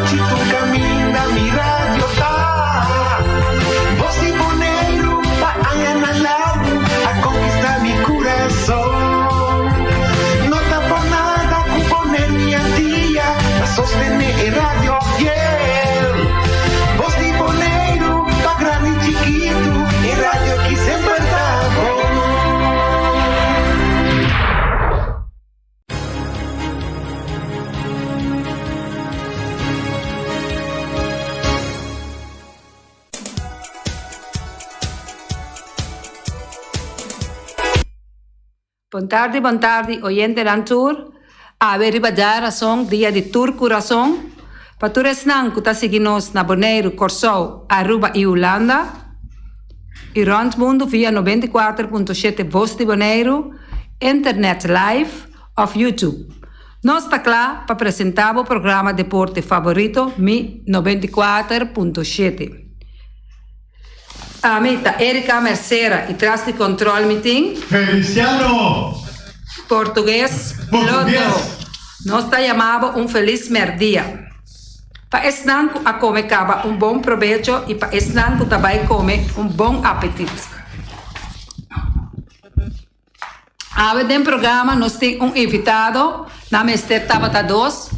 anochi tur kaminda mi radio ta. Bos di Boneiru pa añanan largu a konkistá mi kurason. No ta por nada ku Boneiru i Antia ta sostené e radio fiel. Bos di Boneiru pa grandi i chikitu, e radio ki semper ta bon. Bon tardi, bon tardi, oyentenan tur. Awe riba djarason, dia di tur kurason. Pa tur esnan ku ta sigui nos na Boneiru, Kòrsou, Aruba i Hulanda i rònt mundu via 94.7 Bos di Boneiru, Internet Live òf YouTube. Nos ta kla pa presentá bo programa deporte favorito Mi 94.7. Ami ta Erika Mercera i tras di kòntròl mi tin. Feliciano! Portugues piloto. Nos ta yama bo un felis mèrdia. Pa esnan ku a kome kaba un bon probecho i pa esnan ku ta bai kome un bon apetit. Awe den programa nos tin un invitado, nan mester tabata dos,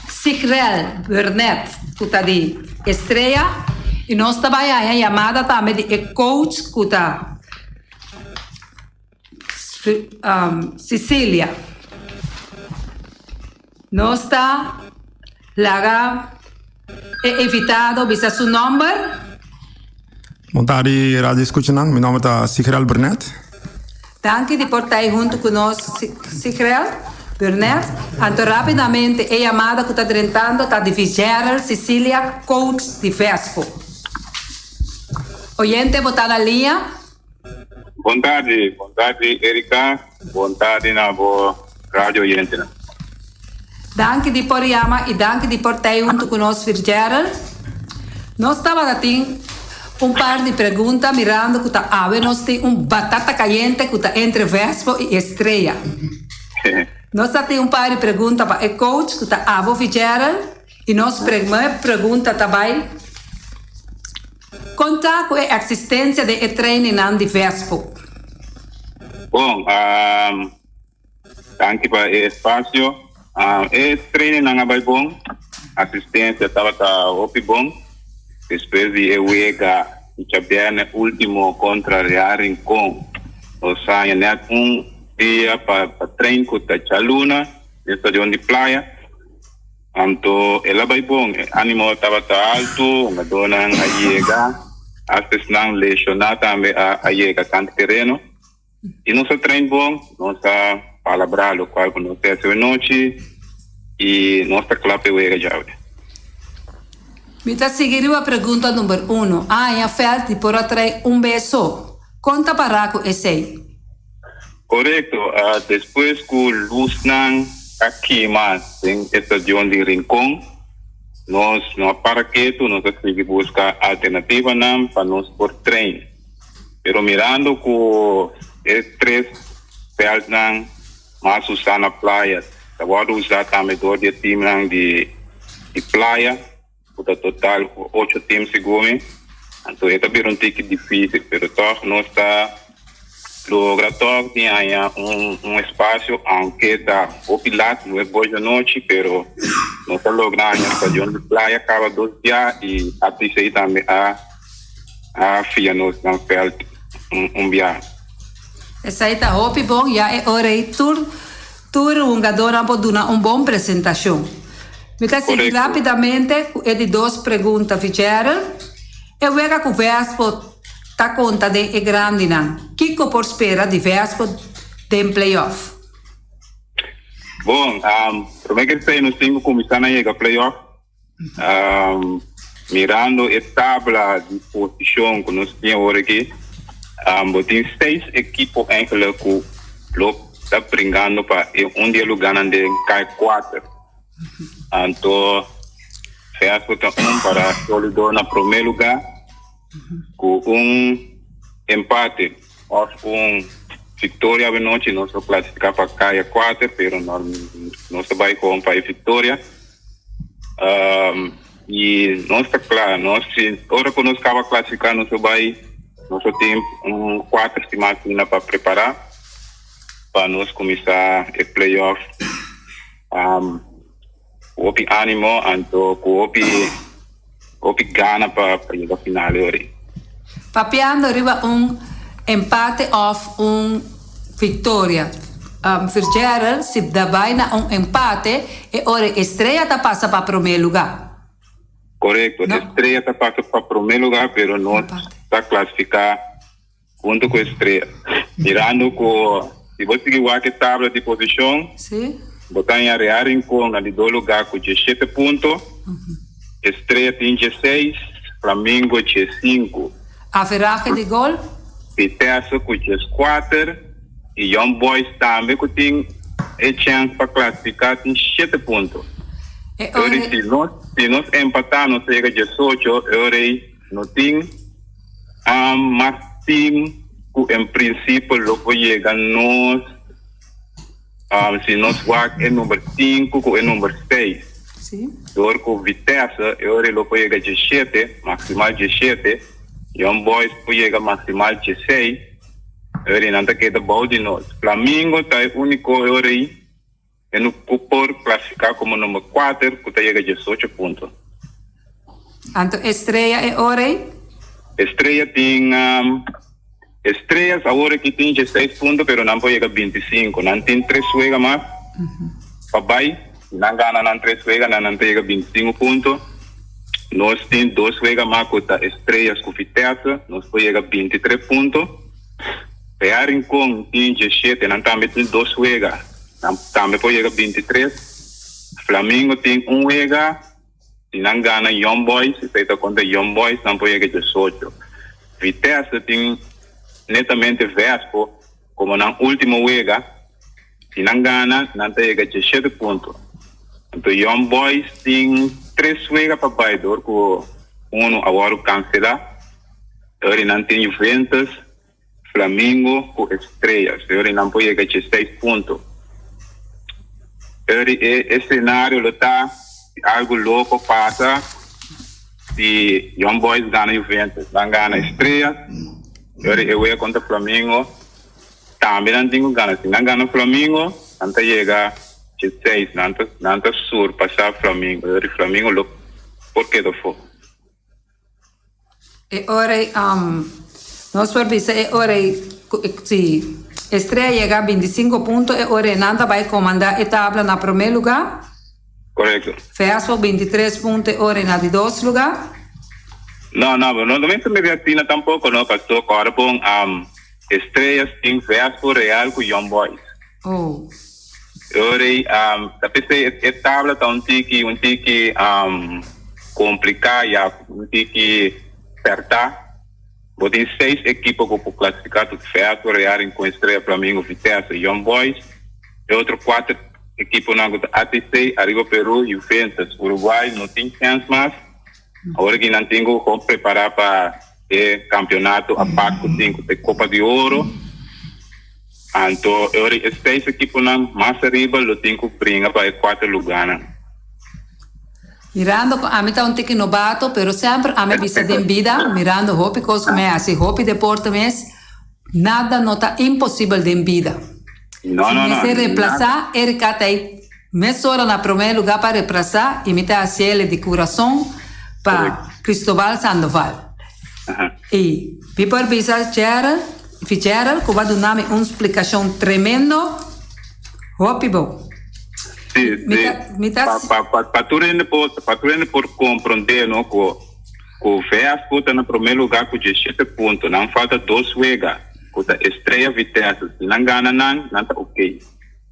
Sigrel Burnett ku ta di Estrella i nos ta bai haña yamada tambe di e coach ku ta Cecilia. Nos ta laga e invitado bisa su nomber. Bon tardi radio escuchanan, mi nomber ta Sigrel Burnett. Danki di por ta ei huntu ku nos Sigrel Burnett. Anto rapidamente e yamada ku ta drentando ta di Fitzgerald Cecilia, coach di Vespo. Oyente bo ta na liña? Bon tardi, bon tardi Erika, bon tardi na bo radio oyentenan. Danki di por yama y danki di por tei hunto cu nos Fitzgerald. Nos tabata tin un par di pregunta mirando cu ta awe nos tin un batata cayente cu ta entre Vespo y Estrella. Nos ta tin un par di pregunta pa e coach cu ta abo Fitzgerald y nos primer pregunta ta bay. Kon ta ku e eksistensia den e trainingnan di Vespo? Bon, danki pa e espasio. E trainingnan a bai bon, asistensia tabata hopi bon. Despues di e wega di djabièrnè último kontra Real Rincon, nos haña nèt un dia pa train ku ta djaluna den stadion di Playa. Anto el a bai bon, e animo tabata altu, hungadónan a yega, asta esnan leshoná tambe a yega kant tereno. I nos a train bon, nos a palabrá lokual ku nos ta hasi anochi i nos ta kla pa e wega djawe. Mi ta sigui riba pregunta number uno. A haña fèlt di por a trae un bes so. Kon ta pará ku esei? Korekto, despues ku lusnan a kima den e stadion di Rincon, nos no a para ketu, nos a sigui buska alternativanan pa nos por train. Pero mirando ku e tres vèldnan mas usá na playa ta wòrdu usá tambe dor di e timnan di playa, ku ta total ocho tim segun mi, anto e ta bira un tiki difísil, pero tòg nos ta logra tòg di haña un un espasio, aunke ta hopi lat, no e bosh anochi, pero nos ta logra haña stadion di playa kaba dos bia i ATC tambe a a fia nos nan vèlt un un bia. Esei ta hopi bon, ya e ora ei tur Tur hungadornan por duna un bon presentashon. Mi ta sigui rápidamente ku e di dos pregunta, Fitzgerald. E wega ku Vespo ta konta den e grandinan. Kiko por spera di Vespo den playoff? Bon, promé ku esei nos tin ku kuminsá na yega playoff. Mirando e tabla di posishon ku nos tin awor aki, bo tin seis ekipo eigenlijk ku lo ta bringando pa e un di e lugánan den kai kuater. Anto Vespo ta un para sólido na promé lugá ku un empate òf un viktoria awenochi nos lo klasifiká pa kai kuater, pero nos ta bai kon pa e viktoria. Um, i nos ta kla, nos si ora ku nos kaba klasifiká nos lo bai, nos lo tin un kuater siman asina pa prepará pa nos kuminsá e playoff. Um, ku hopi ánimo anto ku hopi hopi gana pa pa yega final e ora. Papiando riba un empate òf un viktoria. Fitzgerald si ta bai na un empate e ora Estrella ta pasa pa promé lugá. Korekto, Estrella ta pasa pa promé lugá pero no ta klasifiká hunto ku Estrella. Mirando ku si bo sigui wak e tabla di posishon bo ta haña Real Rincon na di dos lugá ku diesshete punto. Estrella tin diesseis, Flamingo diesinku. Averahe di gol? Vitesse ku dieskuater i Young Boys tambe ku tin e chèns pa klasifiká tin shete punto. E ora si nos si nos empatá nos ta yega diesocho, e ora ei no tin mas tim ku en prinsipio lo por yega nos. Si nos wak e number sinku ku e number seis, dor ku Vitesse e ora e lo por yega diesshete, maksimal diesshete, Young Boys por yega maksimal diesseis, e ora ei nan ta keda bou di nos. Flamingo ta e úniko e ora ei e no ku por klasifiká komo number kuater ku ta yega diesocho punto. Anto Estrella e ora ei? Estrella tin. Estrellas awor aki tin dieseis punto pero nan por yega bintisinko. Nan tin tres wega mas pa bai. Si nan gana nan tres wega nan nan ta yega bintisinko punto. Nos tin dos wega mas ku ta Estrellas ku Vitesse. Nos por yega bintitres punto. Real Rincon tin diesshete nan tambe tin dos wega. Nan tambe por yega bintitres. Flamingo tin un wega. Si nan gana Young Boys, esei ta kontra Young Boys, nan por yega diesocho. Vitesse tin netamente Vespo komo nan ultimo wega. Si nan gana, nan ta yega diesshete punto. Anto Young Boys tin tres wega pa bai dor ku unu a wòrdu kanselá. Ora nan tin Juventus, Flamingo ku Estrellas. Ora nan por yega diesseis punto. Ora e escenario lo ta si algo loco pasa, si Young Boys gana Juventus, nan gana Estrellas, ora e wega contra Flamingo tambe nan tin cu gana. Si nan gana Flamingo, nan ta yega diesseis, nan ta nan ta surpasa Flamingo. Ora Flamingo lo por keda afo. E ora ei, nos por bisa e ora ei ku si Estrella yega bintisinko punto e ora ei nan ta bai komandá e tabla na promé lugá. Korekto. Vespo bintitres punto e ora ei na di dos lugá. No, no, no ta mester mira asina tampoko no, pasobra kòrda bon Estrellas tin Vespo, Real ku Young Boys. Oh. E ora ei, ta p'esei e tabla ta un tiki, un tiki kompliká ya, un tiki pèrtá. Bo tin seis ekipo ku por klasifiká, tur Ferro, Real, Rincon, Estrella, Flamingo, Vitesse, Young Boys. E otro kuater ekiponan ku ta ATC, Arriba Peru, Juventus, Uruguay no tin chèns mas. Awor aki nan tin ku prepará pa e kampionato apart ku tin ku ta e Kopa di Oro. Anto e ora e seis ekiponan mas ariba lo tin ku bringa pa e kuater lugánan. Mirando ku ami ta un tiki nobato, pero semper ami a bisa den bida, mirando hopi kos ku mi a hasi, hopi deporte mes, nada no ta imposibel den bida. No, Si no, no. mester reemplasa, Erika ta ei mesora na promé lugá pa reemplasa i mi ta hasiel di kurason pa Cristobal Sandoval. I mi por bisa Gerald, Fitzgerald ku bo a duna mi un splikashon tremendo, hopi bo. Sí, Mi sí. ta, mi ta Pa, pa, pa, pa tur hende por, pa tur hende por komprondé, no, ku, ku Vespo ta na promé lugá ku diesshete punto. Nan falta dos wega, ku ta Estrella Vitesse. Si nan gana nan, nan ta okey.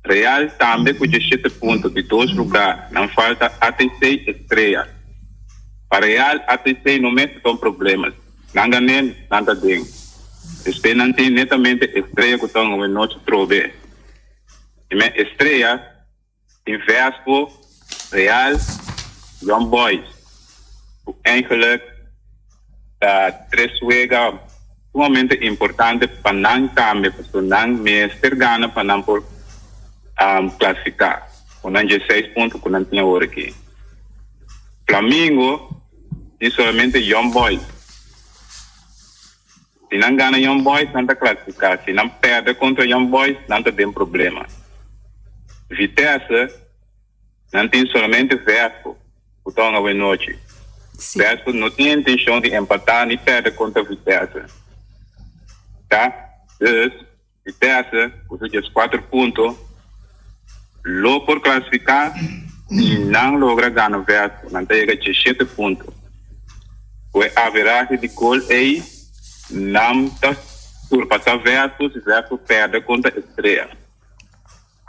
Real tambe ku diesshete punto, di dos lugá. Nan falta ATC, Estrella. Pa Real, ATC no mester ta un problema. Nan gané, nan ta den. Despues nan tin netamente Estrella ku ta un awe nochi trobe. I men Estrella tin Vespo, Real, Young Boys ku eigenlijk ta tres wega sumamente importante pa nan tambe pasobra nan mester gana pa nan por klasifiká ku nan diesseis punto ku nan tin awor aki. Flamingo tin solamente Young Boys. Si nan gana Young Boys nan ta klasifiká, si nan pèrdè kontra Young Boys nan ta den problema. Vitesse nan tin solamente Vespo ku ta hunga awenochi. Vespo no tin intenshon di empatá ni pèrdè kontra Vitesse. Ta? Dus Vitesse ku su dieskuater punto lo por klasifiká si nan logra gana Vespo. Nan ta yega diesshete punto. Ku e averahe di gol ei nan ta surpasá Vespo si Vespo pèrdè kontra Estrella.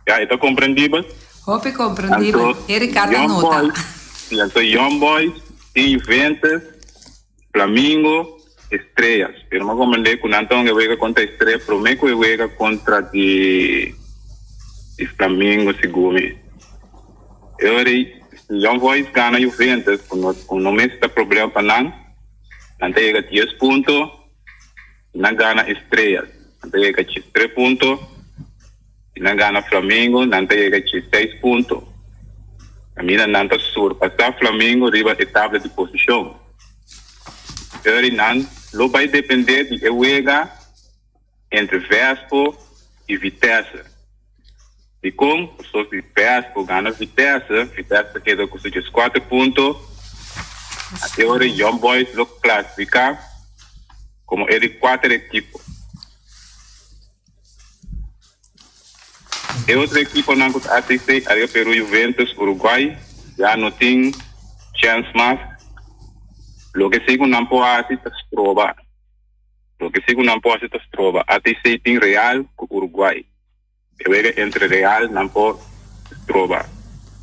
Ya, e ta komprendibel? Hopi komprendibel. Anto, Erika ta Young nota. Boys, sí, anto Young Boys tin Juventus, Flamingo, Estrellas. Pero mi a comprende cu nan ta hunga e wega contra Estrella prome cu e wega contra di di Flamingo segun mi. E ora ei, si Young Boys gana Juventus, cu no cu no mester ta problema pa nan, nan ta yega dies punto. Si nan gana Estrellas, nan ta yega chi tres punto. Si nan gana Flamengo, nan ta yega chi seis punto. Caminda nan ta surpasá Flamengo riba e tabla di posishon. Eri nan lo bai dependé di e wega entre Vespo i Vitesse. Dikon? Pasobra si Vespo gana Vitesse, Vitesse ta keda ku su dieskuater punto. E ora Young Boys lo klasifiká komo e di kuater ekipo. E otro ekiponan ku ta asistí ariba Peru, Juventus, Uruguay ya no tin chèns mas. Loke si ku nan por hasi ta stroba. Loke si ku nan por hasi ta stroba. ATC tin Real ku Uruguay. E wega entre Real nan por stroba.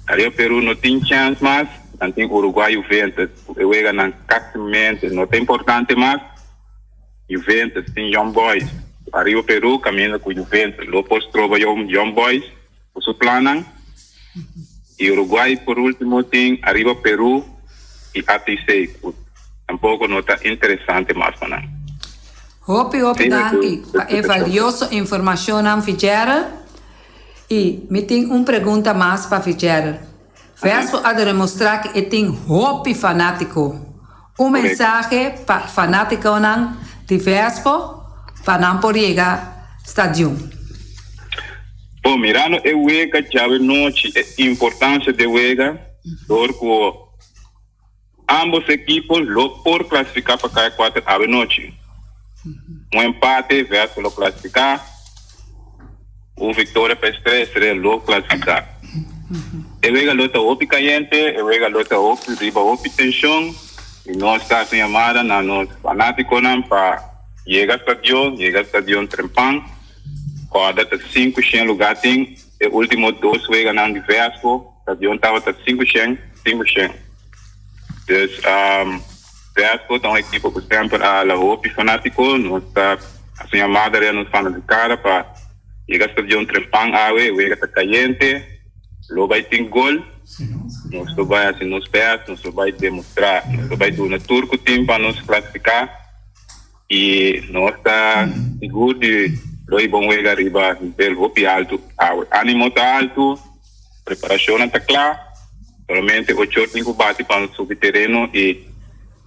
Ariba Peru no tin chèns mas, nan tin Uruguay Juventus ku e weganan kasimente no ta importante mas. Juventus tin Young Boys. Ariba Peru kaminda ku Juventus lo por stroba Young Boys ku su plannan. I Uruguay por ultimo tin ariba Peru i ATC ku tampoko no ta interesante mas pa nan. Hopi hopi danki pa e valioso informashonnan Fitzgerald. I mi tin un pregunta mas pa Fitzgerald. Vespo a demostrá ku e tin hopi fanátiko. Un mensahe pa fanátikonan di Vespo pa nan por yega stadion. Bon, mirando e wega djawe nochi, e importansia di e wega, dor ku Ambos ekipo lo por klasifiká pa kai kuater awe nochi. Un empate, Vespa lo klasifiká. Un viktoria pa Estrella, Estrella lo klasifiká. E wega lo ta hopi kayente, e wega lo ta hopi riba hopi tenshon i nos ta hasi un yamada na nos fanátikonan pa yega stadion, yega stadion trempan. Kòrda ta 500 lugá tin, e último dos weganan di Vespo. Stadion tabata 500, 500. Dus um, Vespo ta un ekipo ku semper a hala hopi fanátiko. Nos ta hasi un yamada riba nos fanatikada pa yega stadion trempan awe. Wega ta kayente, lo bai tin gol. Nos lo bai hasi nos bèst, nos lo bai demostrá, nos lo bai duna tur ku tin pa nos klasifiká. I nos ta sigur di lo e bon wega riba nivel hopi altu awe. Animo ta altu, preparashonnan ta kla, solamente ocho tin ku bati pa nos subi tereno i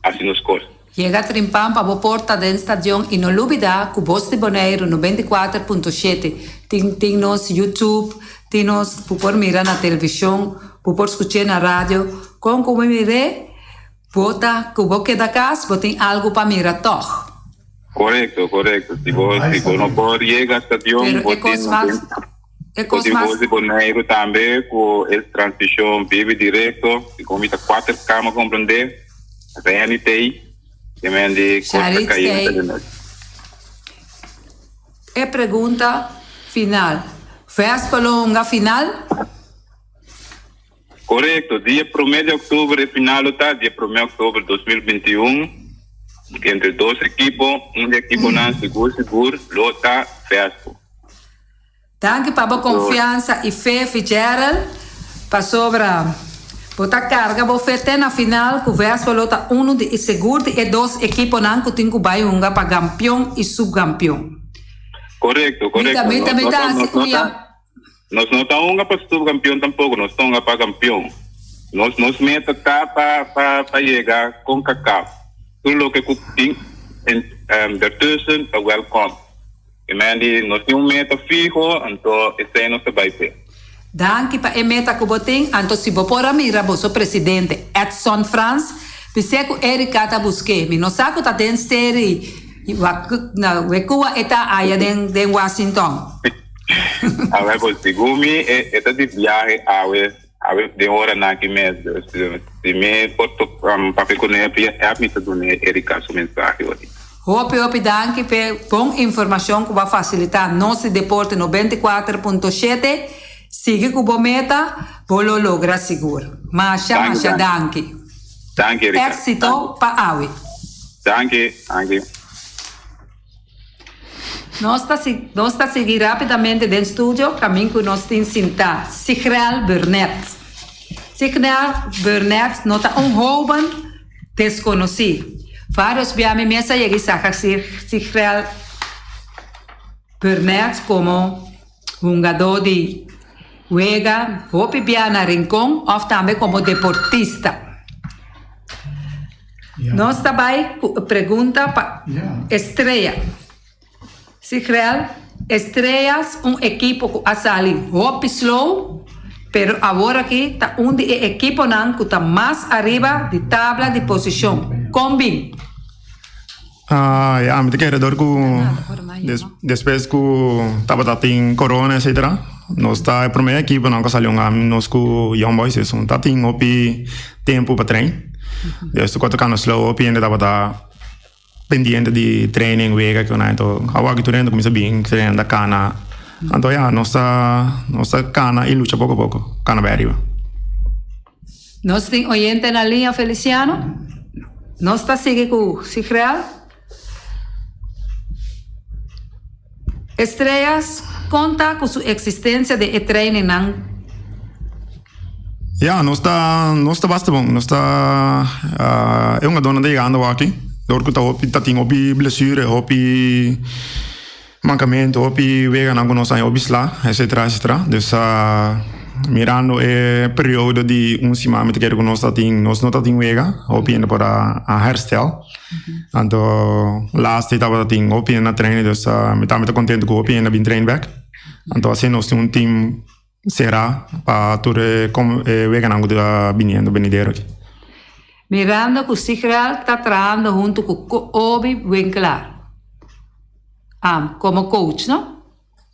hasi nos kos. Yega trimpan pa bo por ta den stadion i no lubida ku Bos di Boneiru 94.7 tin tin nos YouTube, tin nos bo por mira na televishon, bo por skuch'é na radio. Kon ku bo mir'é? Bo ta ku bo keda kas, bo tin algu pa mira tòg. Korekto, korekto. Si bo, si bo no por yega stadion, Pero bo e tin kos mas, e bo kos tin mas. Voz di Boneiru tambe ku e transmishon bibi direkto. Segun mi ta kuater kama komprendé. Reni t'ei, e men di kos ta Sharit kayente t'ei. de nochi. E pregunta final, Vespa lo hunga final? Korekto, dia promé di òktober e final lo ta, dia promé òktober 2021, entre dos ekipo, un di ekiponan sigur sigur lo ta Vespo. Danki pa bo konfiansa i fe Fitzgerald, pasobra bo ta karga bo fe te na final ku Vespo lo ta unu di i sigur di e dos ekiponan ku tin ku bai hunga pa gampion i subgampion. Korekto, Mi korekto. ta mi ta mi Nos ta no hasi ta, un yam. Nos no ta hunga pa subkampion tampoco, nos ta hunga pa kampion. Nos nos meta ta pa pa pa yega Concacaf. Tur loke ku tin en dertussen ta welkom. E men di nos tin un meta fiho anto esei nos ta bai p'e. Danki pa e meta ku bo tin, anto si bo por a mira boso presidente Edson Frans bis'é ku Erika ta busk'é, mi no sa ku ta den seri na wekua e ta aya den den Washington. Awe bo segun mi e ta di biahe awe awe den oranan aki mes dus si mi por papia kuné via app mi ta dun'é Erika su mensahe ori. Hopi hopi danki p'e bon informashon ku bo a fasilitá nos di Deporte 94.7. Sigui ku bo meta, bo lo logra sigur. Masha masha danki. Danki Erika. Éksito pa awe. Danki, danki. Nos ta nos ta sigui rápidamente den studio kamin ku nos tin sintá Sigrel Burnett. Sigrel Burnett no ta un hóben. Deskonosí. Vários bia mi mes a yega i saka Sigrel Burnett komo hungadó di wega hopi bia na Rincon òf tambe komo deportista. Nos ta bai ku e pregunta pa Estrella. Sigrel, Estrellas un ekipo ku a sali hopi slow, pero awor aki ta un di e ekiponan ku ta mas ariba di tabla di posishon. Kon bin? Ah, ya, mi ta kere dor ku despues ku tabata tin corona etcetera, nos ta e prome ekiponan ku a sali hunga nos ku Young Boys esun ta tin hopi tempu pa train. Des ku a toka nos slow hopi hende tabata pendiente di training wega ki onan enton awo aki tur hende kuminsa bin train ta kana anto ya nos ta nos ta kana i lucha poko poko kana bai ariba. Nos tin oyente na liña Feliciano. Nos ta sigui ku Sigrel. Estrellas konta ku su eksistensia den e trainingnan. Ya, nos ta nos ta basta bon. Nos ta e hungadónan ta yegando aki dor ku ta hopi ta tin hopi blesure, hopi mankamentu, hopi weganan ku nos haña hopi sla, etcetera, etcetera. Dus mirando e periodo di un siman mi ta kere ku nos ta tin nos no ta tin wega, hopi hende por a herstel. Anto laatste tabata tin hopi hende na trainen dus mi tambe ta contento cu hopi hende a bin train bek. Anto asina nos tin un team cera pa tur e weganan cu ta biniendo benidero aki. Mirando cu Sigrel ta trahando hunto cu Obi Winkelaar como coach no?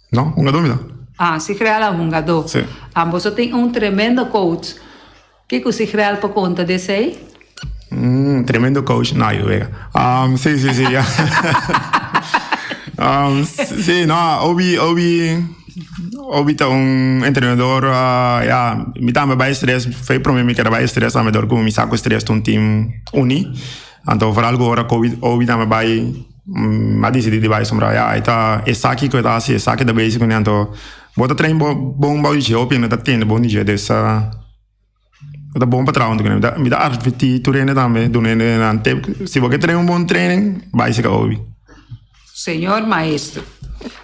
No, hungadó mi ta. Ah, Sigrel a hungadó. Sí. Boso tin un tremendo coach. Kiko Sigrel por konta di esei? Mm, tremendo coach. No, yo wega. Um, sí, sí, sí, ya. um, sí, no, Obi, Obi, Obi ta un entrenador, uh, ja, mi tambe bai stress, fe prome mi kera bai stress tambe door ku mi sa ku stress ta un team uni. Anto vooral ku ora ku Obi, Obi tambe bai, mm, a decidi di bai sombra, ja, e ta, e sa kiko e ta hasi, e sa ke ta bezig kuné, anto bo ta train bo bon bou di dje, hopi hende ta tende bon di dje, dus, uh, Ta bon pa traha huntu ku nan. Mi ta advertí tur hende tambe, duna hende nan tip. Si bo ke train un bon training, bai seka Obi. Señor Maestro,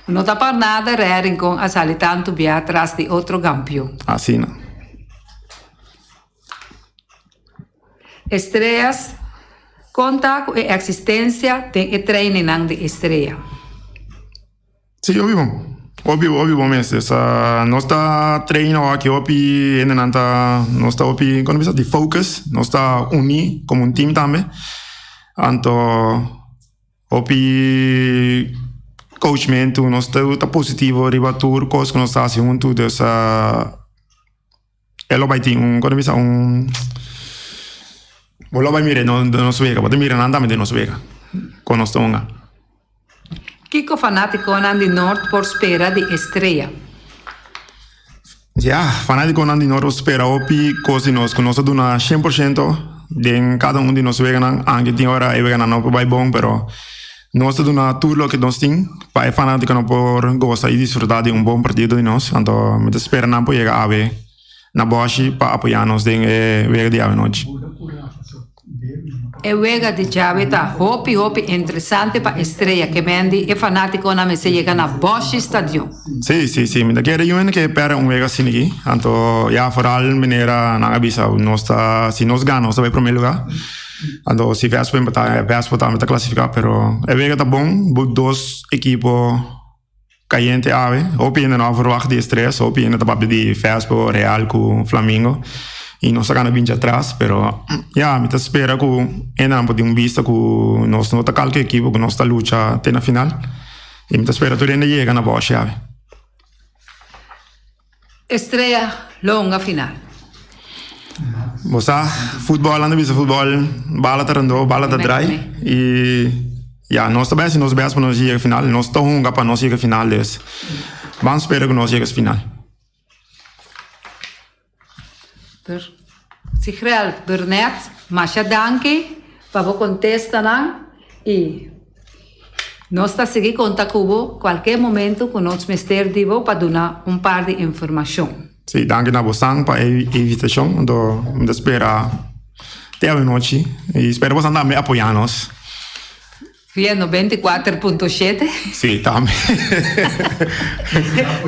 no ta pa nada Red Rincon a sali tantu bia tras di otro gampion. Asina. Estrellas konta ku e eksistensia den e trainingnan di Estrella. Sí, hopi bon. Hopi, hopi bon mes. Dus, nos ta train awor aki hopi hendenan ta, nos ta hopi, kon ta bisa, di focus. Nos ta uní komo un team tambe. Anto hopi coachmentu, nos ta ta positivo riba tur kos ku nos ta hasi huntu. Dus, e lo bai tin un, kon ta bisa, un, bo lo bai mira den nos wega, bo ta mira nan tambe den nos wega, kon nos ta hunga. Kiko fanátikonan di Noord por spera di Estrella? Ya, fanátikonan di Noord por spera hopi kos di nos, ku nos ta duna shen por shento den kada un di nos weganan, anke tin ora e weganan no por bai bon, pero nos ta duna tur loke nos tin pa e fanátikonan por gosa i disfrutá di un bon partido di nos. Anto mi ta spera nan por yega awe na Bòshi pa apoyá nos den e wega di awe nochi. E wega di djawe ta hopi hopi interesante pa Estrella ke men di e fanatikonan mester yega na Boschi Stadion. Si, si, si. Mi ta kere yu hende ke pèrdè un wega asina aki. Anto, ya, foral manera nan a bisa, nos ta, si nos gana nos ta bai promé lugá. Anto, si Vespo empatá, Vespo tambe ta klasifiká. Pero e wega ta bon, dos ekipo Cayente awe, hopi hende no a verwacht di estrés, hopi hende ta papia di Vespo, Real cu Flamingo y nos a gana binchi atras, pero ya mi ta spera cu hendenan por tin un bista cu nos no ta calke ekipo cu nos ta lucha te na final y mi ta spera tur hende yega na Bosch awe. Estrella lo hunga final. Bo sa, futbol, anda bisa futbol, bala ta rondó, bala ta drai. I ya, nos ta bai hasi nos best pa nos yega final. Nos ta hunga pa nos yega final, dus ban spera ku nos yega final. Sigrel Burnett, masha danki pa bo kontestanan i nos ta sigui konta ku bo kualke momento ku nos mester di bo pa duna un par di informashon. Sí, danki na bosan pa e invitashon. Anto mi ta spera te awenochi i spera bosan tambe apoyá nos. Via 94.7. Sí, tambe.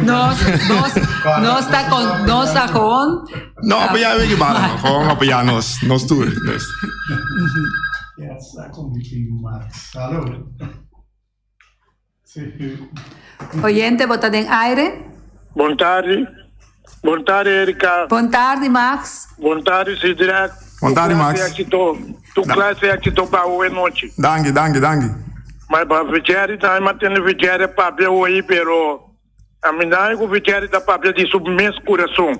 Nos, nos, nos ta con, nos ta gewoon. No, apoyá e equipo, no. Gewoon apoyá nos, nos tur. Dus. Oyente, bo ta den aire? Bon tardi. Bon tardi, Erika. Bon tardi, Max. Bon tardi, Sidrak. Bon tardi, Max. Tu clase éxito pa hoy noche. Danki, danki, danki. Maar pa Vicheri tambe m'a tende Vicheri papia hoy, pero a mi nan ku Vicheri ta papia di su mes kurason.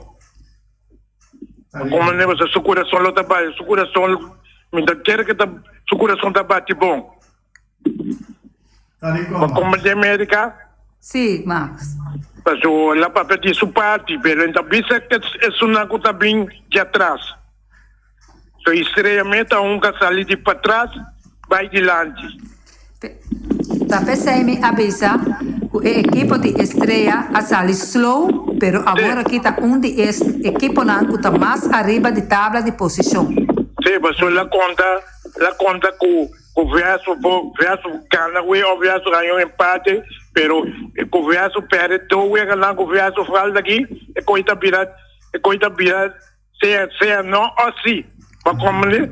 Como ne su kurason lo ta bai, su kurason mi ta kere ke ta su kurason ta bati bon. Pa como di America? Sí, Max. Paso el a papia di su parti, pero en ta bisa ke esunnan ku ta bin di atras. So Estrella meta un ka sali di patras bai dilanti. Ta p'esei mi a bisa ku e ekipo di Estrella a sali slow, pero awor aki ta un di e ekiponan ku ta mas ariba di tabla di posishon. Sí, paso el a konta, el a konta ku Ku Verso bo Verso gana wega of Verso haña un empate, pero ku Verso perde dos weganan ku Verso falta aki, e koi ta bira e koi ta bira sea sea no o si. Bo a komprende?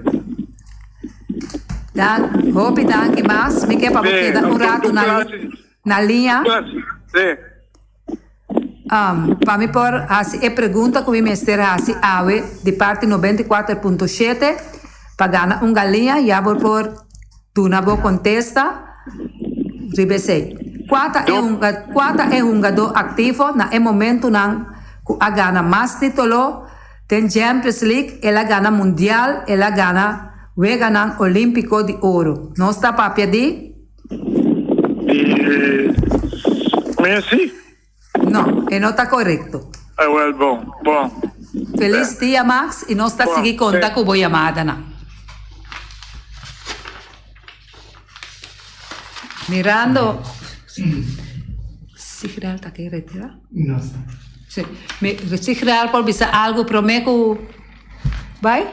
Dan, hopi danki mas. Mi ke pa bo keda un ratu na na liña. Sí. Um, pa mi por hasi e pregunta ku mi mester hasi awe di parti 94.7 pa gana un galiña, ya bo por duna bo kontesta riba esei. Kua ta e hunga, kua ta e hungadó aktivo na e momentunan ku a gana mas titulo den Champions League, el a gana Mundial, el a gana Weganan Olímpiko di Oro? Nos ta papia di. Di Messi? No, e no ta korekto. Awel bon, bon. Felis dia Max y nos ta sigui konta ku bo yamadanan. Mirando Sigreal ta ke retira? No sa. Si, mi Sigreal por bisa algo prome ku bai?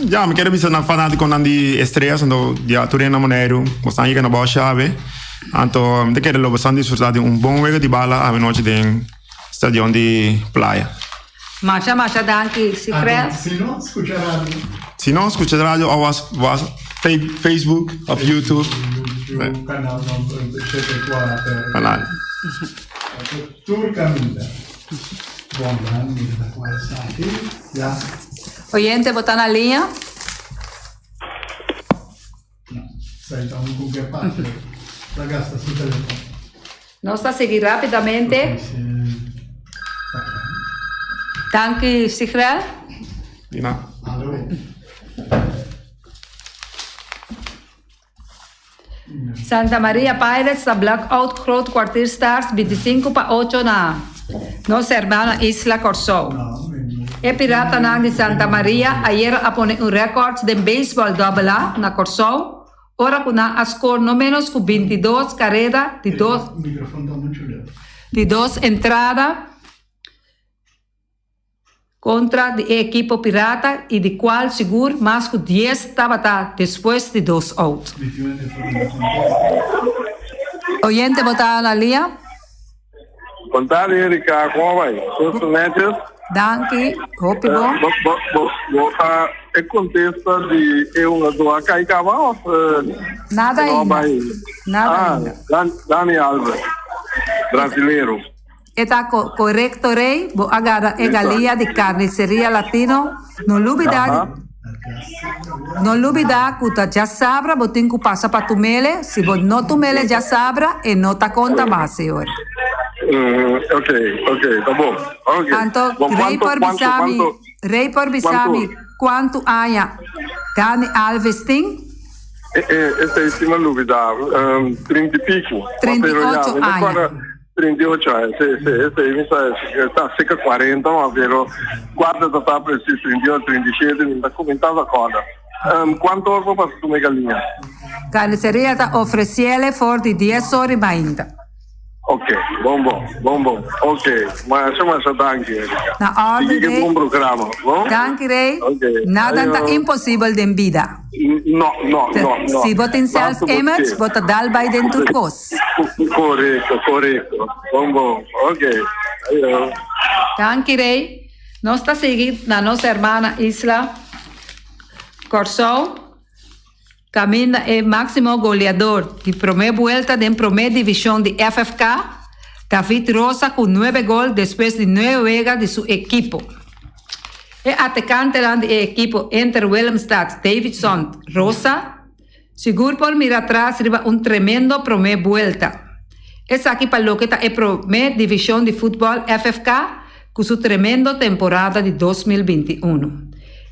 Ya, mi kere bisa na fanaticonan di Estrellas, anto ya tur hende na Boneiru, bosan yega na Bouw Xavi, anto mi ta kere lo bosan disfruta di un bon wega di bala avenochi den stadion di Playa. Masha masha danki Sigfred. Si no, scucha radio. Si no, scucha radio of was was Facebook of YouTube. YouTube, canal number 74. Canal. Tur caminda. Bon dan mira ta cual esaki ya. Oyente bo ta na liña? No, sai ta un cu ke papia. Ta gasta su telefon. Nos ta sigui rapidamente. Danki Sigrel. Di nada. Alo. Santa Maria Pirates ta block out Groot Kwartier Stars 25 pa 8 na nos hermana isla Kòrsou. E Piratanan di Santa Maria ayera a pone un rèkòrt den beisbòl dòbel A na Kòrsou ora ku nan a skor no ménos ku 22 kareda di dos di dos entrada. kontra di e ekipo Pirata i di kual sigur mas ku dies tabata despues di dos out. Oyente bo ta na lia? Bon tardi Erika, kon a bai? Tur netjes? Danki, hopi bon. Bo, bo, bo, bo a e kontesta di e hungadó a kai kaba of Nada no a ainda. bai? Nada Ah, ainda. Dan, Dani Alves, brasilero. E ta korekto Rey, bo a gara e galia di Carniceria Latino, no lubida no lubida ku ta djasabra bo tin ku pasa pa tumele, si bo no tumele djasabra e no ta konta mas señor. Ok, ok, ta bon. Ok. Anto Bon, Rey kuanto, por kuanto, bisa mi, kuanto, Rey por bisa mi kuanto? kuantu aña Dani Alves tin? E, e, esei si mi a lubida, 30 i piku. Ma pero ya, 38 mi ta aña. kòrda 38 aña, si, si, esei mi sa ta cerca 40, ma pero guarda ta ta precies 38, 37, mi ta mi ta acorda. Um, cuanto ora por pasa tuma e galiña? Carniceria ta ofreciele for di 10 ora y mainta. Ok, bon bon, bon bon. Ok, masha masha danki Erika. Na orde, Sigui ke Rey. bon programa, bon? Danki Rey. Ok, Nada ta ayo. imposibel den bida. No, no, no, no. Si bo tin Basta bo self-image, ke. bo ta dal bai den tur kos. Korekto, korekto. Bon bon. Ok. Ayo. Danki Rey. Nos ta sigui na nos hermana isla Kòrsou kaminda e máksimo goleador di promé buelta den promé divishon di FFK, David Rosa ku nuebe gol despues di nuebe wega di su ekipo. E atakantenan di e ekipo Inter Willemstad Davidson Rosa sigur por mira atras riba un tremendo promé buelta. Esaki pa loke ta e promé divishon di futbòl FFK ku su tremendo temporada di 2021.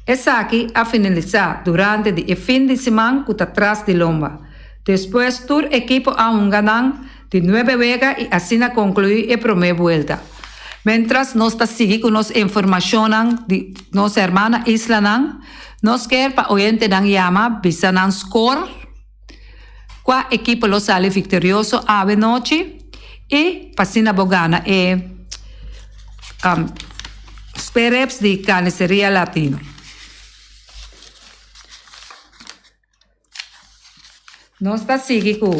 Esaki a finalisá durante di e fin di siman ku ta tras di lomba. Despues tur ekipo a hunga nan di nuebe wega i asina konkluí e promé buelta. Mientras nos ta sigui ku nos informashonnan di nos hermana islanan, nos kier pa oyentenan yama bisa nan skor, kua ekipo lo sali viktorioso awe nochi i pa asina bo gana e sperreps di Carniceria Latino. Nos ta sigui ku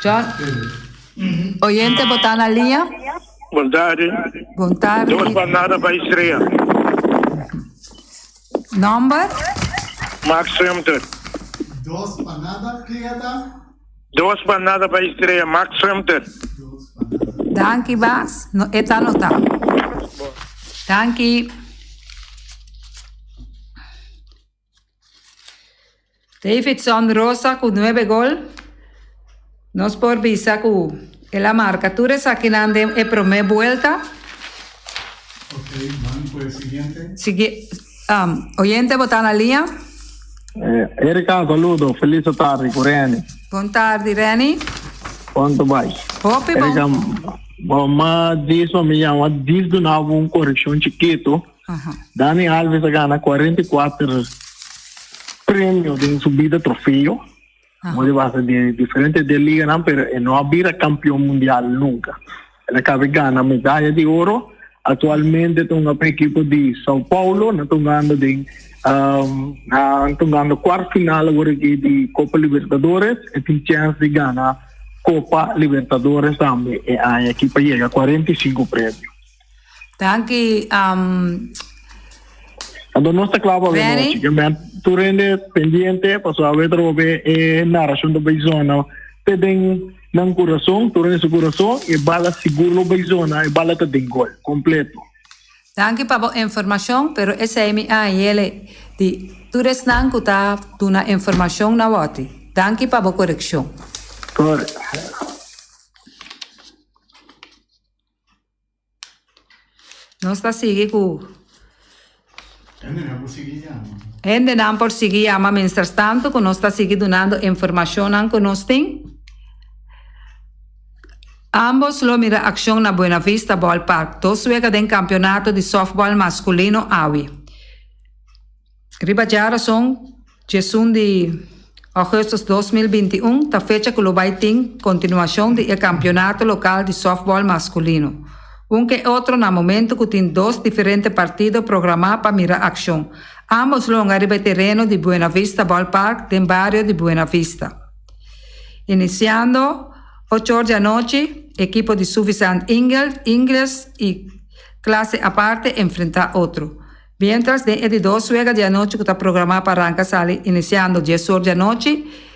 John. Oyente bo ta na liña? Bon tardi. Bon tardi. Dos pa nada pa Estrella. Nomber? Max Sumter. Dos pa nada, ken e ta? Dos pa nada pa Estrella, Max Sumter. Danki Max, no e ta anota. Danki. Davidson Rosa ku nuebe gol. Nos por bisa ku el a marka tur esakinan den e promé buelta. Ok, ban ku e siguiente. Sigui, oyente bo ta na liña? Erika, saludo. Feliz tardi ku Reni. Bon tardi, Reni. Konta bai? Hopi bon. Erika, bo ma dis pa mi yama dis duna bo un korekshon chikitu. Dani Alves a gana 44 premio den su bida trofeo. Como de base de diferente de liganan, pero e no a bira campeón mundial nunca. El a cabe gana medalla de oro. Actualmente ta hunga pa equipo di Sao Paulo, na ta hungando den um, na ta hungando kwart final awor aki di Copa Libertadores. E tin chance di gana Copa Libertadores tambe e aña aki pa yega 45 premio. Danki um, Anto nos ta kla pa Benny. nochi. Men tur hende pendiente paso awe trobe e narracion ta bay zona te den nan corazon, tur hende su corazon e bala sigur lo bay zona, e bala ta den gol completo. Danki pa bo informacion, pero esey mi a yele di tur esnan cu ta duna informacion na woti. Danki pa bo coreccion. Correcto. Nos ta sigui ku. Hendenan por sigui yama. Hendenan por sigui yama mientras tanto ku nos ta sigui dunando informashonnan ku nos tin. Ambos lo mira akshon na Buena Vista Ballpark. Dos wega den kampionato di sòftbòl maskulino awe. Riba djarason djesun di augustus 2021 ta fecha ku lo bai tin kontinuashon di e kampionato lokal di sòftbòl maskulino. Un ke otro na momento ku tin dos diferente partido programá pa mira akshon. Ambos lo hunga riba e tereno di Buena Vista Ballpark den bario di Buena Vista. Inisiando ocho or di anochi, ekipo di Suffisant Ingles i Clase Aparte enfrentá otro. Mientras den e di dos wega di anochi ku ta programá pa ranka sali inisiando dies or di anochi,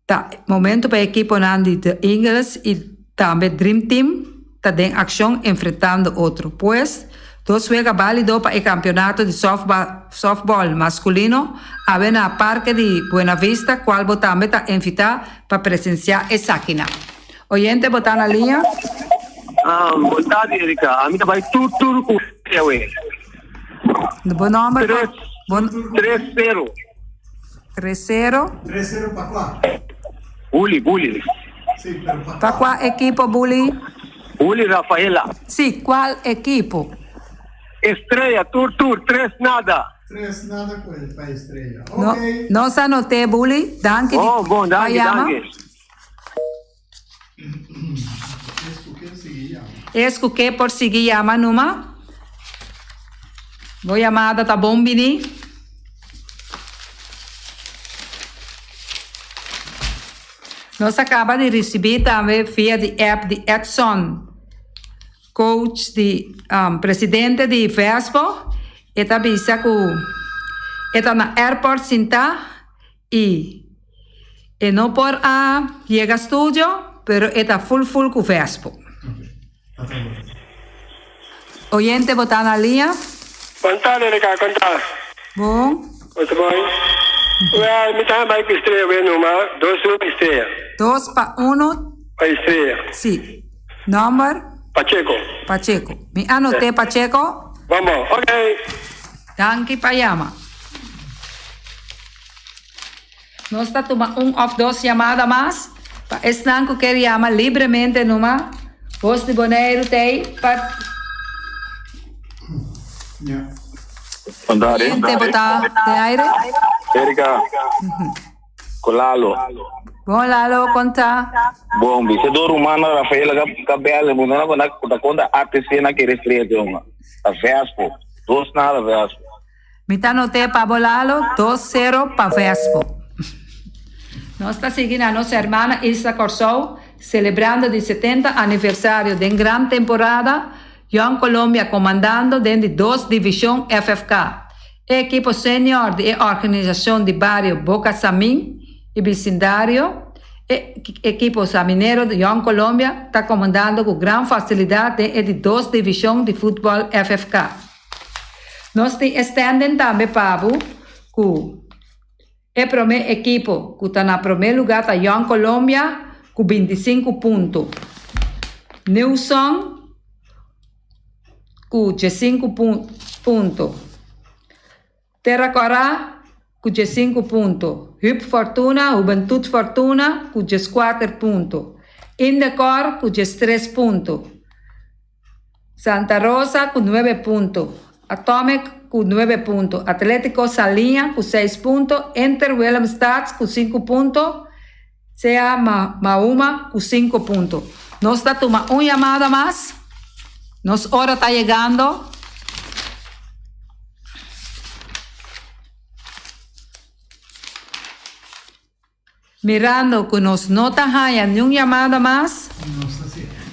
Ta momento pa e ekiponan di The Eagles y tambe Dream Team ta den accion enfrentando otro. Pues, dos wega balido pa e campeonato di softball masculino awe na Parke di Buena Vista cual bo tambe ta invita pa presencia esakinan. Oyente bo ta na liña? Bon tardi Erika, ami ta bai tur tur ku awe. Bo nomber? Tres sero. 3-0. 3-0 pa kua? Bully, Bully. Sí, pero pa Pa kua ekipo, Bully? Bully Rafaela. Sí, kual ekipo? Estrella, tur tur, tres nada. Tres nada ku el pa Estrella. No, Ok. nos a noté, Bully. Danki di Oh, bon, pa danki, yama. danki. Es ku ke sigui yama. Es ku ke por sigui yama numa. Bo yamada ta bon bini. Nos a kaba di risibí tambe via di app di Edson, coach di presidente di Vespo. E ta bisa ku e ta na airport sintá i e no por a yega studio, pero e ta full full ku Vespo. Oyente bo ta na liña? Bon tarde Erika, kon ta? Bon. Bo ta bon? Wel, mi ta bai ku Estrella wee numa, dos uno pa Estrella. Dos pa uno. Pa Estrella. Si. Nomber? Pacheco. Pacheco. Mi anoté Pacheco. Bon bon, ok. Danki pa yama. Nos ta tuma un of dos yamada mas pa esnan ku ker yama libremente numa. Bos di Boneiru t'ei pa Oyente bo ta den aire? Erika, ku Lalo. Bon Lalo, kon ta? Bon, bisedor humano Rafaela Cabello, bo no ta konta ATC na kere estrella te hunga. Ta Vespo, dos nada Vespo. Mi ta noté pa bo Lalo, dos sero pa Vespo. Nos ta sigui na nos hermana Isla Kòrsou, selebrando di 70 aniversario den gran temporada, Jong Colombia komandando den di dos divishon FFK. E ekipo senior di e organisashon di bario Boca Samin i bisindario, e ekipo saminero di Jong Colombia ta komandando ku gran fasilidat den e di dos divishon di futbòl FFK. Nos tin e standing tambe pa bo ku e prome ekipo ku ta na prome luga ta Young Colombia ku 25 punto, Newson ku 15 punto, Terra Kòrá ku 15 punto, Huub Fortuna, Hubentud Fortuna, ku 14 punto, Indekor ku 13 punto. Santa Rosa ku nuebe punto, Atomic ku nuebe punto, Atletico Saliña ku seis punto, Inter Willemstad ku sinku punto, CA Mahuma ku sinku punto. Nos ta tuma un yamada mas. Nos ora ta yegando. Mirando ku nos no ta haña niun yamada mas,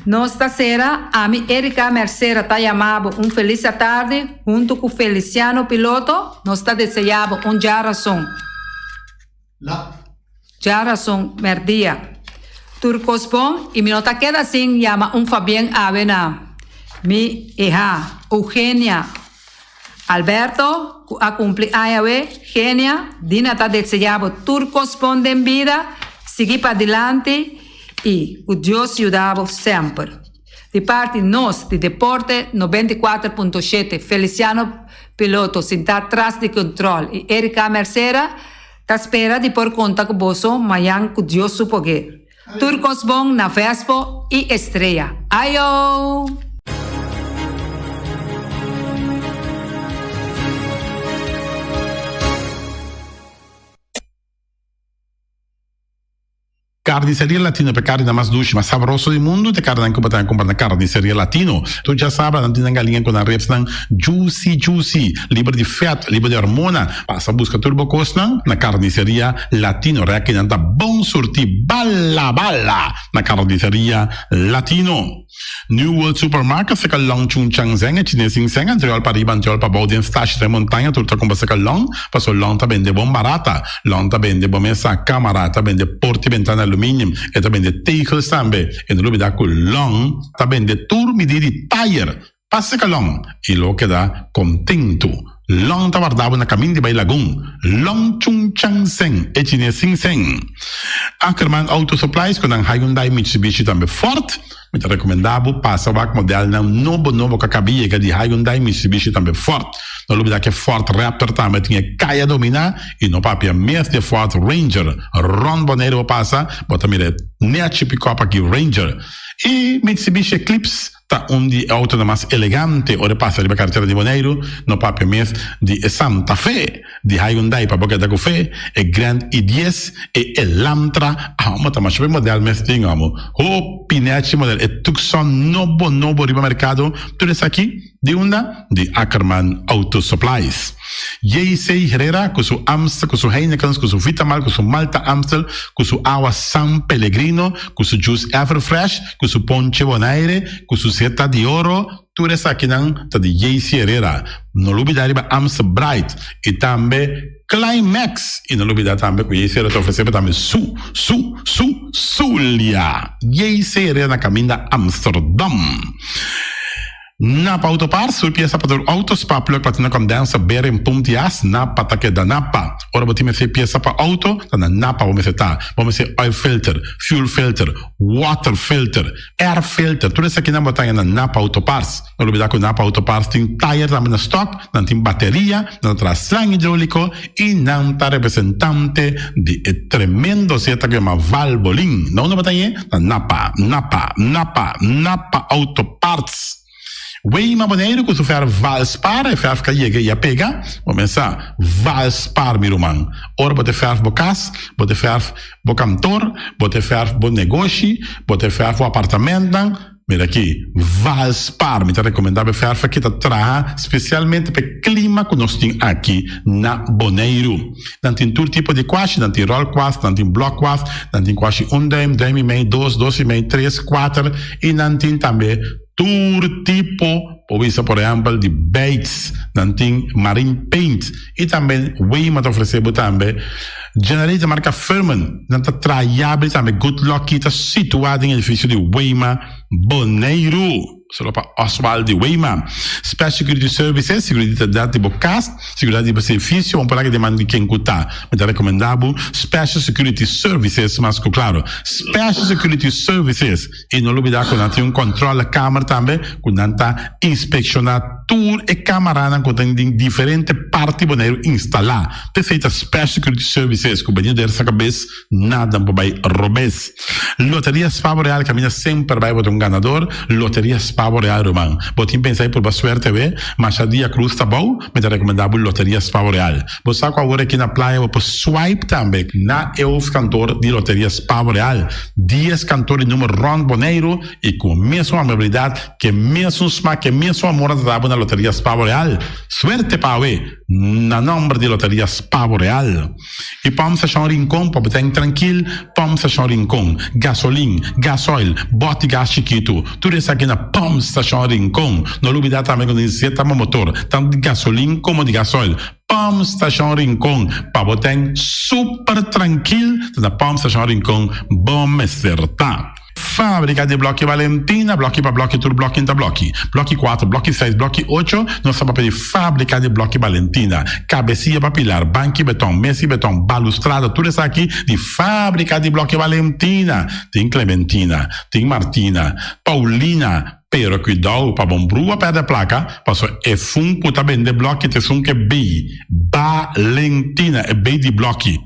nos ta sera. Ami Erika Mercera ta yama bo un felis atardi huntu ku Feliciano Piloto. Nos ta desea bo un djarason. Djarason mèrdia. Tur kos bon i mi no ta keda sin yama un fabien awe na mi eha Eugenia. Alberto, ku a kumpli aña awe, Genia, Dina ta deseá bo tur kos bon den bida, sigui padilanti i ku Dios yuda bo semper. Di parti nos di Deporte 94.7, Feliciano Piloto sintá tras di control i Erika Mercera ta spera di por konta ku boso mañan ku Dios su poder. Tur kos bon na Vespo i Estrella. Ayo! Carniceria Latino pa e carninan mas dushi, mas sabroso di mundu, ta e carninan cu bo ta cumpra na Carniceria Latino. Tur djasabra nan tin nan galiña cu nan ribsnan juicy juicy, liber di vet, liber di hormona. Pasa busca tur bo cosnan na Carniceria Latino. Rekinan ta bon surti bala bala na Carniceria Latino. New World Supermarket seka Long Chun Chang Zeng e chines sin seng antriol pa riba antriol pa bou den stashi den montaña tur ta kumpra seka Long paso Long ta bende bon barata Long ta bende bo mesa kamara ta bende porti bentana aluminium e ta bende tegels tambe e no lubida ku Long ta bende tur midi di tayer pa seka Long i lo keda kontentu Long ta warda bo na kamin di bai Lagun. Long Chung Chang Seng, e chines sin seng. Ackerman Auto Supplies ku nan Hyundai, Mitsubishi tambe Ford. Mi ta rekomendá bo pasa wak modelnan nobo nobo ku a kabi yega di Hyundai, Mitsubishi tambe Ford. No lubidá ku e Ford Raptor tambe tin e kaya dominá i no papia mes di e Ford Ranger. Rònt Boneiru bo pasa bo ta mira e nechi pikòp aki Ranger. I Mitsubishi Eclipse. Ta un di e autonan mas elegante ora e pasa riba karetera di Boneiru, no papia mes di e Santa Fe di Hyundai pa bo keda ku fe, e Grand i dies, e Elantra, amo ta masha be model mes tin amo, hopi nechi model, e Tucson nobo nobo riba merkado, tur esaki di unda? Di Ackerman Auto Supplies. JC Herrera ku su Amstel, ku su Heinekens, ku su Vitamal, ku su Malta Amstel, ku su awa San Pellegrino, ku su juice Everfresh, ku su ponche Bonaire, ku su seta di oro, tur esakinan ta di JC Herrera. No lubida riba Amstel Bright i tambe Climax. I no lubida tambe ku JC Herrera ta ofresé bo tambe su, su, su, Zulia. JC Herrera na kaminda Amsterdam. Napa Autoparts, tur piesa pa tur auto, spark plug, platina condenser, bearing, pump di as, Napa ta keda Napa. Ora bo tin mester piesa pa auto, ta na Napa bo mester ta. Bo mester oil filter, fuel filter, water filter, air filter, tur esakinan bo ta haña na Napa Autoparts. No lubida ku Napa Autoparts tin tayer tambe na stock, nan tin bateria, nan ta traha slang hidroliko i nan ta representante di e tremendo zeta ku yama Valvoline. Na unda bo ta hañ'e? Na Napa, Napa, Napa, Napa Autoparts. Weima Boneiru ku su fèrf Valspar, e fèrf ka yega i a pega. Bo mesa Valspar mi ruman. Ora bo te fèrf bo kas, bo te fèrf bo kantor, bo te fèrf bo negoshi, bo te fèrf bo apartamentnan, Mira aki, Valspar, mi ta rekomendá bo e fèrf aki ta traha spesialmente pa e klima ku nos tin aki na Boneiru. Nan tin tur tipo di kuashi, nan tin ròl kuas, nan tin blòk kuas, nan tin kuashi un dùim, dùim i mei, dos, dos i mei, tres, kuater i nan tin tambe tur tipo, por bisa por ehèmpel di beits, nan tin marine paint i tambe Weima ta ofresé bo tambe generator marka Firman, nan ta traha yabri tambe Good Lucky ta situá den edifisio di Weima Boneiru. Solo pa Oswald di Weima. Special Security Services, seguridat di bo kas, seguridat di bo servicio, un por aki den man di ken ku ta. Mi ta rekomendá bo Special Security Services mas ku klaro. Special Security Services. I no lubidá ku nan tin un kòntròlekamer tambe ku nan ta inspekshoná tur e kamaranan ku tin den diferente parti Boneiru instalá. P'esei ta Special Security Services ku bini der sa kabes nada por bai robes. Loteria Spa Boreal kaminda semper bai bo ta un ganador. Loteria Spa Boreal ruman. Bo tin pensa di purba suerte awe? Masha dia krus ta bou, mi ta rekomendá bo Loteria Spa Boreal. Bo sa ku awor aki na playa bo por swipe tambe na e hoofdkantoor di Loteria Spa Boreal. Dies kantoor di number rond Boneiru i ku mesun amabilidat, ke mesun smak, ke mesun amor nan ta dabo na Loteria Spa Boreal. Suerte pa awe na nomber di Loteria Spa Boreal. I Pump Station Rincon pa bo ta trankil, Pump Station Rincon, gasolin, gasoil, bòt di gas chikitu, tur esaki na Pump Station Rincon. No lubida tambe ku nesesita pa motor, tantu di gasolin komo di gasoil. Pump Station Rincon, pa bo ten super trankil, ta na Pump Station Rincon bo mester ta. Fábrika di Blòki Valentina, blòki pa blòki, tur blòki ta blòki. Blòki kuater, blòki seis, blòki ocho, nos ta papia di Fábrika di Blòki Valentina. Kabesia pa pilar, banki beton, mesi beton, balustrada, tur esaki di Fábrika di Blòki Valentina. Tin Clementina, tin Martina, Paulina, pero kuidou pa bon brua pèrdè plaka, pasobra e fun ku ta bende blòki ta esun ku e bei Valentina, e bei di blòki.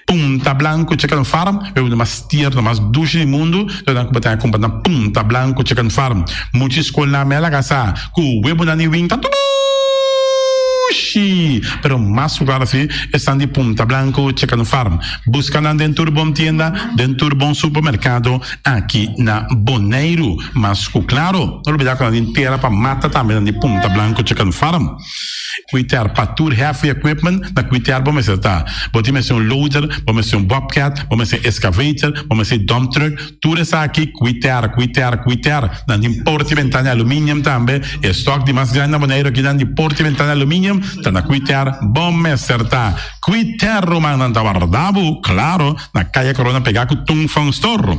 Punta Blanco Chicken Farm, e un mas tierno, mas dushi di mundu, lo nan ku bo ta kumpra na Punta Blanco Chicken Farm. Mucha skol na mela kasa ku webunan di win ta dushi. Dushi! Pero mas ku klaro si esnan di Punta Blanco Chicken Farm. Buska nan den tur bon tienda, den tur bon supermerkado aki na Boneiru. Mas ku klaro, no lubida ku nan tin tera pa mata tambe nan di Punta Blanco Chicken Farm. Kwiter pa tur heavy equipment na kwiter bo mester ta. Bo tin mester un loader, bo mester un bobcat, bo mester excavator, bo mester dump truck, tur esaki kwiter, kwiter, kwiter. Nan tin porta y bentana aluminium tambe. E stock di mas grandi na Boneiru aki nan di porta y bentana aluminium ta na kwiter bo mester ta. Kwiter ruman nan ta warda bo, claro, na Kaya Corona pega cu Tung Fong Store.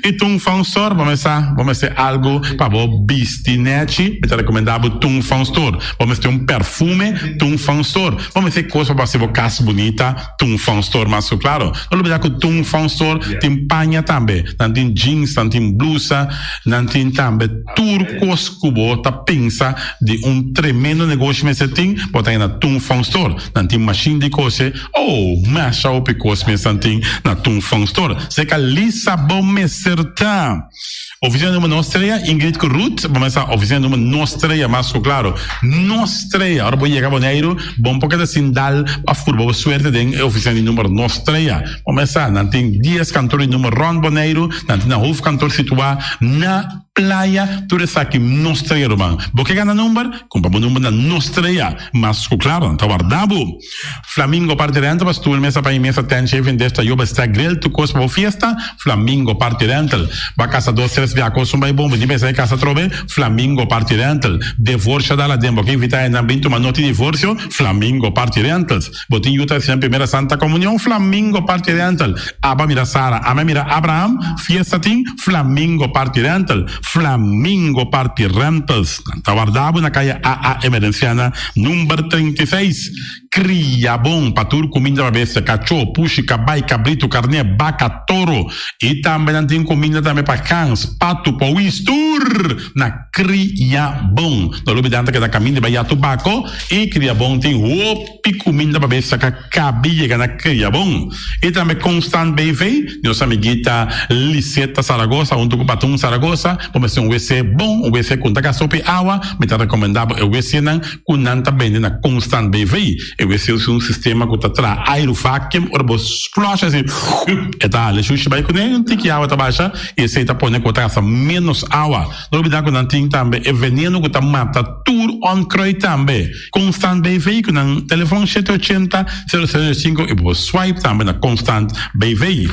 Y Tung Fong Store bo mester bo mester algo pa bo bisti nechi, mi ta recomenda bo Tung Fong Store. Bo mester un perfume, Tung Fong Store. Bo mester cos pa bo haci bo cas bunita, Tung Fong Store mas cu claro. No lubida cu Tung Fong Store tin paña tambe. Nan tin jeans, nan tin blusa, nan tin tambe tur cos cu bo ta pensa di un tremendo negoshi mester tin, bo ta haya na Tung Fong Store. Nan tin machine di cose, oh, masha hopi cos mes nan tin na Tung Fong Store. Seca Lisa bo mester ta. Oficina numero nos trea, Ingrid cu Ruth, bo mester sa oficina numero nos trea, mas cu claro. Nos trea, ora bo yega Boneiru, bo no por keda sin dal of purba bo suerte den e oficina di numero nos trea. Bo mester sa, nan tin dies kantoor di numero rond Boneiru, nan tin nan hoofdkantoor situa na Playa, tur esaki nos trea ruman. Bo ke gana number? Kumpra bo number na nos trea. Mas ku klaro, nan ta warda bo. Flamingo Party Rental pa stoel, mesa pa mesa, tent, chef, desta, yoba, stack, grill, tur kos pa bo fiesta. Flamingo Party Rental. Bo a kasa dos, tres bia kos un bai bon, bo tin pensa di kasa atrobe? Flamingo Party Rental. Devorsio dal aden, bo ke invita hendenan bin tuma noti divorsio? Flamingo Party Rentals. Bo tin yu ta hasi nan primera Santa Comunion? Flamingo Party Rental. Aba mira Sara, ame mira Abraham, fiesta tin? Flamingo Party Rental. Flamingo Party Rentals. Nan ta warda bo na kaya AA Emerenciana number 36. Kria bon pa tur kuminda pa bestia, kachó, pushi, kabai, kabritu, karné, baka, toro. I tambe nan tin kuminda tambe pa gans, patu, powis, tur na Kria bon. No lubida nan ta keda kaminda bai ya tobako i Kria bon tin hopi kuminda pa bestia ka kabi yega na Kria bon. I tambe Constant BV, nos amiguita Liseta Saragoza huntu ku Patun Saragoza bo mester un wc bon, un wc ku no ta gasta hopi awa. Mi ta rekomenda bo e wcnan ku nan ta bende na Constant BV. E wc usa un sistema ku ta traha airu vacuum ora bo flush asi e ta hala e shushi bai kuné un tiki awa ta basha i esei ta pone ku bo ta gasta menos awa. No olbida ku nan tin tambe e veneno ku ta mata tur onkruid tambe. Constant BV ku nan telefon shete ochenta, sero sero sinku i bo por swipe tambe na Constant BV.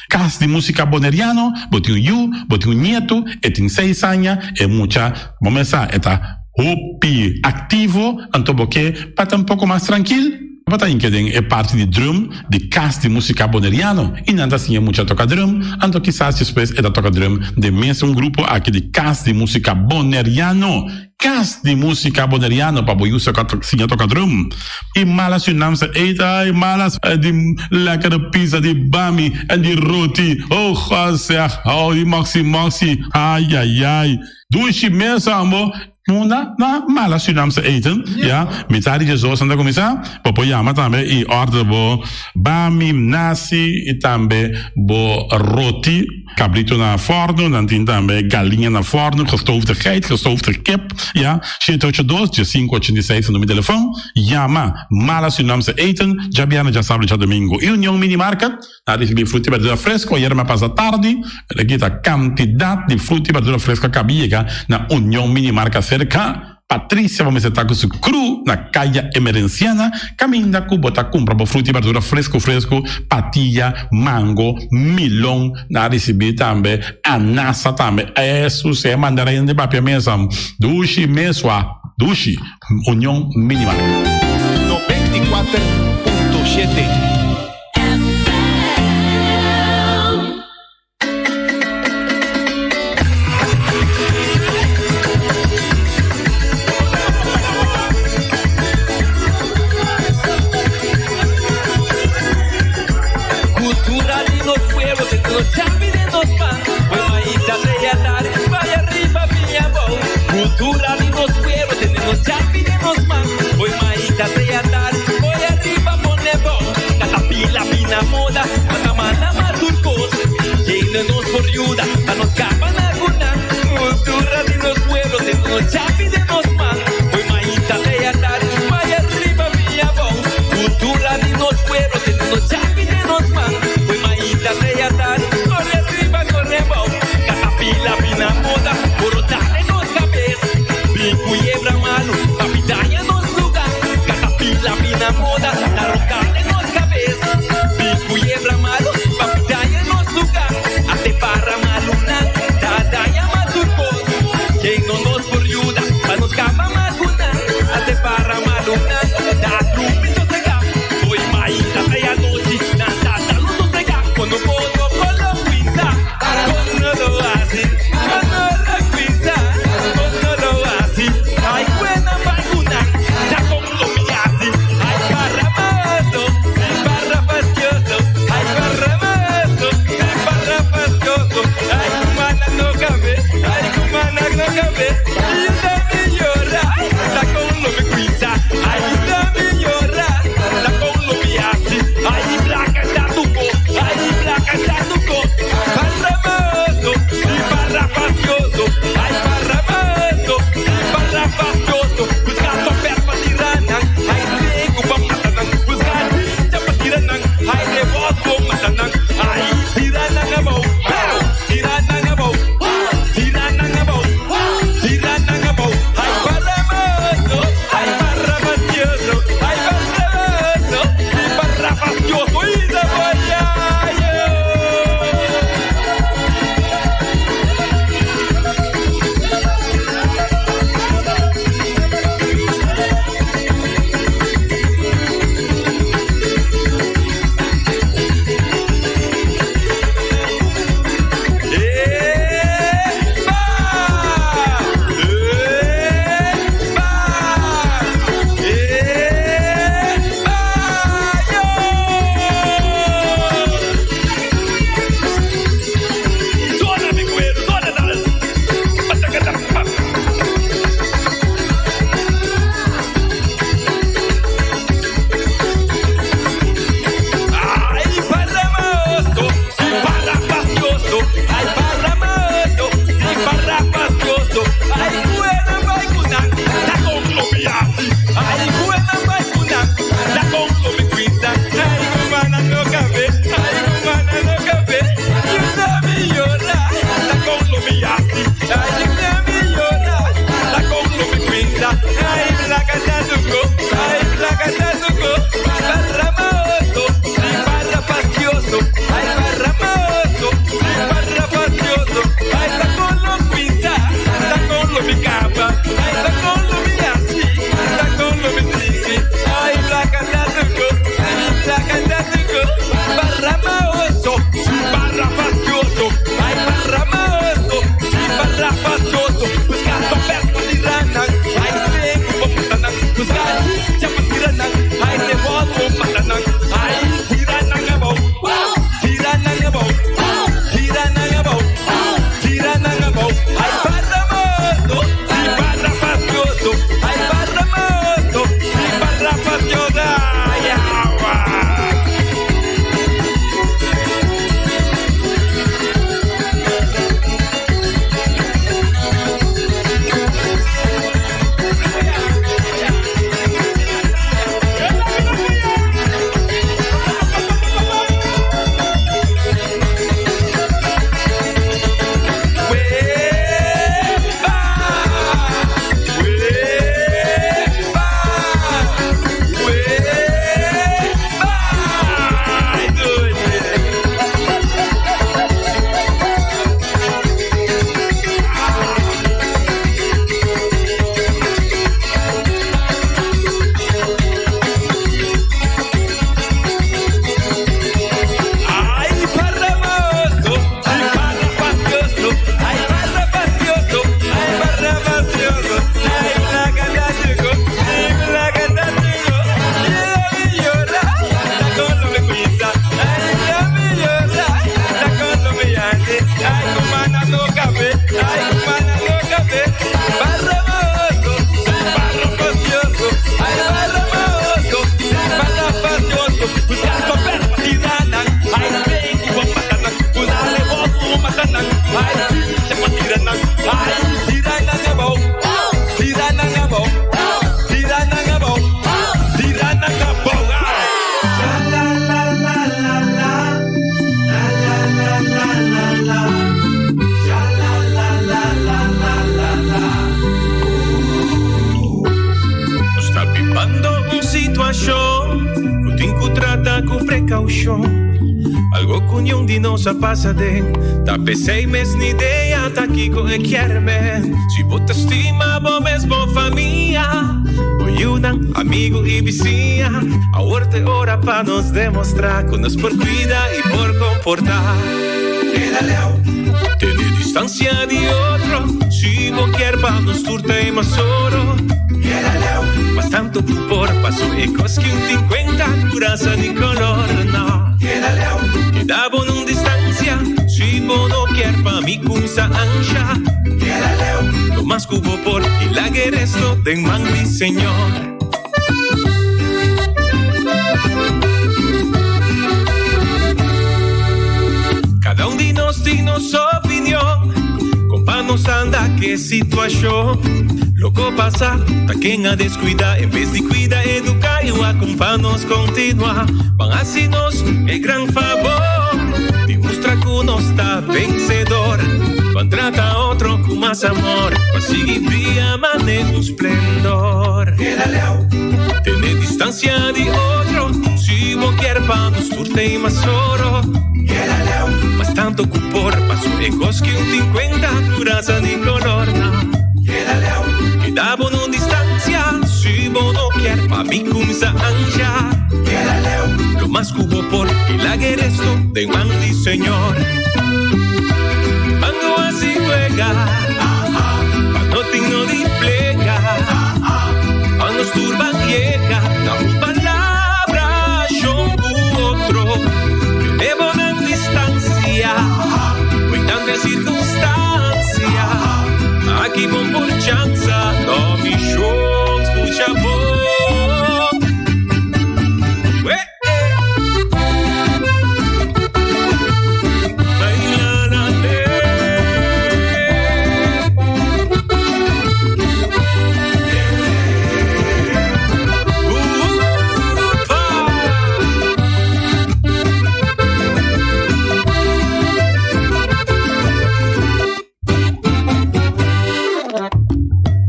Kas di Musika Boneriano, bo tin un yu, bo tin un nietu, e tin seis aña, e mucha bo mes sa e ta hopi aktivo, anto bo ke pa ta un poko mas trankil. Bo ta hinke den e parti di drum di Kas di Musika Boneriano i nan ta siña mucha toka drum, anto kisas despues e ta toka drum den mesun grupo aki di Kas di Musika Boneriano. Kas di Musika Boneriano pa bo yu siña toka drum. I mala Surinaamse eten, ai malas di lekkere pizza di bami en di roti, oh God zeg, oh di moxi moxi, ai ai ai, dushi mes ambo. Munda na mala Surinaamse eten, ya, mitad di djesdos nan ta kuminsá, bo por yama tambe i order bo bami, nasi i tambe bo roti, kabrito na fòrnu, nan tin tambe galiña na fòrnu, gestoofde geit, gestoofde kip, ya, shete ocho dos, diesinku ochenta i seis ta numero di telefòn, yama Mala Surinaamse eten, djabièrnè, djasabra, djadumingu. I Union Mini Market. A ricibi fruta y berdura fresco ayer me pasa tardi, pero aki ta cantidad di fruta y berdura fresco a cabi yega na Union Mini Marca cerca Patricia bo mester ta cu su crew na Caya Emerenciana caminda cu bo ta cumpra bo fruta y berdura fresco fresco, patilla, mango, milon, na a ricibi tambe anasa tambe, Jesus e mandarina di papia mesa dushi mesua dushi. Union Mini Marca. 94.7. Cultura di nos pueblo te nos chapi den nos pan. Buen maíta te andar, vaya arriba piña bou. Cultura di nos pueblo te nos chapi den nos man. Buen maíta te andar, voy arriba pone bou. Catapila pina moda, mata mana maturcos. Llena nos por ayuda, pa nos capa na guna. Cultura di nos pueblo te nos chapi den nos man. Buen maíta te andar, vaya arriba. na moda, ta ronka den nos kabes. Bin kuyebra malu, pa daña nos lugá. Ate para malunan, ta daña mas tur kos. Ken no nos por yuda, pa nos kaba mas ku nan. Ate para malunan, ta drumi sosegá. Fo'i mainta te anochi, nan ta salu sosegá. Kono bono kolo kuinsa, kono lo hasi, kono lo kuinsa, kono lo hasi. Ai buena bai ku nan, ta kon lo mi hasi. Ai para malo. bibando un situashon ku tin ku trata ku prekaushon. Algo ku niun di nos a pasa den, ta p'esei mes ni idea ta kiko e kier men. Si bo ta stima bo mes, bo famia, bo yunan, amigu i bisiña, awor ta e ora pa nos demostrá ku nos por kuida i por komportá. Keda leu, tene distansia di otro, si bo kier pa nos tur ta e mas oro. Keda leu, mas tanto ku por, paso e kos ki un tin kuenta, ku rasa ni kolor, no. Keda leu, keda bo nun distansia, si bo no kier pa mi kumsa ansha. Keda leu, lo mas ku bo por, i laga e resto den man di Señor. Cada un di nos tin nos opinion, compa nos anda ke situacion. Loco pasa, ta ken a descuida, en vez di cuida, educa y wak pa nos continua. Ban haci nos e gran favor, di mustra cu nos ta vencedor. Ban trata otro cu mas amor, pa sigui bria mane un splendor. Keda leu. Tene distancia di otro, si bo kier pa nos tur tei mas oro. Keda leu. Mas tanto cu por, paso e cos cu tin cuenta, cu raza ni color, no. Keda leu. Keda bo nun distancia, si bo no kier pa mi cuminsa ansha. Keda leu. Lo mas cu bo por, y laga e resto den man di Señor. Mango así juega. Pa no tin no di plega. Pa nos turba llega. Na un palabra shon ku otro. Tenemos nan distancia. Cuidando e circunstancia. Aki bon por chanza. No mi shon escucha bon.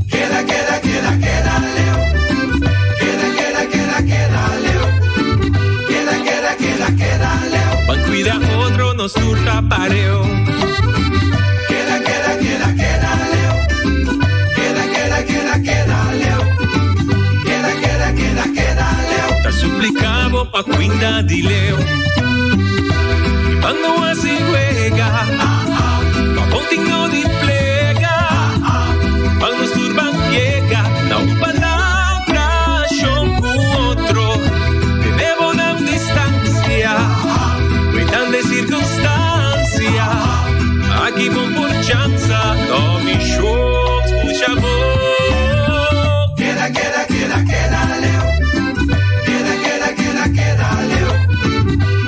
Keda, keda, keda, keda leu. Keda, keda, keda, keda leu. Keda, keda, keda, keda leu. Ban cuida otro, nos tur ta pareu. Keda, keda, keda, keda leu. Keda, keda, keda, keda leu. Keda, keda, keda, keda leu. Ta suplica bo pa cuida di leu. Y ban no haci wega. Pa bon tin no di plega. Ban nos tur ban yega na un palabra shon cu otro. Tene bo nan distancia. Cuidando e circunstancia. Aki bon por chanza. No mi shon scucha bo. Keda, keda, keda, keda leu. Keda, keda, keda, keda leu.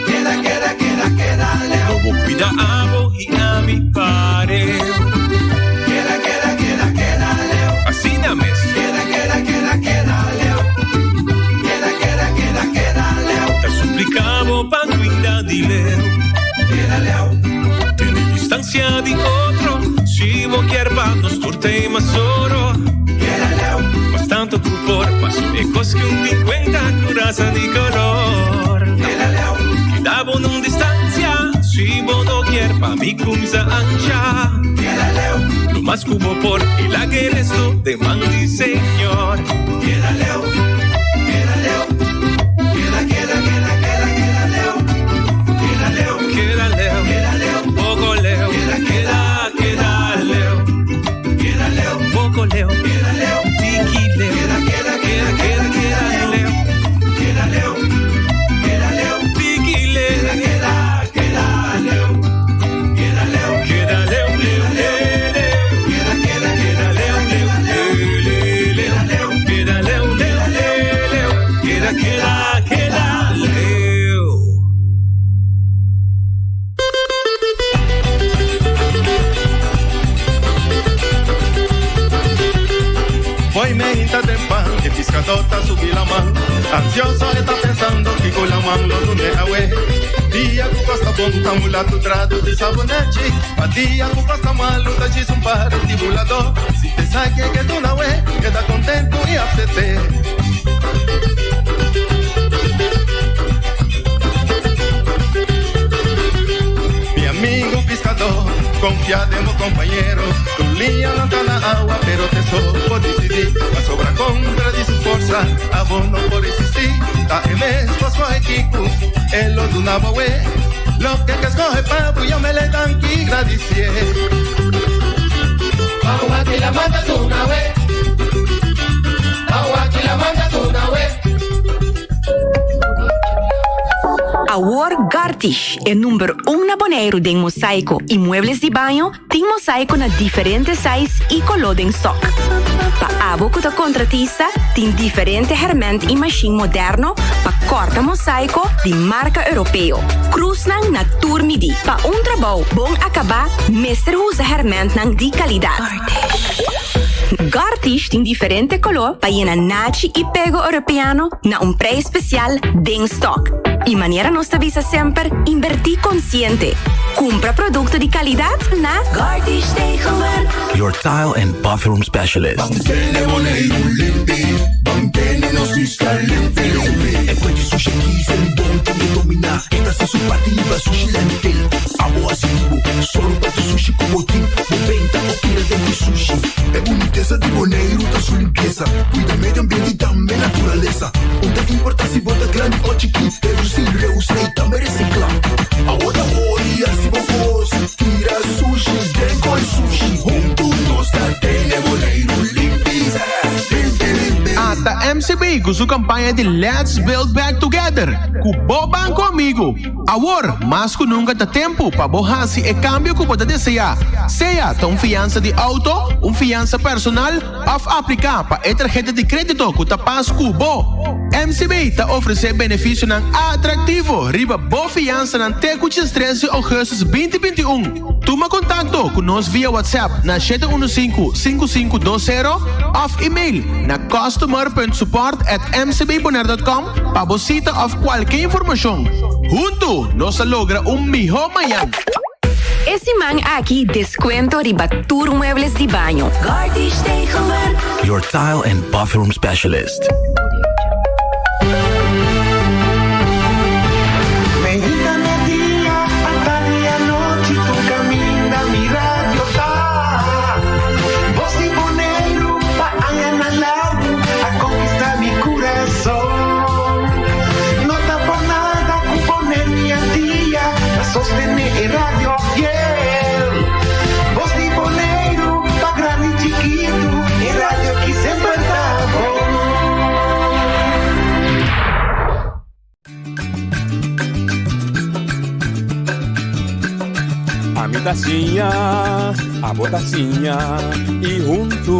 Keda, keda, keda, keda leu. Lo bo cuida abo y ami pareu. Keda, keda, keda, keda leu. Asina mes. Keda, keda, keda, keda leu. Keda, keda, keda, keda leu. Ta suplica bo pa cuida di leu. Keda leu. Tene distancia di otro. Si bo kier pa nos tur tei mas oro. Keda leu. Mas tanto cu por paso e cos cu un tin cuenta cu raza ni color. Keda leu. Keda bo nun distancia. Si bo no kier pa mi cuminsa ansha. Keda leu. Lo mas cu bo por y laga e resto den man di Señor. Keda leu. Keda leu. Keda, keda, keda, keda, keda leu. Keda leu. Keda leu. Keda leu. Poco leu. Keda, keda, keda leu. Keda leu. Poco leu. Keda leu. Tiki leu. Keda, keda, keda, keda, keda leu. Keda leu. Keda leu. Tiki leu. Keda, keda, keda leu. Keda leu. Keda leu, leu, leu, leu. Keda, keda, keda leu, leu, leu, leu, leu. Keda leu, leu, leu, leu. Keda, keda, keda leu. Hoy me hinta tempan, e piscador ta subi la man. Ansioso e ta pensando kiko laman lo dune awe. Dia ku kosta bon ta mula tu trato di sabonechi. Pa dia ku kosta malu ta djis un par di buladó. Si te sa ke ke duna awe, keda contento i apsete. Confia den bo compañero. Tu liña no ta na awa, pero te so por dicidi. Pasobra contra di su forsa, abo no por resisti. Ta e mes bo scoge kico, e lo duna bo awe. Loke ke scoge pa bo, yam'e danki, gradicié. Awa ki la manda duna we. Awa ki la manda duna we. Awor Gartish, e number un na Boneiru den mosaiko i muebles di baño, tin mosaiko na diferente size i koló den stock. Pa abo ku ta kontratista, tin diferente hèrmènt i mashin moderno pa kòrta mosaiko di marka europeo. Krusnan na tur midí. Pa un trabou bon akabá mester usa hèrmèntnan di kalidat. Gartish tin diferente koló pa yena nachi i pego europeano na un prijs spesial den stock. I manera nos ta bisa semper, inbertí konsiente. Kumpra produkto di kalidat na Gartish Tegelwerk. Your tile and bathroom specialist. Ata MCB ku su kampaña di Let's Build Back Together ku bo banko amigu. Awor, mas ku nunka ta tempu pa bo hasi e kambio ku bo ta deseá, sea ta un fiansa di outo, un fiansa personal òf apliká pa e tarheta di krédito ku ta pas ku bo. MCB ta ofresé benefisionan atraktivo riba bo fiansanan te ku diestres di ougùstus 2021. Tuma kontakto ku nos via WhatsApp na 715 5520 òf email na customer.support@mcbbonaire.com pa bo sita òf kualke informashon. Huntu nos ta logra un mihó mañan! E siman aki descuento riba tur muebles di baño. Gartish Tegelwerk. Your tile and bathroom specialist. Meinta merdia, atardi anochi, tur caminda mi radio ta. Voz di Boneiru pa añanan largu a conquista mi curason. No ta por nada cu pone mi al dia pa sostene e radio fiel. Voz di Boneiru pa grandi y chikitu, e radio ki semper ta bon. Ami ta siña, abo ta siña y huntu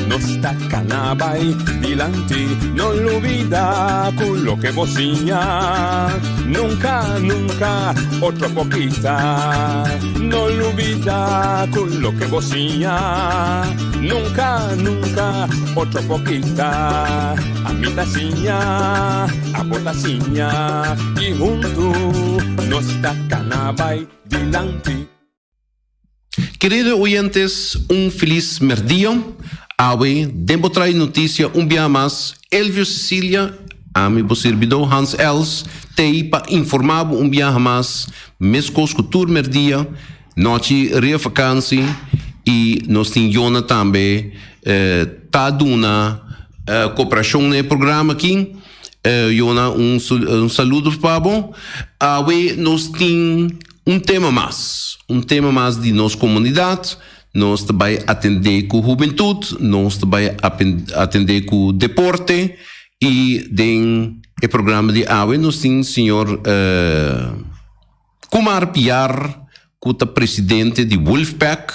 nos ta cana bay dilanti. No lubida cu loke bo siña nunca, nunca otro por kita. No lubida cu loke bo siña nunca, nunca otro por kita. Ami ta siña, abo ta siña y huntu nos ta cana bay dilanti. Kerido oyentes, un felis merdia. Awe den bo trae noticia un biaha mas, Elvio Cecilia, ami bo sirbidó Hans Els, t'ei pa informa bo un biaha mas, mescos cu tur merdia, nochi ria vakantie y nos tin Jona tambe ta duna cooperacion na e programa aki. Jona un un saludo pa bo. Awe nos tin un tema mas, un tema mas di nos comunidad. Nos ta bay atende cu hubentud, nos ta bay atende cu deporte y den e programa di awe nos tin señor Kumar Piar ku ta presidente di Wolfpack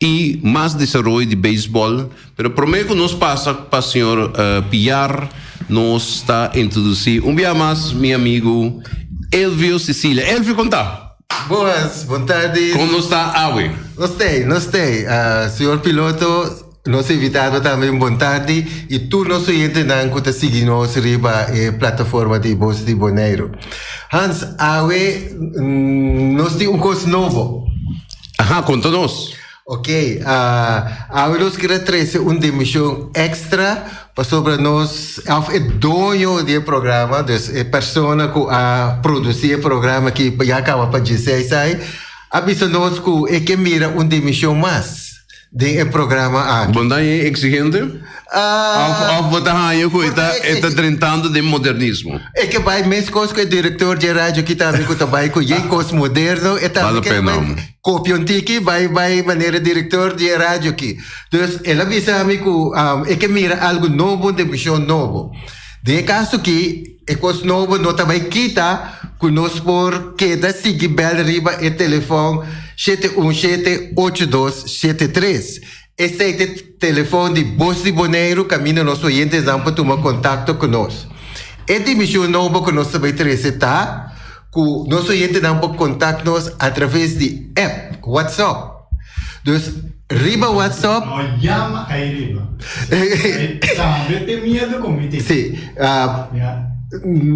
i mas desaroyo di beisbòl. Pero promé ku nos pasa pa señor Piar nos ta introdusí un bia mas mi amigu Elvio Cecilia. Elvio kon ta? Boas, bon tardi. Kon nos ta awe? Nos t'ei, nos t'ei. Señor piloto. Nos invitado tambe un bon tardi y tur nos oyentenan cu ta sigui nos riba e plataforma di Bos di Boneiru. Hans, awe nos tin un cos nobo. Aha, conta nos. Ok, awe nos kier a trece un dimension extra pasobra nos, of e doño di e programa, dus e persona cu a produci e programa aki ya caba pa dieseis ai. A bisa nos ku e ke mira un dimishon mas den e programa aki. Bo ta haña e exigente? Of of bo ta haña ku e ta e ta drentando den modernismo? E ke bai meskos ku e direktor dje radio aki tambe ku ta bai ku yen kos moderno e tambe Bale ke pena. bai kopia un tiki bai bai manera direktor dje radio aki. Dus el a bisa mi ku e ke mira algu nobo un dimishon nobo. Den e kaso aki e kos nobo no ta bai kita ku nos por keda sigui bèl riba e telefòn shete un shete ocho dos shete tres. Esei ta e telefòn di Bos di Boneiru kaminda nos oyentenan por tuma kontakto ku nos. E dimishon nobo ku nos ta bai trese ta ku nos oyentenan por kontakt nos atraves di app WhatsApp. Dus riba WhatsApp. No yama ahí riba. Tambe te miedo con mi tin. Sí.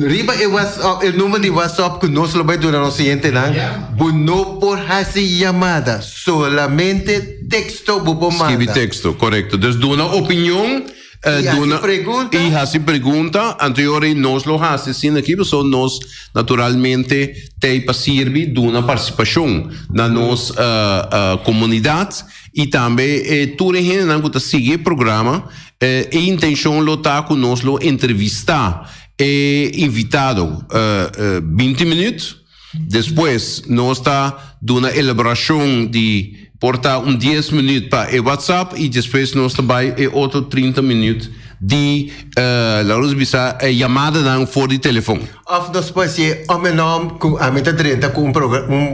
Riba e WhatsApp, e number di WhatsApp ku nos lo bai duna nos oyentenan, bo no por hasi yamada, solamente teksto bo por manda. Skibi teksto, korekto. Dus duna opinion. I hasi pregunta. I hasi pregunta, anto e ora ei nos lo hasi asina aki, pasobra nos naturalmente ta ei pa sirbi, duna partisipashon na nos komunidat i tambe tur e hendenan ku ta sigui e programa. E intenshon lo ta ku nos lo entrevistá e invitado binti minüt, despues nos ta duna elaborashon di por ta un dies minüt pa e WhatsApp i despues nos ta bai e otro trinta minüt di laga nos bisa e yamadanan for di telefon. Of nos por hasié om en om ku ami ta drenta ku un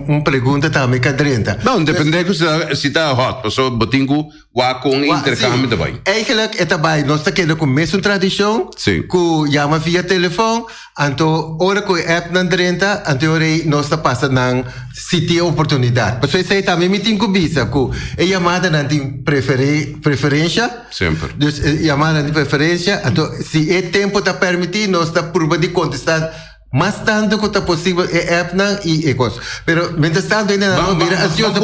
un pregunta tambe ka drenta. No, depende ku si ta hot pasobra bo tin ku Wak kon Wa, intercambio sí. ta bai. Eigenlijk e ta bai, nos ta keda ku mesun tradishon, Sí. ku yama via telefon, anto ora ku e appnan drenta, anto e ora ei nos ta pasa nan si tin e oportunidat. Pasobra esei tambe mi tin ku bisa ku e yamadanan tin prefere, preferensha. Semper. Dus e yamadanan tin preferensha, anto si e tempo ta permití nos ta purba di kontestá Mas tantu ku ta posibel e appnan i e kos. Pero mientras tantu hende nan lo bira ansioso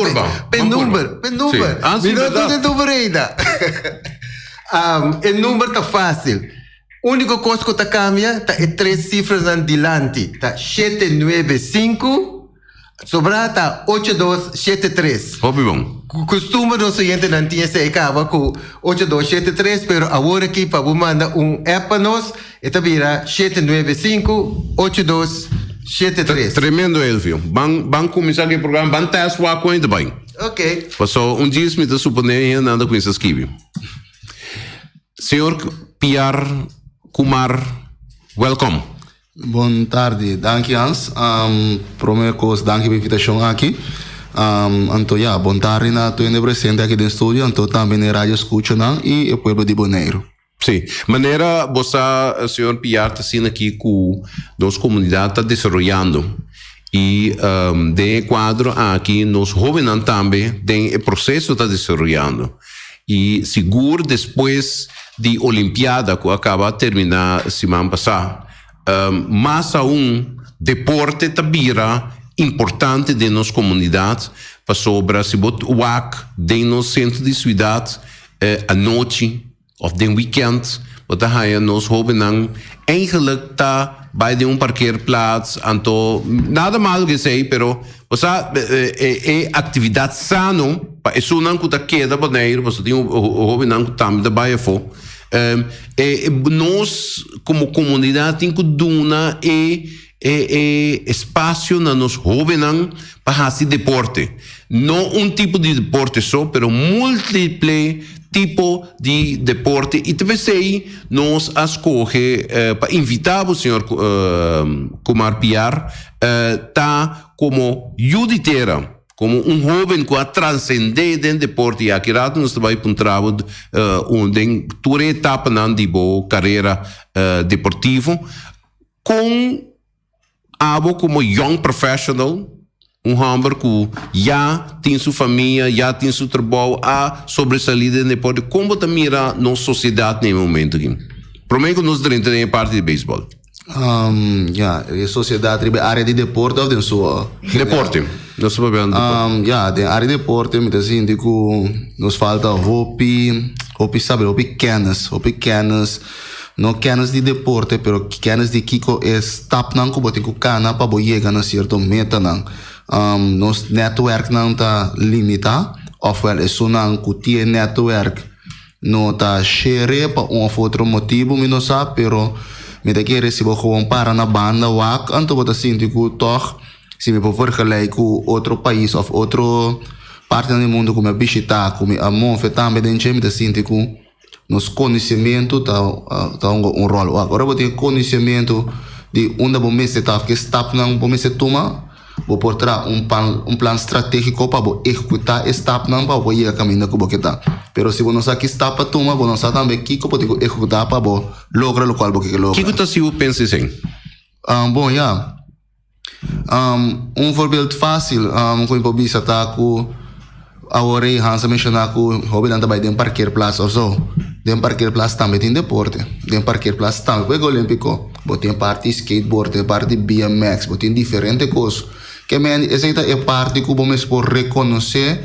p'e number, p'e number. Mi no tin e number ainda. E number ta fásil. Úniko kos ku ta kambia ta e tres sifranan dilanti. Ta shete nuebe sinku. Sobrá ta ocho dos shete tres. Hopi bon. Kustumber nos oyentenan tin esei kaba ku ocho dos shete tres, pero awor aki pa bo manda un app pa nos e ta bira shete nuebe sinku ocho dos shete tres. Tremendo Elvio. Ban ban kuminsá ku e programa, ban test wak kon e ta bai. Ok. Paso un djis mi ta suponé hende nan ta kuminsá skibi. Señor Piar Kumar, welkom. Bon tardi, danki Hans. Prome kos danki pa invitashon aki. Anto ya, bon tardi na tur hende presente aki den studio, anto tambe na e radio skuchanan i e pueblo di Boneiru. Sí, manera bo sa señor Piar ta asina aki ku nos komunidat ta desaroyando i den e kuadro aki nos hóbennan tambe den e proseso ta desaroyando. I sigur despues di Olimpiada ku a kaba terminá siman pasá, mas aun deporte ta bira importante den nos komunidat pasobra si bo wak den nos sentro di siudat anochi òf den wikènt bo ta haña nos hóbennan eigenlik ta bai den un parkeerplaats anto nada malo ku esei pero Bo sa, e aktividat sano pa esunnan ku ta keda Boneiru, pasobra tin hóbennan ku tambe ta bai afó. Nos komo komunidat tin ku duna e e espasio na nos hóbennan pa hasi deporte. No un tipo di deporte so, pero múltiple tipo di deporte. I ta p'esei nos a skohe pa invitá bo, señor Kumar Piar, ta komo yu di tera, komo un hóben ku a transendé den deporte i aki rato nos ta bai puntra bo den tur e etapanan di bo karera deportivo, kon abo komo young professional, un hòmber ku ya tin su famia, ya tin su trabou, a sobresalí den deporte, kon bo ta mira nos sosiedat na e momento aki? Promé ku nos drenta den e parti di beisbòl. Ya, e sosiedat riba e área di deporte òf den su general? Deporte, nos ta papia di deporte. Ya, den área di deporte mi ta sinti ku nos falta hopi, hopi saber, hopi kènis, hopi kènis, no kènis di deporte, pero kènis di kiko e stapnan ku bo tin ku kana pa bo yega na sierto metanan. Um, nos netwerknan ta limitá, ofwel esunnan ku tin e netwerk no ta share pa un of otro motibu, mi no sa, pero mi ta kere si bo gewoon para na banda wak, anto bo ta sinti ku tòg si mi por vergelijk ku otro pais of otro partinan di mundu ku mi a bishitá, ku mi a move tambe den dje, mi ta sinti ku nos konosementu ta ta hunga un ròl. Wak, ora bo tin konosementu di unda bo mester ta òf ke stapnan bo mester tuma, bo por traha un pan un plan stratégiko pa bo ehekutá e stapnan pa bo por yega kaminda ku bo ke ta. Pero si bo no sa ki stap pa tuma, bo no sa tambe kiko bo tin ku ehekutá pa bo logra lokual bo ke logra. Kiko ta si bo pensa esei? Bon, ya. Un voorbeeld fácil ku mi por bisa ta ku awor ei Hans a menshoná ku hóbennan ta bai den parkeerplaats òf so. Den parkeerplaats tambe tin deporte. Den parkeerplaats tambe wega olímpiko. Bo tin parti skateboard, tin parti BMX, bo tin diferente kos. Ke men esei ta e parti ku bo mester por rekonosé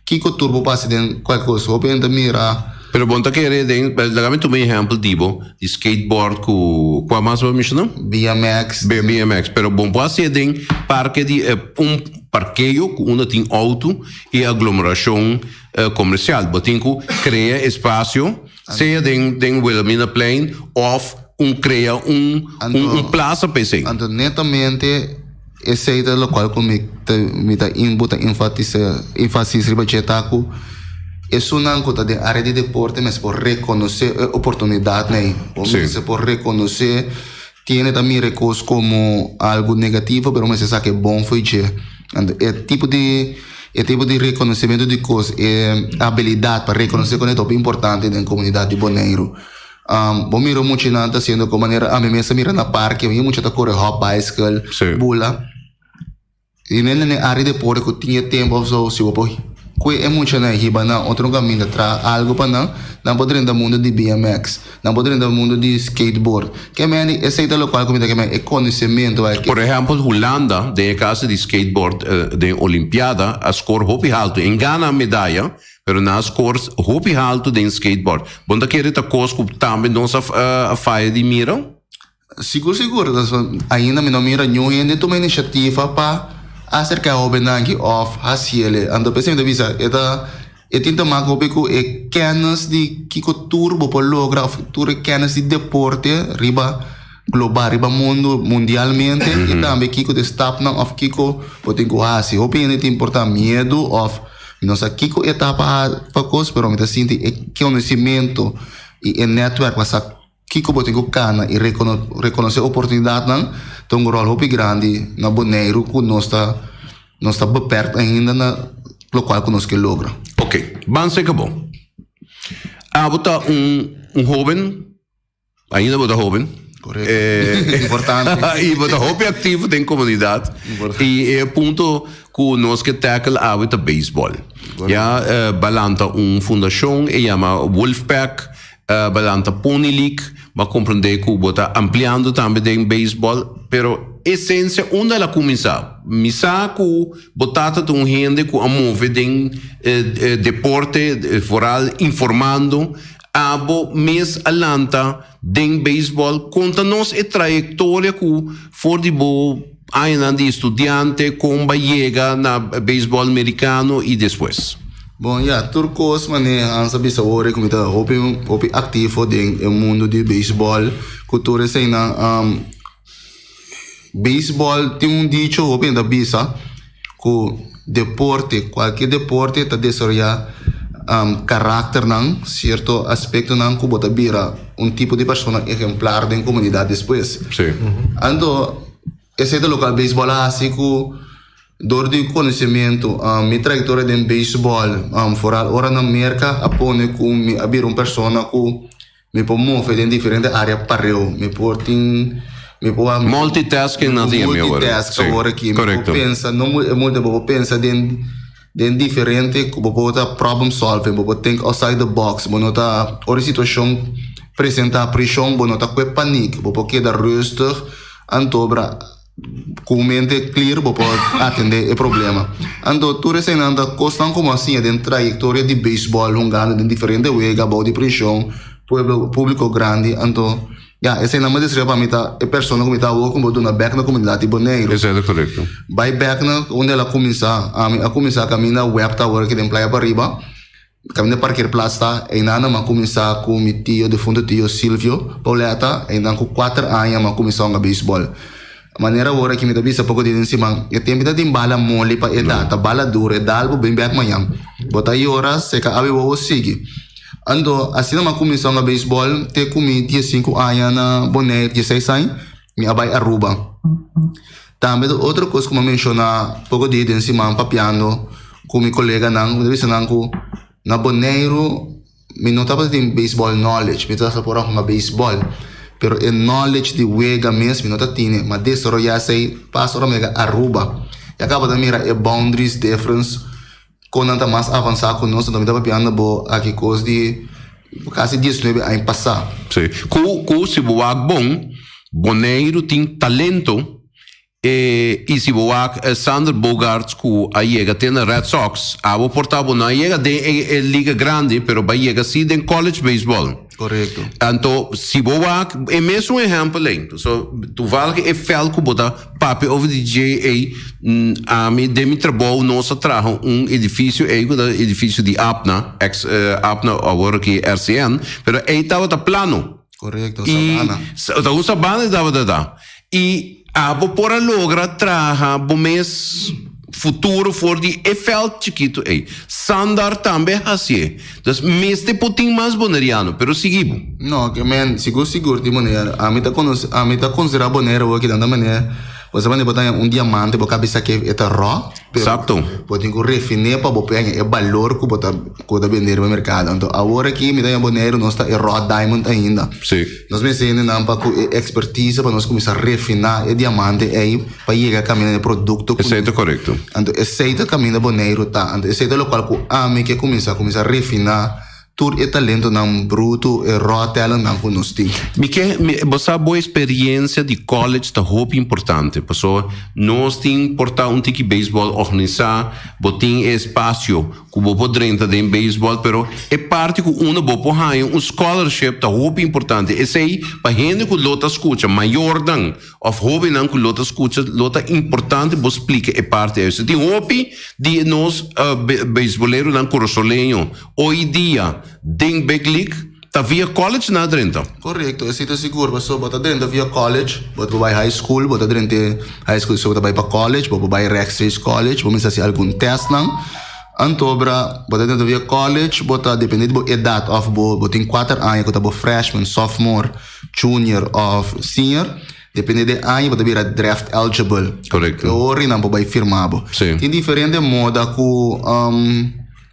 kiko tur bo pasa den kualke kos. Hopi hende ta mira. Pero bo no ta kere den, laga mi tuma e ehèmpel di bo, di skateboard ku, kua mas bo a menshoná? BMX. BMX, pero bo no por hasié den parke di un parkeo ku unda tin outo i aglomerashon komersial. Bo tin ku krea espasio, sea den den Wilhelminaplein òf un krea un un plasa pa esei. Anto netamente esei ta lokual ku mi ta mi ta bo ta enfatisa enfasis riba dje ta ku esunnan ku ta den área di deporte mester por rekonosé e oportunidatnan ei. Bo mester por rekonosé tiene ta mira e kos komo algu negativo pero mester sa ke bon fo'i dje. Anto e tipo di e tipo di rekonosementu di kos e abilidat pa rekonosé ku ta hopi importante den komunidat di Boneiru. Bo mira un muchanan ta haciendo con manera ami mes a mira na parke mi mucha ta core hop bicycle bula y nen den e area di deporte cu tin e tempo of so si bo por cue e muchanan hiba nan otro caminda traha algo pa nan nan por drenta mundo di BMX nan por drenta mundo di skateboard ke mende esey ta locual cu mi ta keme e conocemento aki. Por ehempel Hulanda den e caso di skateboard den olimpiada a score hopi halto en gana medaya Pero nan a score hopi haltu den skateboard. Bo no ta kere ta kos ku tambe nos a faya di mira? Sigur sigur. Ainda mi no mira niun hende tuma inisiativa pa aserka e hobennan aki òf hasiel. Anto p'esei mi ta bisa e ta e tin ta mak hopi ku e kènis di kiko tur bo por logra òf tur e kènis di deporte riba global, riba mundu mundialmente i tambe kiko ta e stapnan òf kiko bo tin ku hasi. Hopi hende tin por ta miedu òf. Mi no sa kiko e ta pa pa kos, pero mi ta sinti e konosementu i e netwerk pa sa kiko bo tin ku kana i rekono rekonosé oportunidatnan ta un ròl hopi grandi na Boneiru ku nos ta nos ta beperkt ainda na lokual ku nos ke logra. Oké, ban seka bo. Abo ta un un hoben Ainda bo ta hoben. Correcto. Eh, Importante. y bo ta hopi activo den comunidad. Y e punto cu nos ke tackle awe ta baseball. Ja, eh, balanta un fundacion, e llama Wolfpack, eh, balanta Pony League, ma comprende cu bo ta ampliando tambe den baseball, pero esencia unda la cuminsa? Mi sa cu bo tata ta un hende cu a move den eh, eh, deporte, eh, vooral informando Abo mes a lanta den beisbòl. Konta nos e trayektoria ku for di bo añanan di estudiante kon bo a yega na beisbòl merikano i despues. Bon ya, tur kos manera Hans a bisa ora ku mi ta hopi hopi aktivo den e mundu di beisbòl ku tur eseinan. Beisbòl tin un dicho hopi hende ta bisa ku deporte, kualke deporte ta desaroyá karakternan, sierto aspektonan ku bo ta bira un tipo di persona ehemplar den komunidat despues. Anto esei ta lokual beisbòl a hasi ku dor di konosementu mi trayektoria den beisbòl foral ora na Merka a pone ku mi a bira un persona ku Mi por move den diferente area pareu. Mi por tin, mi por a. Multitasking nan tin mi awor. Multitask awor aki. Mi por pensa, no multi, bo por pensa den den diferente, bo por ta problem solving, bo por think outside the box, bo no ta, ora e situacion presenta presion, bo no ta kue paniek, bo por keda rustig, anto bra. Ku un mente clear bo por atende e problema. Anto tur eseinan ta kosnan ku bo a siña den trayektoria di beisbòl hungando den diferente wega bou di preshon, pueblo, públiko grandi. Anto. Ya, eseinan mi a deskribí pa mi ta e persona ku mi ta awor ku mi por duna bèk na komunidat di Boneiru. Esei ta korekto. Bai bèk na unda el a kuminsá. Ami a kuminsá kaminda wèp ta awor aki den Playa Pariba, kaminda parkeerplaats ta. Einan mi a kuminsá ku mi tio, defunto tio Silvio Pauletta. Einan ku kuater aña mi a kuminsá hunga beisbòl. Manera awor aki mi ta bisa poko di den siman, e tempu ta tin bala moli pa e da, ta bala duro, e dal bo bin bek mañan. Bo ta yora, seka awe wowo sigui. Anto, asina mi a kuminsá hunga beisbòl te ku mi diesinku aña na Bonaire, dieseis aña, mi a bai Aruba. Tambe ta otro kos ku mi a menshoná poko di den siman papiando ku mi koleganan, mi ta bisa nan ku na Boneiru, Mi no tabata tin baseball knowledge, mi tabata por a hunga baseball, pero e knowledge di wega mes mi no ta tine, m'a desaroya esei pas ora mi yega Aruba. Ya caba ta mira e boundaries difference, con nan ta mas avansa cu nos, anto mi ta papiando bo aki cos di casi diesnuebe aña pasa. Sí, cu cu si bo wak bon, Boneiru tin talento E i si bo wak Sander Bogaerts ku a yega te na Red Sox, abo por ta bo no a yega den e e liga grandi pero bo a yega si den college baseball. Korekto. Anto si bo wak e mesun ehèmpel ei, so toevallig e vèlt ku bo ta papia over di dje ei, ami den mi trabou nos a traha un edifisio ei ku ta edifisio di APNA, ex APNA awor aki RCN, pero ei tabata plano. Korekto, I sabana. ta un sabana e tabata ta. I abo por a logra traha bo mes futuro for di e veld chikitu ei. Sandar tambe a hasié. Dus mester por tin mas boneriano, pero sigui bo. No, ke men, sigur sigur tin boneriano. Ami ta konos, ami ta konsiderá Bonaire awor ki tanta manera, bo sa manera bo ta haña un diamante bo ka bisa ke e ta rò, pero Exacto. bo tin ku refiné pa bo por haña e balor ku bo ta ku bo ta bende riba merkado. Anto awor aki mi ta haña Boneiru nos ta e raw diamond ainda. Sí. Nos mester hendenan pa ku e ekspertise pa nos kuminsá refiná e diamante ei pa yega kaminda na e produkto ku Esei ta korekto. Anto esei ta kaminda Boneiru ta. Anto esei ta lokual ku ami ke kuminsá, kuminsá refiná tur e talentonan brutu, e raw talentnan ku nos tin. Mi ke, mi, bo sa bo experiencia di college ta hopi importante, pasobra nos tin por ta un tiki baseball organisa, bo tin e espacio Ku bo por drenta den beisbòl, pero e parti ku unda bo por haña un scholarship ta hopi importante. Esei pa hende ku lo ta skucha, mayornan òf hóbennan ku lo ta skucha, lo ta importante bo splika e parti ei. Tin hopi di nos beisboleronan kurasoleño hoy dia den Big League ta via college nan a drenta. Korekto, esei ta sigur pasobra bo ta drenta via college, bo ta bai high school, bo ta drenta high school despues bo ta bai pa college, bo por bai rechtstreeks college, bo mester hasi algun testnan. Antobra, bo ta drenta via college, bo ta depende di bo edat of bo bo tin kuater aña ku ta bo freshman, sophomore, junior of senior, depende di e aña bo ta bira draft eligible. Korekto. E ora nan por bai firma bo. Sí. Tin diferente moda ku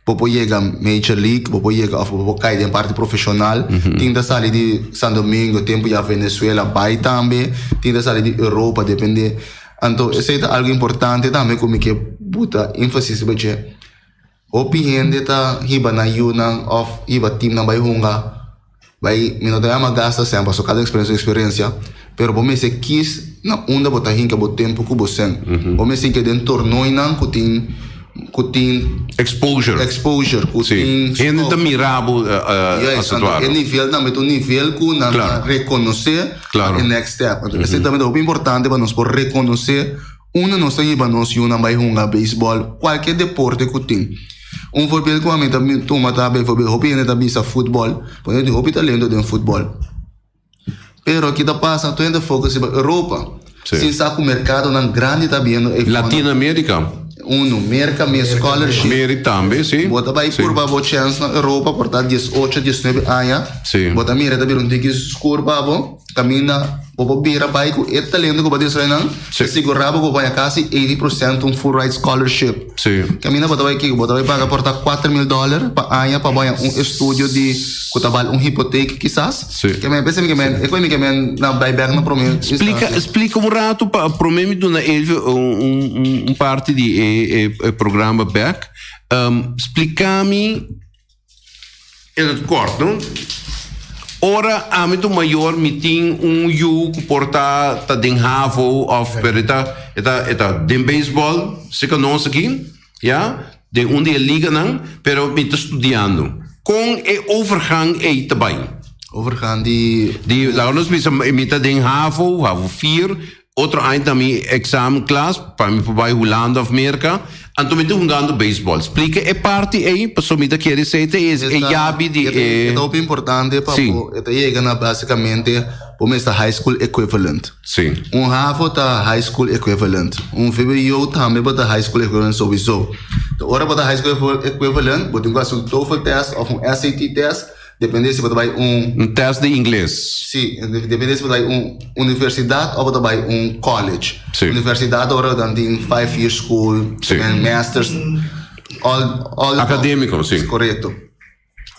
bo por yega major league, bo por yega of bo por kai den parti profeshonal. Tin ta sali di San Domingo, tempu ya Venezuela bai tambe, tin ta sali di Europa, depende. Anto esei ta algu importante tambe ku mi ke buta énfasis riba dje. Hopi hende ta hiba nan yunan òf hiba timnan bai hunga, bai, mi no ta yama gasta sèn pasobra kada eksperensia un eksperensia, pero bo mester kis na unda bo ta hinka bo tempu ku bo sèn. Bo mester hinka den tornoinan ku tin ku tin Exposure. exposure, ku Sí. tin Hende ta mira bo Juist, as het anto ware. e nivel tambe ta un nivel ku nan ta rekonosé. Claro. E next step. Anto esei tambe ta hopi importante pa nos por reconoce unda nos ta hiba nos yunan bai hunga baseball, cualkier deporte cu tin. Un voorbeeld cu ami ta tuma ta bijvoorbeeld hopi hende ta bisa futbol, pasobra tin hopi talento den futbol. Pero ki ta pasa tur hende ta focus riba Europa, sin sa cu mercadonan grandi ta biendo ey fondo. Latinoamerica. Uno, Merca mes scholarship. Meri tambe, si. Bo ta bai purba bo chance na Europa por ta diesocho, diesnuebe aña. Si. Bo ta mira e ta bira un tiki skur pa bo, kaminda bo por bira bai ku e talento ku bo a desaroya nan, Si. ta sigurá bo ku bo haña kasi eighty percent un full ride scholarship. Si. Kaminda bo ta bai kiko? Bo ta bai paga por ta kuater mil dòler pa aña pa bo haña un estudio di ku ta bal un hipotek kisas. Si. Ke men p'esei mi ke men, e koe mi ke men na bai bèk na promé Splika, instansia. splika un ratu pa promé mi duna Elvio un, un, un, un parti di e, e, e programa bèk. Um, splika mi in het kort, no? Ora ami ta un mayor mi tin un yu ku por ta ta den havo of pero e ta e ta e ta den beisbòl seka nos aki, ya, den un di e liganan, pero mi ta studiando. Kon e overgang ei ta bai? Overgaan di... Di, laga nos bisa, mi ta den havo, havo 4, otro aña ta mi examen klas, pa mi por bai Hulanda of Merka, anto mi ta hungando baseball. Splika e parti ei, pasobra mi ta kere esei ta e e yabi di e... E ta hopi importante pa Sí. bo, e ta yega na basikamente bo mester high school equivalent. Sí. Un havo ta high school equivalent. Un VWO tambe bo ta high school equivalent sowieso. Ora bo ta high school equivalent, bo tin ku hasi un TOEFL test of un SAT test. Depende si bo ta bai un. Un test di ingles. Si, depende si bo ta bai un universidat of bo ta bai un college. Si. Universidat ora dan tin five year school, Si. en masters, all, all. Academico, si. Correcto.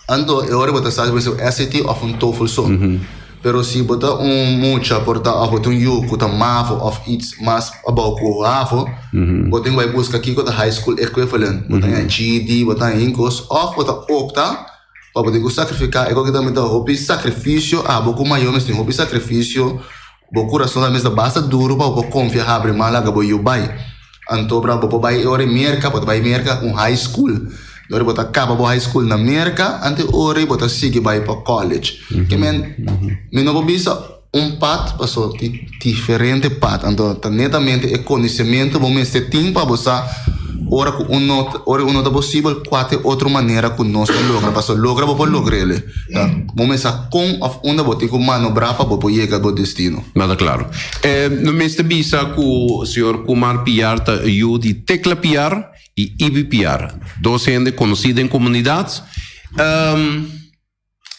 Anto e ora bo ta sa si bo ta un SAT of un TOEFL so. Pero si bo ta un mucha por ta of bo ta un yu ku ta mavo of iets mas abou ku havo, bo tin ku bai buska kiko ta high school equivalent. Bo ta haña GED, bo ta haña hinkos of bo ta opta. Pa bo tin ku sakrifiká e koke tambe ta hopi sakrifisio, abo ku mayor mester tin hopi sakrifisio, bo kurason tambe mester ta basta duru pa bo por konfia habri man laga bo yu bai. Anto bra bo por bai e ora e Merka, bo ta bai Merka ku un high school, e ora bo ta kaba bo high school na Merka, ante ora bo ta sigui bai pa college. Ke men, mi no por bisa un pad paso tin diferente pad, anto ta netamente e konosementu bo mester tin pa bo sa ora ku un no ora un no ta posibel kua ta e otro manera ku nos ta logra paso logra bo por logr'el ta bo mester sa kon òf unda bo tin ku manobrá pa bo por yega bo destino. Nada klaro. No mester bisa ku señor Kumar Piar ta yu di Tecla Piar i Ibi Piar, dos hende konosí den komunidat.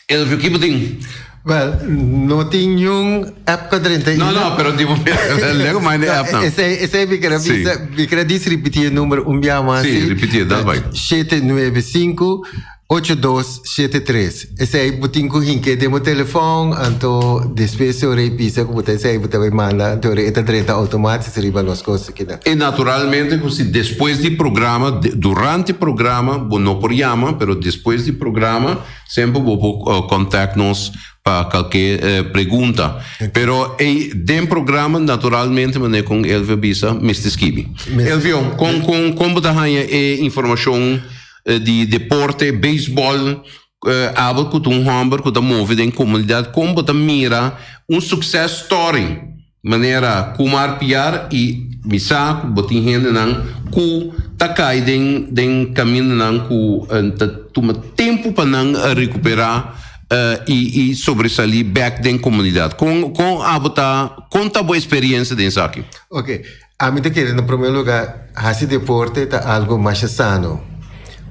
Elvio, ki bo tin? Wel, no tin niun app ku drenta No, no, pero tipo, lego mai de app nan. Esei, esei mi kere Sí. bisa, mi kere dis ripití e numero un bia mas. Sí, ripití, dal bai. 795 8273. Esei bo tin ku hinke den bo telefòn, anto despues ora e bisa ku bo ta esei bo ta bai manda, anto ora e ta drenta outomático riba nos kos akinan. E naturalmente ku si despues di programa, durante programa bo no por yama, pero despues di programa Semper bo por contact nos pa kalke pregunta. Pero ey den programa naturalmente manera con Elvio a bisa mester skibi. Elvio, con con con bo ta haña e informacion di deporte, baseball, abo cu ta un homber cu ta move den comunidad, con bo ta mira un success story Manera Kumar Piar i mi sa ku bo tin hendenan ku ta kai den den kamindanan ku ta tuma tempu pa nan rekuperá i i sobresalí bèk den komunidat. Kon kon abo ta kon ta bo eksperiensia den esaki? Oke, ami ta kere na promé lugá hasi deporte ta algu masha sano,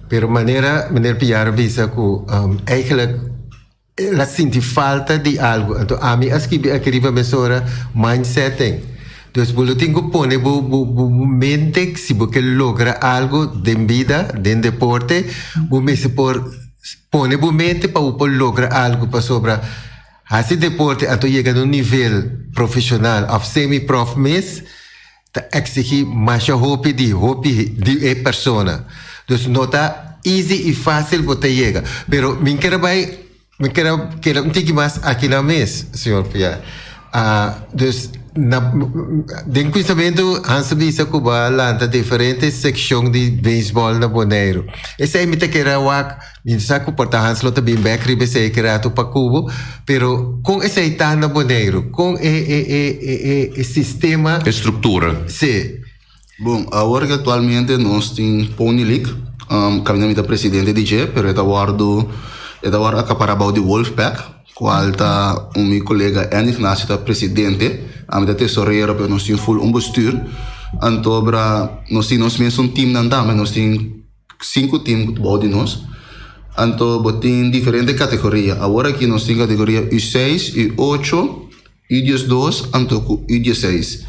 pero manera meneer Piar a bisa ku eigenlijk El a sinti falta di algu. Anto ami a skibi aki riba mesora mindsetting. Dus bo lo tin ku pone bo bo bo mente si bo ke logra algu den bida, den deporte, bo mester por pone bo mente pa bo por logra algu pasobra hasi deporte anto yega na un nivel profeshonal òf semi-prof mes ta exigi masha hopi di hopi di e persona. Dus no ta easy y facil bo ta yega. Pero mi kere bay, mi kere keda un tiki mas aki na mes, señor Piar. Ah, dus na, den cuminsamentu Hans a bisa cu bo a lanta diferente seccion di baseball na Boneiru. Esey mi ta kere wak. Mi sa ku por ta Hans lo ta bin bek riba esei ki ratu pa kubo, pero kon esei ta na Boneiru? Kon e e e e e e sistema. E struktura. Si. Bon, awor ki aktualmente nos tin Pony League, kaminda mi ta presidente di dje, pero e ta wòrdu e ta wòrdu akapará bou di Wolfpack, kual ta un mi kolega Andy Ignacio ta presidente, ami ta tesorero, pero nos tin ful un bestuur. Anto bra nos tin nos mesun teamnan tambe, nos tin. Sinku tim ku ta bou di nos. Anto bo tin diferente kategoria. Awor aki nos tin kategoria U seis, U ocho, U diesdos anto ku U dieseis.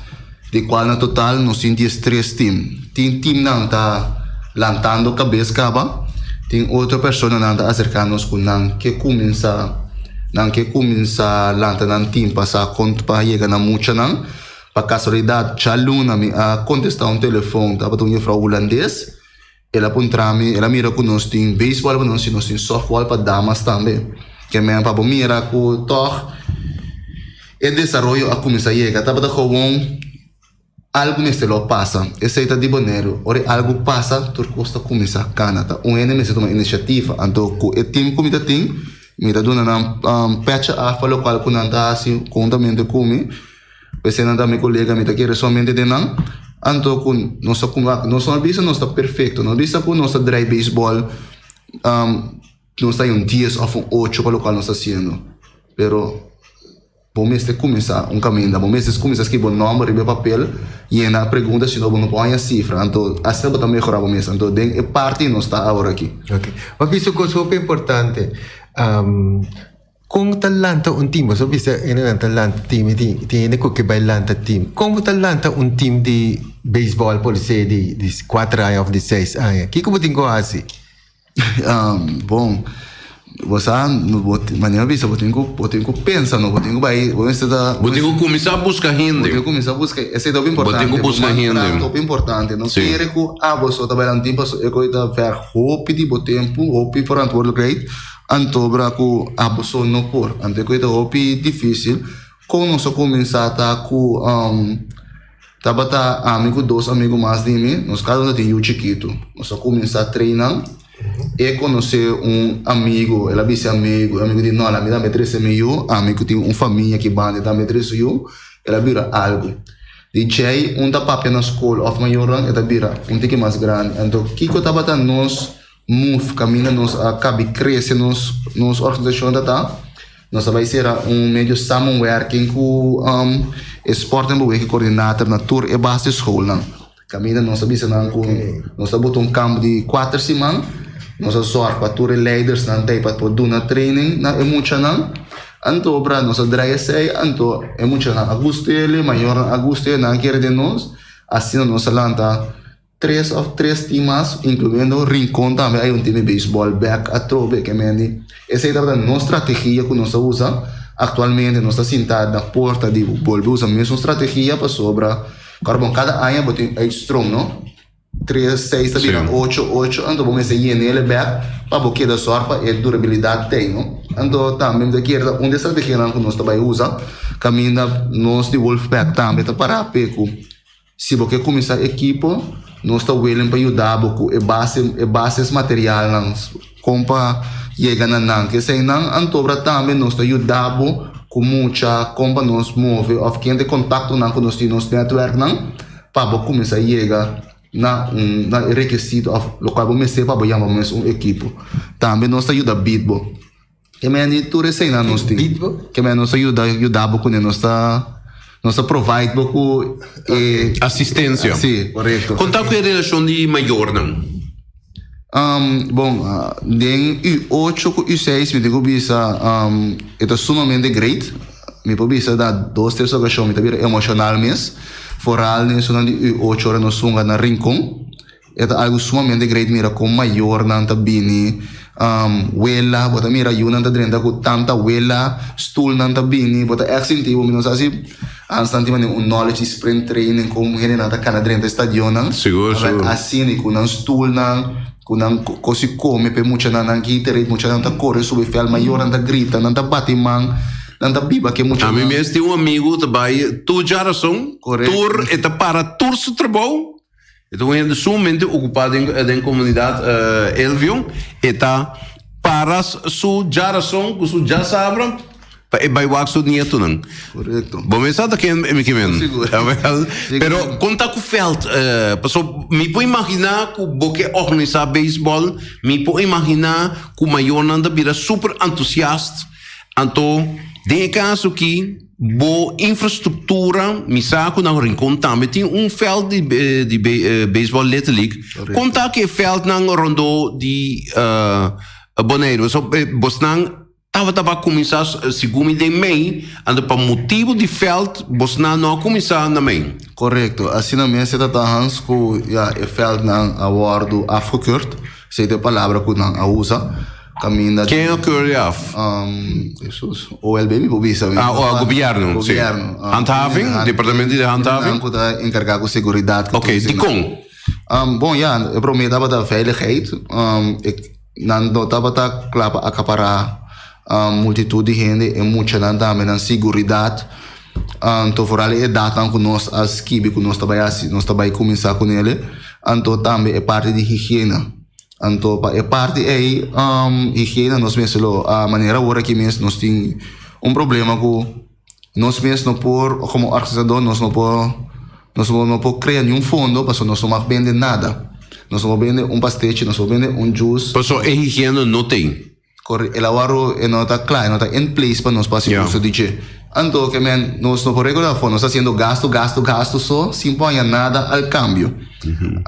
Di kual na total nos tin diestres tim. Tin timnan ta lantando kabes kaba. Tin otro personanan ta aserká nos ku nan ke kuminsá nan ke kuminsá lanta nan tim pa sa kon pa yega na muchanan. Pa kasualidat djaluna mi a kontestá un telefon tabata un jufrou hulandes. El a puntra mi, el a mira ku nos tin beisbòl pa nos i nos tin sòftbòl pa damas tambe. Ke men pa bo mira ku tòg e desaroyo a kuminsá yega. Tabata gewon algu mester lo pasa. Esei ta di Boneiru. Ora e algu pasa, tur kos ta kuminsá kana. Ta un hende mester tuma inisiativa. Anto ku e tim ku mi ta tin. Mi ta duna nan um, petje af pa lokual ku nan ta hasi konhuntamente ku mi. P'esei nan ta mi kolega, mi ta kere solamente den nan. Anto ku nos ta kuma, nos no a bisa nos ta perfekto, nos a bisa ku nos ta drai beisbòl, um, nos ta un dies òf un ocho pa lokual nos ta hasiendo. Pero bo mester kuminsá un kaminda, bo mester kuminsá skibi bo nòmber riba e papel, yena pregunta, si no bo no por haña sifra. Anto asina bo ta mehorá bo mes. Anto den e parti nos ta awor aki. Ok. Bo a bisa un kos hopi importante. Kon ta lanta un team? Boso bisa hendenan ta lanta team i tin tin hende ku ke bai lanta team. Kon bo ta lanta un team di beisbòl por esei di di kuater aña òf di seis aña? Kiko bo tin ku hasi? Bon, bo sa bo manera bisa bo tin ku bo tin ku pensa no, bo tin ku bai bo mester ta. Bo tin ku kuminsá buska hende. Bo tin ku kuminsá buska, esei ta hopi importante. Bo tin ku buska hende. Bo ta hopi importante. No Si. kere ku abo so ta bai lanta un team pasobra e koe ta verg hopi di bo tempu, hopi verantwoordelijkheid. Anto bra ku abo so no por. Anto e koe ta hopi difísil. Kon nos a kuminsá ta ku tabata ami ku dos amigu mas di mi, nos kada un ta tin yu chikitu. Nos a kuminsá train nan. E konosé un amigu, el a bisa e amigu, e amigu di no, ami tambe trese mi yu, ami ku tin un famia aki banda tambe trese su yu, el a bira algu. Di djei un ta papia na skol òf mayornan e ta bira un tiki mas grandi. Anto kiko tabata nos move kaminda nos a kabi krese nos nos organisashon ta ta nos a bai sera un medio samenwerking ku e sport en beweging coördinator na tur e basisschoolnan kaminda nos a bisa nan ku nos ta bota un kamp di kuater siman nos a zorg pa tur e leidersnan ta ei pa por duna training na e muchanan anto obra nos a drai esei anto e muchanan a gust'el e mayornan a gust'el nan a kere den nos asina nos a lanta Tres of tres team mas, incluyendo Rincon tambe hay un team di baseball bek atrobe ke men di esey tabata nos strategia ku nos a usa. Actualmente nos ta sinta na porta di bolbe usa mesun strategia pasobra kòrda bon kada aña bo tin uitstroom no, tres seis ta bira ocho ocho anto bo mester yenele bek pa bo keda sòr pa e durabilidat tei no. Anto tambe mi ta kere ta un di e strategianan ku nos ta bai usa kaminda nos di Wolfpack tambe ta para pe ku. Si bo ke kuminsá ekipo, nos ta willing pa yuda bo ku e base, e bases materialnan, kon pa yega na nan. Keseinan antobra tambe nos ta yuda bo ku mucha kon pa nos move òf ken ta e kontaktonan ku nos tin nos nètwèrknan pa bo kuminsá yega na un na e rekisito òf lokual bo mester pa bo yama bo mes un ekipo. Tambe nos ta yuda bid bo. Ke men di tur eseinan nos tin. Ke men nos ta yuda yuda bo kuné nos ta nos ta provide bo ku e Asistencia. Si, korekto. Kon ta ku e relashon di mayornan? Bon, den U ocho ku U seis mi tin ku bisa e ta sumamente great. Mi por bisa na dos tres okashon mi ta bira emoshonal mes. Foral den esunnan di U ocho ora nos hunga na Rincon. E ta algu sumamente great mira kon mayornan ta bini wela, bo ta mira yunan ta drenta ku tanta wela, stulnan ta bini, bo ta ègt sinti bo mi no sa si ans nan tin manera un knowledge di sprint training kon hendenan ta kana drenta e stadionnan, Sigur, sigur. asina ku nan stulnan, ku nan kos di kome pa e muchanan nan Gatorade, muchanan ta kore subi vèlt, mayornan ta grita, nan ta bati man, nan ta biba ku e muchanan. Ami mes tin un amigu ta bai tur djarason, tur e ta para tur su trabou. E ta un hende sumamente okupá den den komunidat Elvio. E ta para su djarason ku su djasabra pa e bai wak su nietonan. Korekto. Bo mes sa ta ken mi ke men. Sigur. Awel, pero kon ta ku vèlt? Paso mi por imaginá ku bo ke organisá beisbòl, mi por imaginá ku mayornan ta bira super entusiast. Anto den e kaso aki bo infrastruktura, mi sa ku na Rincon tambe tin un vèlt di di beisbòl Little League. Kon ta ku e vèltnan rondó di Boneiru? So bosnan tabata pa kuminsá segun mi den mei, anto pa motibu di vèlt bosnan no a kuminsá na mei. Korekto, asina mes e ta ta Hans ku ya e vèltnan a wòrdu afgekeurd, esei ta e palabra ku nan a usa. Caminda di. Ken a keur di af? Jesus, OLB mi por bisa. Ah, oh, gobierno, si. Gobierno. Handhaving, departamento di handhaving? Nan cu ta encarga cu seguridad. Ok, dicon? Bon, ya, e prome tabata veiligheid. Nan no tabata cla pa acapara multitud di hende, e muchanan tambe nan siguridad. Anto foral e edadnan cu nos a skibi cu nos ta bay haci, nos ta bay cuminsa cu nele. Anto tambe e parti di higiena. Anto pa e parti ei um, higiena nos mes lo a manera awor aki mes nos tin un problema ku nos mes no por komo organisador nos no por nos no por krea niun fondo pasobra nos no mag bende nada. Nos no por bende un pastechi, nos no por bende un juice. Pasobra e higiena no tin. Corre, el awaro e no ta cla, e no ta in place pa nos por haci uso di dje. Anto ke men nos no por recorda afo, nos ta haciendo gasto, gasto, gasto so sin por haña nada al cambio.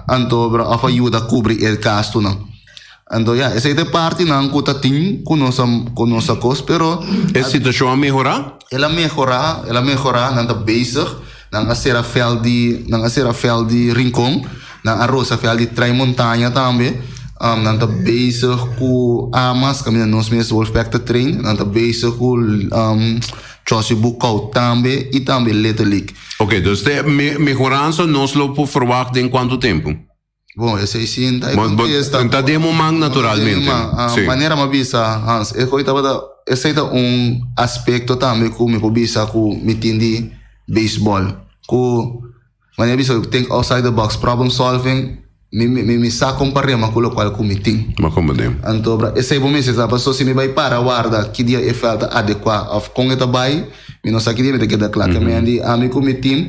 Anto bra of a yuda cubri e gastonan. Anto ya, esey ta e partinan cu ta tin cu nos a cu nos a cos, pero. E situacion a mehora? El a mehora, el a mehora, nan ta bezig, nan a cera veld di, nan a cera veld di Rincon. Nan a rosa fial di Trai Montaña tambe. Nan ta bezig ku Amas, kaminda nos mes Wolfpack ta train. Nan ta bezig ku Chosy Bucau tambe i tambe Little League. Oké, dus de mehoransa nos lo por verwagt den kuantu tempu? Bon, esei sin ta e kontesta. Ta den bo man naturalmente. Si. Manera mi a bisa, Hans, e koe tabata, esei ta un aspekto tambe ku mi por bisa ku mi tin di beisbòl. Ku Manera bisa think outside the box, problem solving, mi mi mi sa kon pa rema ku lokual ku mi tin. Ma kon bo den? Anto bra esei bo mester sa paso si mi bai para warda ki dia e vèlt ta adekuá òf kon e ta bai, mi no sa ki dia mi ta keda kla. Ke men di ami ku mi team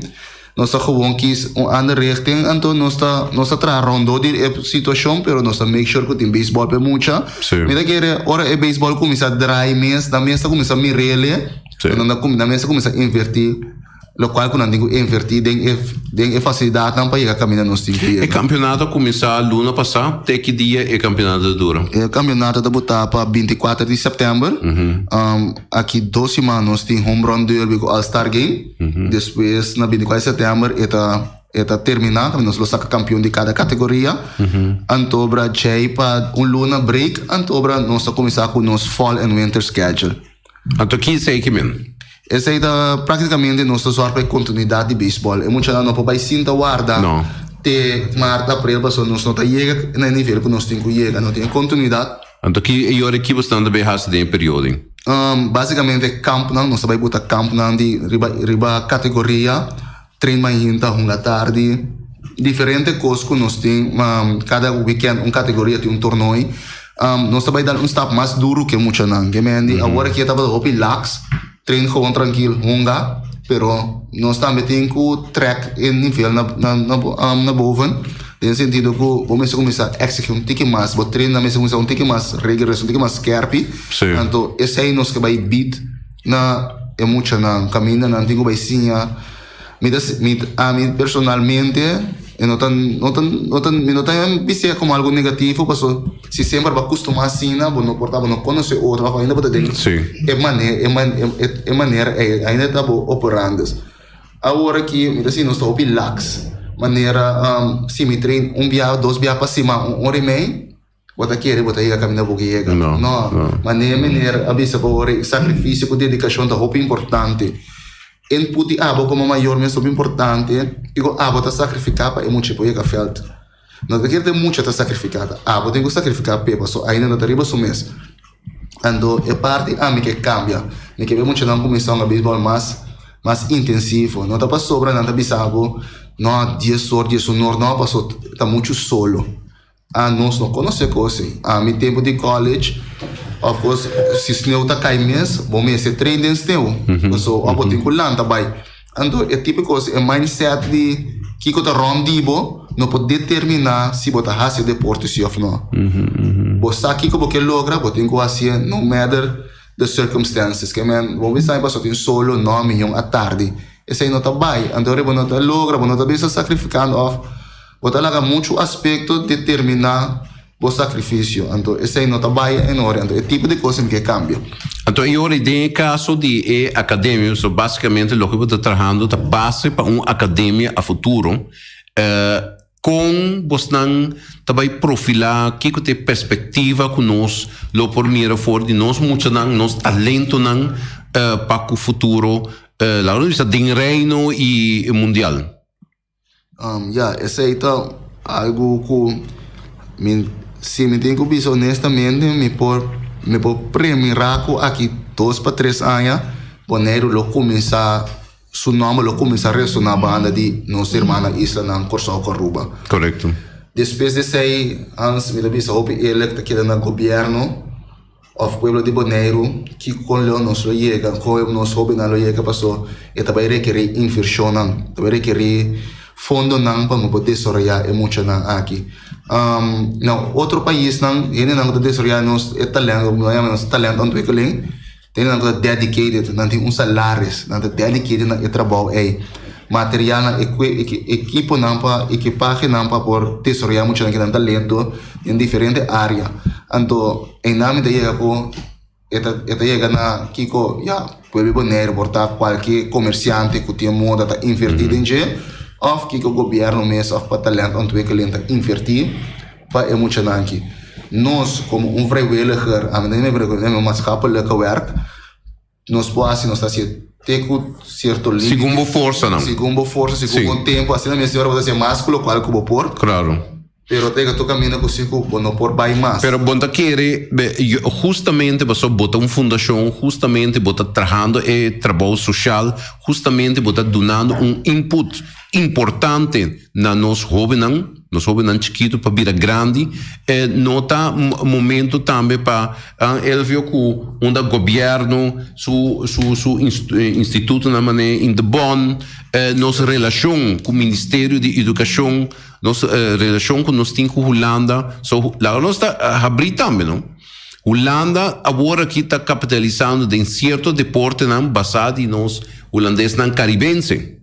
nos ta gewoon kis un ander richting anto nos ta nos ta traha rondó di e situashon pero nos ta make sure ku tin beisbòl pa e mucha. Mi ta kere ora e beisbòl kuminsá drai mes nan mes ta kuminsá mir'é nan mes ta kuminsá invertí. Lokual ku nan tin ku invertí den e den e fasilidatnan pa yega kaminda nos tin ku yega. E kampionato a kuminsá luna pasá, te ki dia e kampionato ta dura? E kampionato ta botá pa bintikuater di sèptèmber. Aki dos siman nos tin Home Run Derby ku All Star Game. Despues na bintikuater di sèptèmber e ta e ta terminá, kaminda nos lo saka kampion di kada kategoria. Antobra djei pa un luna break, antobra nos ta kuminsá ku nos fall and winter schedule. Anto ki esei ki men? Esei ta praktikamente nos ta zòrg pa e kontinuidat di beisbòl. E muchanan no por bai sinta warda te mart, aprel pasobra nos no ta yega na e nivel ku nos tin ku yega. No tin e kontinuidat. Anto ki e yora ki bosnan ta bai hasi den e periodo ei? Basikamente kampnan, nos ta bai buta kampnan di riba riba kategoria, train mainta, hunga tardi, diferente kos ku nos tin. Kada wikènt un kategoria tin un tornoi. Nos ta bai dal un stap mas duru ke muchanan. Ke men di awor aki e tabata hopi laks, train gewoon trankil, hunga, pero nos tambe tin ku trek e nivel na na boven, den sentido ku bo mester kuminsá eksigí un tiki mas, bo train nan mester kuminsá un tiki mas rigorous, un tiki mas skerpi. Anto esei nos ke bai bid na e muchanan, kaminda nan tin ku bai siña. Mi ta mi ami personalmente e no ta no ta no ta mi no ta bis'é komo algu negativo paso si semper bo a kustumá asina bo no por ta bo no konosé otro òf ainda bo ta den e mane e e manera ei ainda ta bo operandes. Awor aki mi ta sinti nos ta hopi laks manera si mi train un bia dos bia pa siman un ora i mei Bo ta kere bo ta yega kaminda bo ke yega. No, No. no. Manera meneer a bisa bo ora sakrifisio ku dedikashon ta hopi importante. Input di abo komo mayor mes hopi importante i ku abo ta sakrifiká pa e mucha por yega vèlt. No ta kere ta e mucha ta sakrifiká, ta abo tin ku sakrifiká p'e pasobra ainda no ta riba su mes. Anto e parti ami ke kambia. Mi ke be muchanan kuminsá hunga beisbòl mas mas intensivo. No ta pasobra nan ta bisa bo no dies or, diesun or, no pasobra ta muchu solo. A nos no konosé kos ei. Ami tempu di college, of course, si sneu ta kai mes, bo mester train den sneu. Paso abo tin ku lanta bai. Anto e tipo kos, e mindset di kiko ta rònt di bo, no por determiná si bo ta hasi e deporte si òf no. Bo sa kiko bo ke logra, bo tin ku hasié no matter the circumstances. Ke men, bo bisa mi paso tin solo no miyon atardi. Esei no ta bai. Anto bo no ta logra, bo no ta bisa sakrifikando òf. Bo ta laga muchu aspekto determiná bo sakrifisio, anto esei no ta bai en orde, anto e tipo di kos tin ke kambia. Anto e ora den e kaso di e akademia, so basikamente loke bo ta trahando ta base pa un akademia a futuro, kon bosnan ta bai profilá, kiko ta e perspektiva ku nos lo por mira for di nos muchanan, nos talentonan pa ku futuro, laga nos bisa den reino i mundial? Ya, esei ta algu ku mi, si mi tin ku bisa honestamente, mi por mi por premirá ku aki dos pa tres aña Boneiru lo kuminsá, su nòmber lo kuminsá resoná banda di nos hermana islanan Kòrsou ku Aruba. Korekto. Despues di esei, Hans, mi ta bisa hopi eerlijk ta keda na gobièrnu òf pueblo di Boneiru kiko kon leu nos lo yega, kon nos hóbennan lo yega paso e ta bai rekerí invershonnan, ta bai rekerí fondonan pa no por desaroyá e muchanan aki. Na otro paisnan hendenan ku ta desaroyá nos e talento, nos yama nos talentontwikkeling, Hendenan ku ta dedicated, nan tin un salaris, nan ta dedicated na e trabou ei. Materialnan, ekiponan pa, ekipahenan pa por desaroyá muchanan ku nan talento den diferente área. Anto einan mi ta yega ku e ta e ta yega na kiko ya pueblo di Boneiru por ta kualke komersiante ku tin moda ta invertí den dje òf kiko gobièrnu mes òf pa talentontwikkeling ta invertí. Pa e muchanan aki. Nos komo un vrijwilliger, ami ta yama vrijwilliger, mi maatschappelijke werk, nos por hasi, nos ta hasi te ku sierto limite. Segun bo forsanan. Segun bo forsa, segun bo tempu, asina mes ora bo ta hasi mas ku lokual ku bo por. Klaro. Pero ta yega tur kaminda ku si ku bo no por bai mas. Pero bo ta kere, hustamente pasobra bo ta un fundashon, hustamente bo ta trahando e trabou sosial, hustamente bo ta dunando un input importante na nos hóbennan, nos hóbennan chikitu pa bira grandi, e no ta momento tambe pa Elvio ku unda gobièrnu su su su institutonan manera Indebon, nos relashon ku Ministerio di Edukashon, nos relashon ku nos tin ku Hulanda, so laga nos ta habrí tambe no. Hulanda awor aki ta kapitalisando den sierto deportenan basá di nos hulandesnan karibense.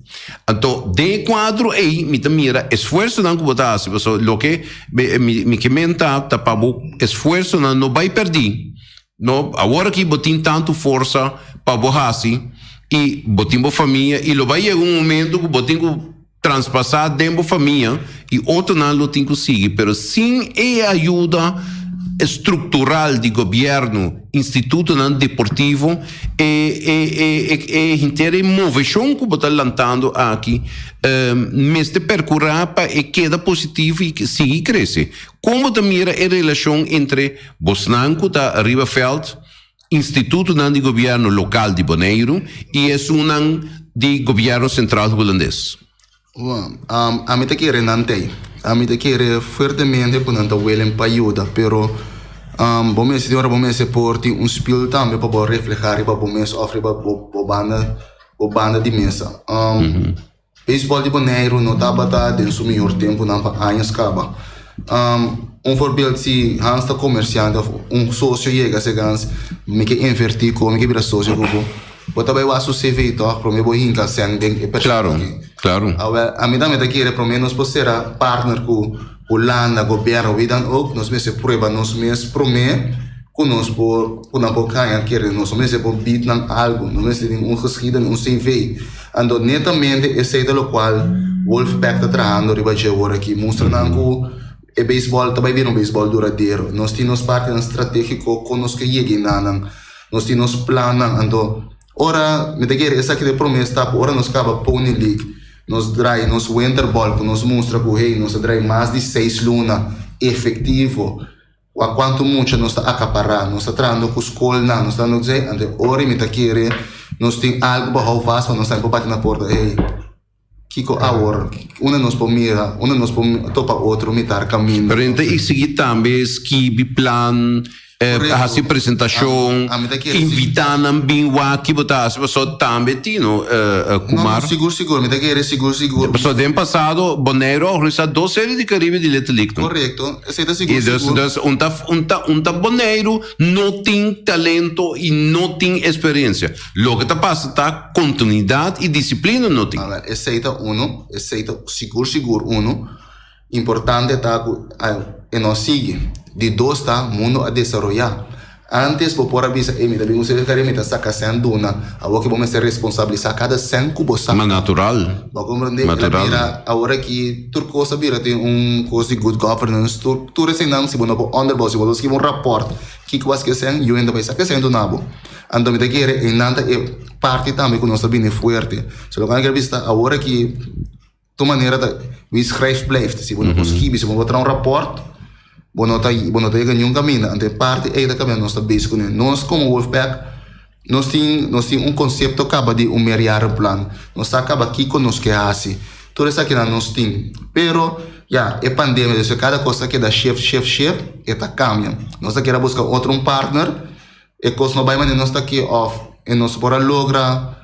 Anto, den e kuadro ei mi ta mira esfuersonan ku bo ta hasi, pasobra loke mi ke menta ta pa bo esfuersonan no bai pèrdí. No, awor aki bo tin tantu forsa pa bo hasi i bo tin bo famia i lo bai yega un momento ku bo tin ku traspasá den bo famia i otronan lo tin ku sigui, pero sin e ayuda struktural di gobièrnu, institutonan deportivo, e e e e henter e moveshon ku bo ta lantando aki mester perkurá pa e keda positivo i sigui krese. Kon bo ta mira e relashon entre bosnan ku ta riba vèlt, institutonan di gobièrnu lokal di Boneiru i esunnan di gobièrnu sentral hulandes? Ami ta kere nan t'ei. Ami ta kere fuertemente ku nan ta willing pa yuda, pero bo mester tin ora bo mester por tin un spiel tambe pa bo reflehá riba bo mes òf riba bo banda bo banda di mesa. Beisbòl di Boneiru no tabata den su mihor tempunan pa añas kaba. Un voorbeeld si Hans ta komersiante òf un sosio yega seg Hans mi ke invertí ku bo mi ke bira sosio ku bo. Bo ta bai wak su CV tòg promé bo hinka sèn den e persona aki. Claro. Awel, ami tambe ta kere promé nos por sera partner ku Hulanda, gobièrnu, wie dan ook, nos mester prueba nos mes promé ku nos por, ku nan por haña kere nos. Nos mester por bied nan algu, nos mester tin un geschiedenis, un CV. Anto netamente esei ta lokual Wolfpack ta trahando riba dje awor aki, mustra nan ku e beisbòl ta bai bira un beisbòl duradero. Nos tin nos partinan stratégiko kon nos ke yega enanan. Nos tin nos plannan, anto ora mi ta kere esaki ta e prome stap, ora nos kaba Pony League, nos drai nos Winter Ball ku nos mustra ku hey nos a drai mas di seis luna efektivo, wak kuantu mucha nos ta akapará, nos ta trahando ku skolnan, nos ta trahando ku esei, anto e ora mi ta kere nos tin algu pa hou vast pa nos tambe por bati na porta hey. Kiko awor? Unda nos por mira? Unda nos por topa otro mitar kaminda? Pero nan ta exigí tambe skibi plan, hasi presentashon, invitá nan bin wak ki bo ta hasi pasobra tambe tin no Kumar. No, sigur sigur, mi ta kere sigur sigur. Pasobra den pasado Boneiru a organisá dos serie di Caribe di Little League no. Korekto, esei ta sigur sigur. Dus un ta un ta Boneiru no tin talento i no tin esperiencia. Loke ta pasa ta kontinuidat i disiplina no tin. Awel, esei ta uno, esei ta sigur sigur uno. Importante ta ku e no sigui. Di dos ta, mundo a desaroyá. Ántes bo por a bisa, ey, mi ta bin un servicio kare, mi ta saka sèn duna. Awor ke bo mester responsabilisá kada sèn ku bo saka. Ma natural. Bo a komprendé? El a bira, awor aki tur kos a bira tin un kos di good governance. Tur tur eseinan si bo no por onderbouw, si bo no skibi un rapòrt kiko a sken, yu hende ta bai saka e sèn duna bo. Anto mi ta kere einan ta e parti tambe ku nos ta bini fuerte. So loke mi kier bisa ta awor aki tur manera ta wie schrijft blijft. Si bo no por skibi, si bo no por traha un raport, bo no ta bo no ta yega niun kaminda. Anto e parti ei ta kaminda nos ta bezig kuné. Nos komo Wolfpack nos tin nos tin un konsepto kaba di un meerjarenplan. Nos sa kaba kiko nos ke hasi. Tur esakinan nos tin. Pero. Ya, e pandemia, dus kada kos ta keda shift, shift, shift, e ta kambia. Nos ta kere a buska otro un partner, e kos no bai manera nos ta ke òf e nos por a logra,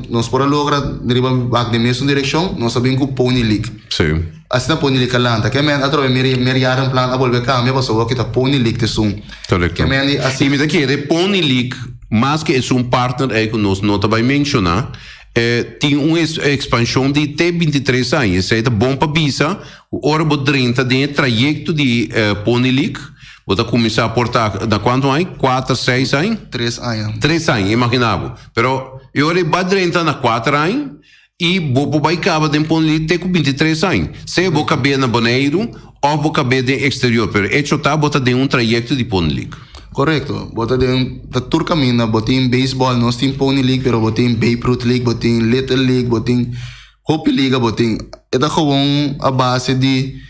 nos por a logra riba wak den mesun direkshon, nos a bin ku Pony League. Sí. Asina Pony League a lanta. Ke men atrobe mi meerjarenplan a bolbe kambia pasobra awor kita Pony League ta esun. Korekto. Ke men di I mi ta kere Pony League, maske esun partner ei ku nos no ta bai menshoná, E tin un ekspanshon di te bintitres aña. Esei ta bon pa bisa ku ora bo drenta den e trayekto di Pony League, bo ta kuminsá por ta na kuantu aña? Kuater, seis aña? Tres aña. Tres aña, imaginá bo. Pero e ora e bai drenta na kuater aña i bo por bai kaba den Pony League te ku bintitres aña. Sea bo kab'é na Boneiru òf bo kab'é den eksterior, pero echo ta bo ta den un trayekto di Pony League. Korekto. Bo ta den ta tur kaminda. Bo tin beisbòl, nos tin Pony League, pero bo tin Babe Ruth League, bo tin Little League, bo tin hopi liga bo tin. E ta gewoon a base di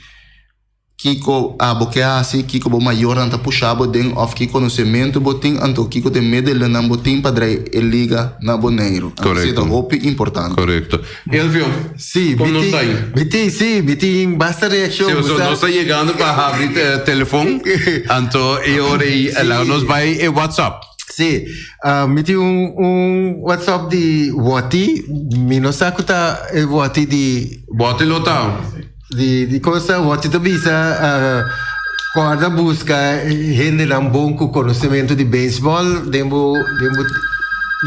kiko abo ke hasi, kiko bo mayornan ta pusha bo den òf ki konosementu bo tin, anto kiko ta e medelennan bo tin pa drai e liga na Boneiru. Anto esei ta hopi importante. Korekto. Elvio, Sí, kon mi nos tin, ta ahí? mi tin, sí, mi tin basta reaccion. Sí, so nos ta yegando pa habri telefon, anto e ora ei laga nos bai e WhatsApp. Sí, ah, mi tin un, un WhatsApp di Woti, mi no sa ku ta e Woti di... Woti lo ta. Di, di cosa, Woti ta bisa, ah, kòrda buska hendenan bon ku konosementu di beisbòl den bo, den bo,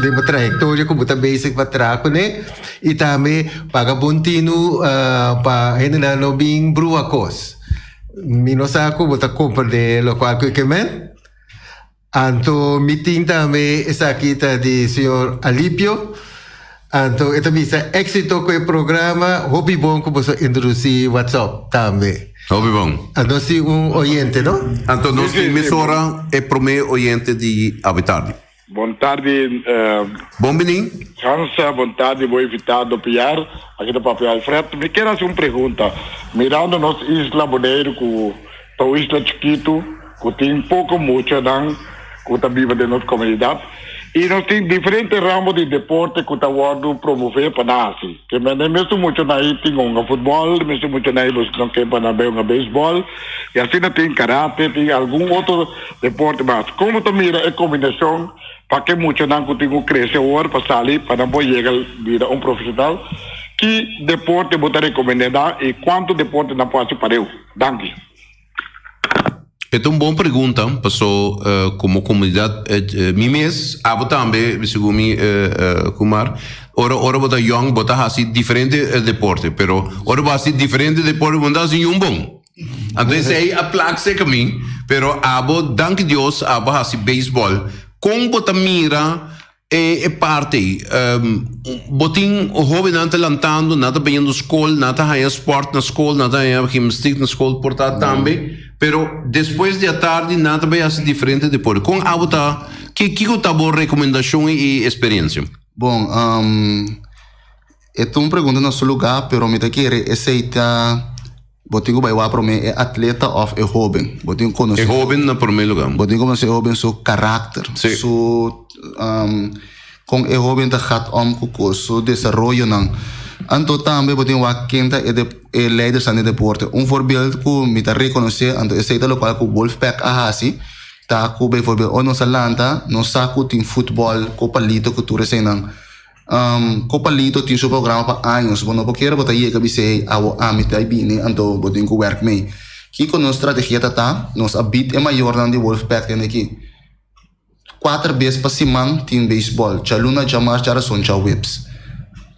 den bo trayektoria ku bo ta bezig pa traha kuné. I tambe paga bon tinu pa hendenan no bin brua kos. Mi no sa ku bo ta komprendé lokual ku e ke men. Anto mi tin tambe esaki ta di señor Alipio. Anto e ta bisa éksito ku e programa, hopi bon ku boso introdusí WhatsApp tambe. Hopi bon. Anto nos tin un oyente, no? Anto nos tin mesora e promé oyente di awe tardi. Bon tardi Bon bini. Hansa, bon tardi bo invitado Piar. Aki ta papia Alfred. Mi kier hasi un pregunta. Mirando nos isla Boneiru ku ta un isla chikitu ku tin poko muchanan ku ta biba den nos komunidat i nos tin diferente ramo di deporte ku ta wòrdu promové pa nan hasi. Ke mende mesun muchanan ei tin hunga futbòl, mesun muchanan ei no ke pa nan bai hunga beisbòl i asina tin karate, tin algun otro Deporte mas. Como ta mira e combinacion pa ke muchanan cu tin cu crece awor pa sali pa nan por yega bira un profesional? Ki deporte bo ta recomendá y cuanto deporte nan por haci pareu? Danki. E ta un bon pregunta, paso como comunidad mi mes, abo tambe segun mi Kumar, ora ora bo ta yong bo ta haci diferente deporte, pero ora bo haci diferente deporte bo no ta haci niun bon. Anto esei a plak seka mi, pero abo, danki Dios, abo hasi beisbòl. Kon bo ta mira e e parti ei? Bo tin hóbennan ta lantando, nan ta bayendo skol, nan ta haña spòrt na skol, nan ta haña gimnastik na skol por ta tambe, pero despues di atardi nan ta bai hasi diferente deporte. Kon abo ta, kiko ta bo rekomendashon i esperiensia? Bon, e ta un pregunta na su lugá, pero mi ta kere esei ta. Bo tin ku bai wak promé e atleta òf e hóben. Bo tin ku konosé. E hóben na promé lugá. Bo tin ku konosé e hóben su karakter, su kon e hóben ta gat òm ku kos, su desaroyonan. Anto tambe bo tin wak ken ta e e leidersnan di deporte. Un voorbeeld ku mi ta rekonosé, anto esei ta lokual ku Wolfpack a hasi, ta ku bijvoorbeeld ora nos a lanta, nos sa ku tin futbòl, kopalito ku tur eseinan. Copalito tin su programa pa años, bo no por kere bo ta yega bisa hey awo ami ta bini anto bo tin ku werk mee. Kiko nos strategia ta ta? Nos a bit e mayornan di Wolfpack den aki. Kuater bes pa siman tin beisbòl, djaluna, djamars, djarason, djaweps.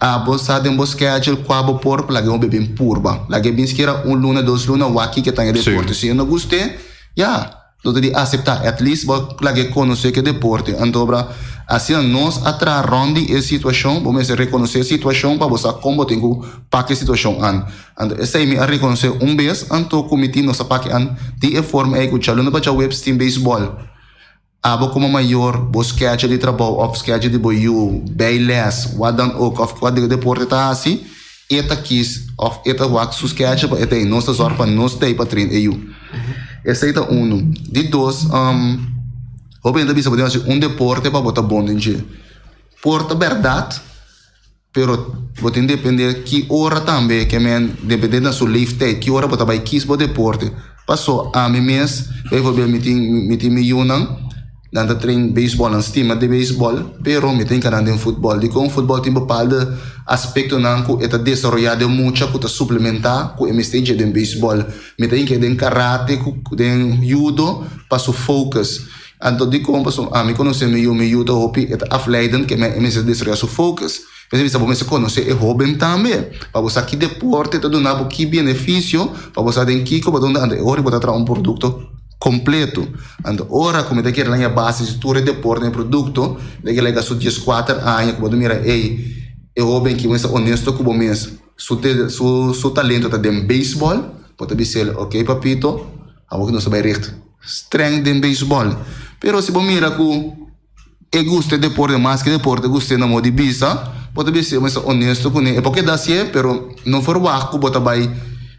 Abo sa den bo schedule kua bo por pa laga bo bebin purba. Laga e bin sikiera un luna, dos luna wak kiko ta e deporte. Si e no gust'é, ya. Lo ta di aseptá, at least bo lag'é konosé ku e deporte. Antobra, asina nos a traha rònt di e situashon, bo mester rekonosé e situashon pa bo sa kon bo tin ku pak e situashon an. Anto esei mi a rekonosé un bes, anto ku mi tin nos a pak e an di e forma ei ku djaluna pa djaweps tin beisbòl. Abo komo mayor, bo skedjel di trabou òf skedjel di bo yu, bijles, wat dan ook, òf kua di deporte ta hasi, E ta kis of e ta wak su schedule pa e ta ei. Nos ta zorg pa nos ta ei pa train e yu. Esei ta unu. Di dos, hopi hende ta bisa bo tin hasi un deporte pa bo ta bon den dje. Por ta bèrdat, Pero bo tin depende ki ora tambe ke men depende na su leeftijd ki ora bo ta bai kies bo deporte. Paso ami mes bijvoorbeeld mi tin mi tin mi yunan nan ta train beisbòl nan stima di beisbòl pero mi ta hinka nan den futbòl. Dikon futbòl tin bepaalde aspektonan ku e ta desaroyá den mucha ku ta suplementá ku e mester dje den beisbòl. Mi ta hink'é den karate ku den yudo pa su focus. Anto dikon pasobra ami konosé mi yu, mi yu ta hopi e ta afleidend ke men e mester desaroyá su focus. Mester bisa bo mester konosé e hóben tambe pa bo sa ki deporte ta duna bo ki benefisio pa bo sa den kiko bo ta unda anto e ora bo ta traha un produkto kompleto. Anto ora ku mi ta kere laña base di tur e deporte den e produkto mi ta kere laga su dieskuater aña ku bo ta mira ey e hóben ki bo mester honesto ku bo mes su su talento ta den beisbòl bo ta bis'el ok papito awor ku nos ta bai richt streng den beisbòl pero si bo mira ku E gusta e deporte mas ke deporte gust'é na modo di bisa, bo ta bisa bo mester honesto kuné. E por keda hasié, pero no verwagt ku bo ta bai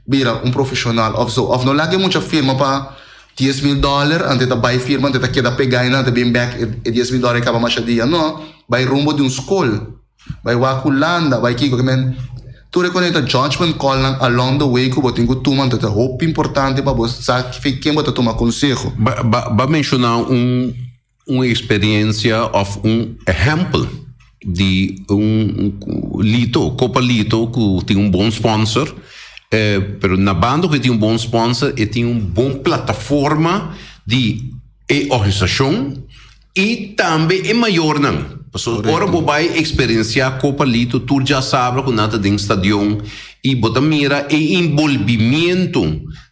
bira un profeshonal òf so. Òf no laga e mucha firma pa 10,000 dòler, anto e ta bai firma, anto e ta keda pegá einan, anto e bin bèk e 10,000 dòler e kaba masha dia. No, bai rumbo di un skol, bai wak Hulanda, bai kiko. Ke men tur e kos ta judgment callnan along the way ku bo tin ku tuma, anto ta hopi importante pa bo sa ken bo ta tuma konseho. Ba ba menshoná un Un experiencia of un ehempel di un Lito, Copa Lito cu tin un bon sponsor, pero na banda cu e tin un bon sponsor e tin un bon plataforma di e organisacion y tambe e mayornan. Pasobra ora bo bay experiencia Copa Lito tur dja sabra cu nan ta den stadion y bo ta mira e envolvimiento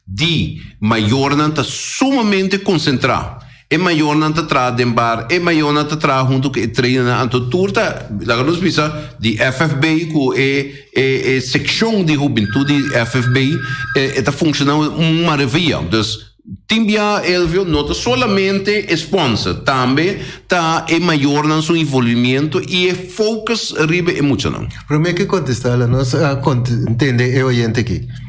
di mayornan ta sumamente concentra. E mayornan ta traha den bar, e mayornan ta traha huntu ku e trainernan, anto tur ta, laga nos bisa, di FFB ku e e e sekshon di hubentut di FFB e ta funshoná un maravia. Dus tin bia Elvio no ta solamente e sponsor, tambe ta e mayornan su involvimiento i e focus riba e muchanan. Promé ke kontestá la nos a ntende e oyente aki.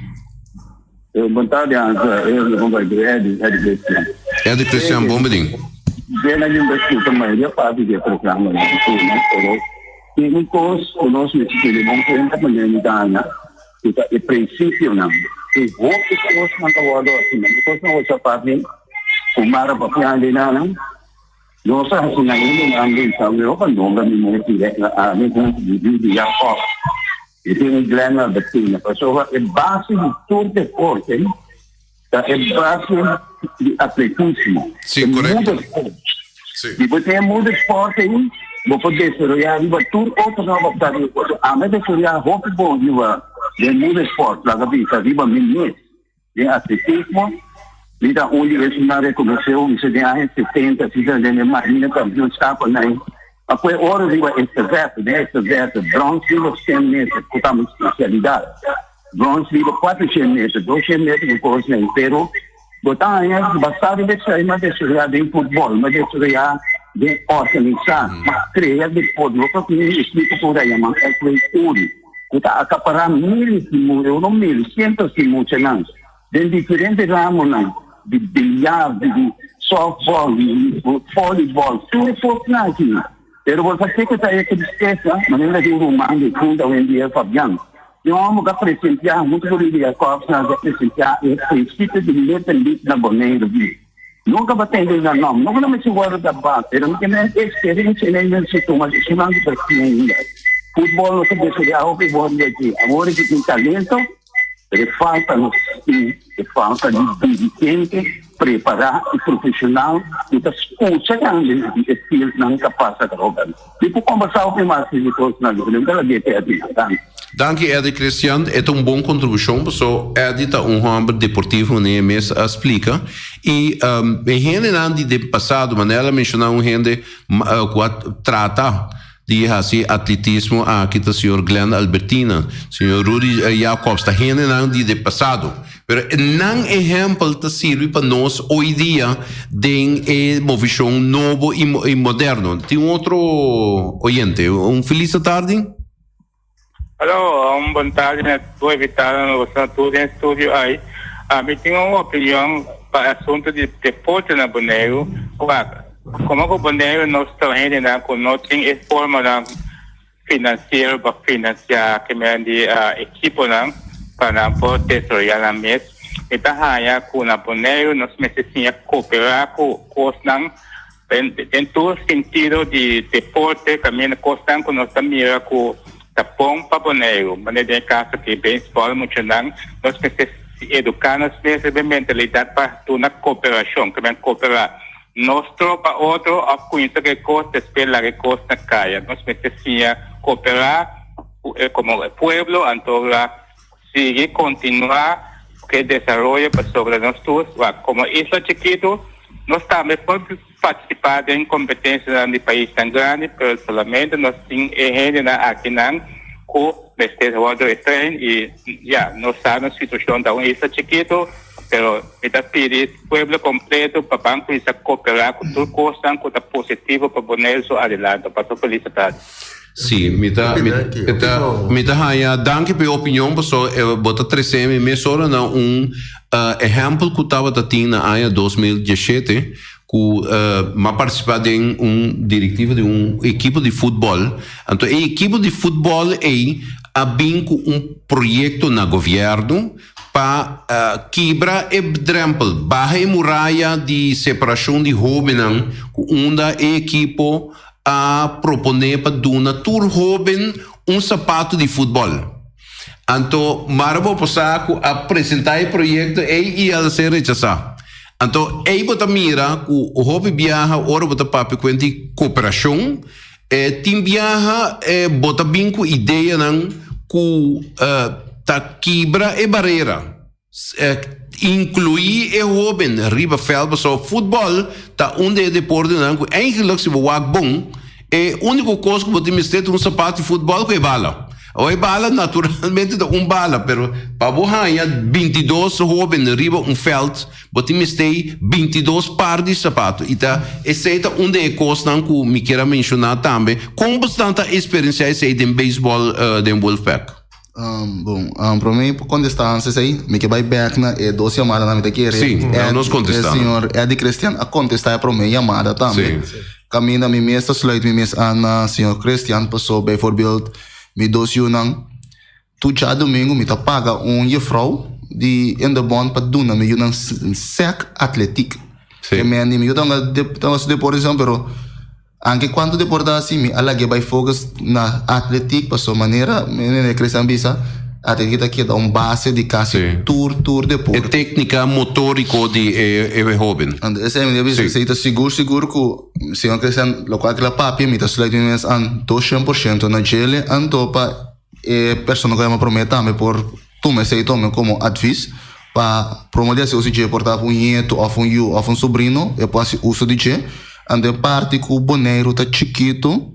Bon tardi Hans, eu vou vai Eddie, Eddie Christian. Eddie Christian, bom bedien. Ben a investiga maioria parte di programa na né? Pero tem um cos que nós me tene bom conta pa nem dana, que tá e princípio não. E hopi cos não tá guardo assim, não cos não usa parte kumara pa piande na não. Nos a hasi na hende nan bisa mi opa nombra mi muher direct na ami huntu di Rudy Jacob. Mi tin un Glenn Albertina. Pasobra e base di tur deporte ta e base di atletismo. Sí, correcto. Sí. Di bo tin e moedersport ei, bo por desaroyá riba tur otro nan bo ta riba. Ami a desaroyá hopi bon riba den moedersport, laga bisa riba mi mes. Den atletismo, mi ta un di esunnan rekonosé mi den aña 70, si den e marina kampionskap nan. A kue oro riba estafète, den estafète, brons riba 100 meter, ku ta mi spesialidat. Brons riba 400 meter, 200 meter ku kos nan. Pero bo ta haña basá riba esei mi a desaroyá den futbòl, mi a desaroyá den organisá, mi a krea deporte. Bo por tin un ekipo ku ta yama SV Uri. Ku ta akapará miles di mucha, no miles, sientos di muchanan den diferente ramonan di bilyar, di softball, di volleyball, tur e kosnan aki. Pero bo sa kiko ta e tristesa? Manera di un ruman di funda awendia, Fabian, un hòmber ku a presensiá huntu ku Rudy Jacobs nan a presensiá e prinsipio di Little League na Boneiru. Nunka bo tende nan nòmber, nunka nan mester wòrdu grabá, pero mi tene eksperensia den nan situma di su nan di persona ainda. Futbòl nos a deseá hopi bon di aki. Awor e tin talento, pero e falta nos tin e falta di dirigente prepará i profeshonal ku ta skucha tambe di e fieldnan ta pasa droga. Mi por kombersá hopi mas di kosnan, pero mi ta lag'é te aki. Danki. Danki Eddy Christian, e ta un bon contribucion paso Eddy ta un homber deportivo manera e mes a splica y e hendenan di den pasado manera el a menciona un hende cu a trata di haci atletismo aki ta señor Glenn Albertina, señor Rudy Jacobs ta hendenan di den pasado pero nan ehempel ta sirbi pa nos hoy dia den e movicion nobo y moderno. Tin un otro oyente, un feliz atardi. Hallo, un bon tardi na tur invitadonan ku sta tur den studio ai. Ami tin un opinion pa e asuntu di deporte na Boneiru. Wak, komo ku Boneiru nos ta hendenan ku no tin e formanan finansiero pa finansiá kimen di ekiponan pa nan por desaroyá nan mes. Mi ta haña ku na Boneiru nos mester siña kooperá ku kosnan den tur sentido di deporte kaminda kosnan ku nos ta mira ku ta bon pa Boneiru. Manera den e kaso di beisbòl muchanan nos mester eduká nos mes riba e mentalidat pa duna kooperashon, kimen kooperá. Nos tropa otro of cuminsa cu e cos despues laga e cos na caya. Nos mester siña coopera como e pueblo anto la sigui continua cu e desaroyo pasobra nos tur como isla chikito nos tambe por participa den competencianan di paisnan grandi pero solamente nos tin e hendenan akinan cu mester wordo e train y ya nos sa nos situacion ta un isla chikito pero mi ta pidi Pueblo completo pa ban cuminsa coopera cu tur cosnan cu ta positivo pa Boneiru su adelanto. Paso feliz tardi. Sí, mi ta, mi, ta, mi ta haña danki pa e opinion paso e bo ta trese mi mesora na un ehèmpel ku tabata tin na aña 2017 ku m'a partisipá den un direktiva di un ekipo di futbòl. Anto e ekipo di futbòl ei a bin ku un proyekto na gobièrnu Pa kibra e drempel, baha e muraya di separashon di hóbennan ku unda e ekipo a proponé pa duna tur hóben un sapatu di futbòl. Anto mara bo por sa ku a presentá e proyekto ei i a ser rechasá. Anto ei bo ta mira ku hopi biaha ora bo ta papia kuent di koperashon, Tin biaha bo ta bin ku ideanan ku ta kibra e barera. Inkluí e hóben riba vèlt pasobra futbòl ta un di e deportenan ku eigenlik si bo wak bon e úniko kos ku bo tin mester ta un sapato di futbòl ku e bala. Awor e bala naturalmente ta un bala pero pa bo haña bintidos hóben riba un vèlt Bo tin mester 22 par di sapato i ta esei ta un di e kosnan ku mi kier a menshoná tambe. Kon bo stan ta eksperensiá esei den beisbòl den Wolfpack? Bon, promé pa kontestá Hans esei, mi ke bai bèk na e dos yamadanan mi ta kere. Sí, laga nos kontestá nan. E señor Eddie Christian a kontestá e promé yamada tambe. Sí. Kaminda mi mes ta sluit mi mes an na señor Christian paso bijvoorbeeld mi dos yunan Tur djadumingu mi ta paga un jefrouw di in de bond pa duna mi yunan sèk atletiek. Sí. Ke men di mi yu ta hunga su deporte esei pero anke kuantu deporte ta hasi mi a lag'é bai focus na atletiek paso manera meneer Christian bisa atletiek ta keda un base di kasi Sí. tur tur deporte. E téknika motóriko di e hóben. Anto esei mi ta bisa Sí. esei ta sigur sigur ku señor Christian lokual ku el a papia mi ta sluit mi mes an 200% na djele anto pa E persona ku a yama promé tambe por tuma esei tome komo advis pa promé di hasi uso di dje por ta un nieto òf un yu òf un sobrino e por hasi uso di dje. Anto e parti ku Boneiru ta chikitu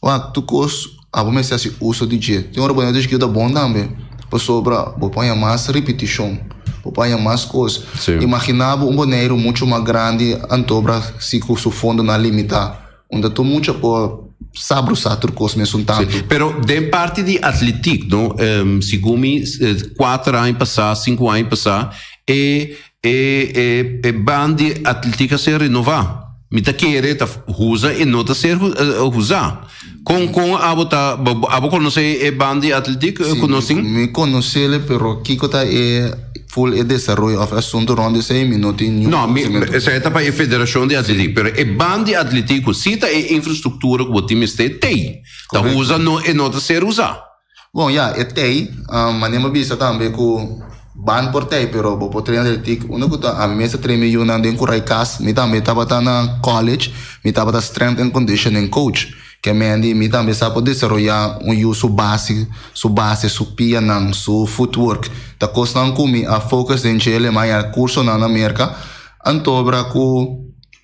wak tur kos abo mester hasi uso di dje. Tin ora Boneiru ta chikitu ta bon tambe pasobra bo por haña mas ripitishon, bo por haña mas kos. Imaginá bo un Boneiru muchu mas grandi antobra si ku su fondonan limitá. Unda tur mucha por sa brusá tur kos mesun tantu. Sí, pero den parti di atletiek, no, segun mi, kuater aña pasá, sinku aña pasá, e e e e band di atletiek a ser renová. Mi ta kere ta huza e no ta ser huzá. Kon kon abo ta abo konosé e band di atletiek ku nos tin? Sí, mi konosele, pero kiko ta e Full e desaroyo of asunto rond esey mi no tin niun No, mi, conocimiento. esey ta pa e federacion di atletiek, pero e band di atletiek cu si ta e infrastructura cu bo tin mester tey. Ta Correcto. usa no, e no ta ser usa. Bon, ya, e tey, manera mi a bisa tambe cu band por tey, pero bo por train atletiek. Uno cu ta, ami mes ta train mi yunan den Curay Cas, mi tambe tabata na college, mi tabata strength and conditioning coach. Ke men di mi tambe sa por desaroyá un yu su base, su base, su pianan, su footwork. Ta kosnan ku mi a focus den dje Alemania, kursonan na Merka, antobra ku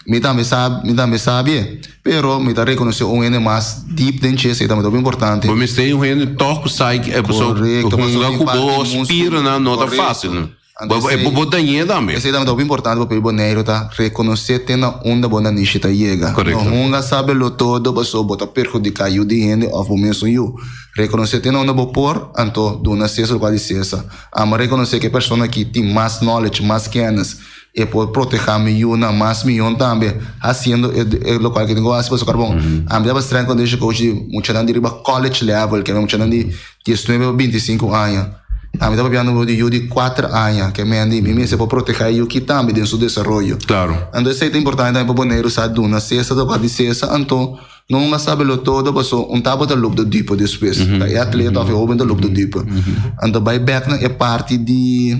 mi tambe sa, mi tambe sabie. Pero mi ta rekonosé un hende mas deep den dje, esei tambe ta hopi importante. Bo mester un hende tòg ku sa e pasobra Korekto, pasobra hunga tin ku parti bo múskulo, spiernan no ta korekto. fásil. Anto Bo, esei, bo, bo dañ'é tambe. esei tambe ta hopi importante pa p'e Boneiru ta rekonosé te na unda bo nanishi ta yega. No Korekto. hunga sabelo todo pasobra bo ta perhudiká yu di hende òf bo mesun yu. Rekonosé te na unda bo por, anto duna César lokual di César. Ama rekonosé ku e persona aki tin mas knowledge, mas kennis. E por protehá mi yunan mas mihó tambe hasiendo e lokual ku e tin ku hasi pasobra bon ami tabata strength condition coach di muchanan di riba college level ke muchanan di diesnuebe pa bintisinku aña ami ta papiando di yu di kuater aña ke men di mi mester por protehá e yu ki tambe den su desaroyo anto esei ta importante tambe pa Boneiru sa duna sesa ta di sesa anto no hunga sabelo todo paso un tabata loop de diepe despues ta e atleta of e hoben ta loop de diepe anto bai bek na e parti di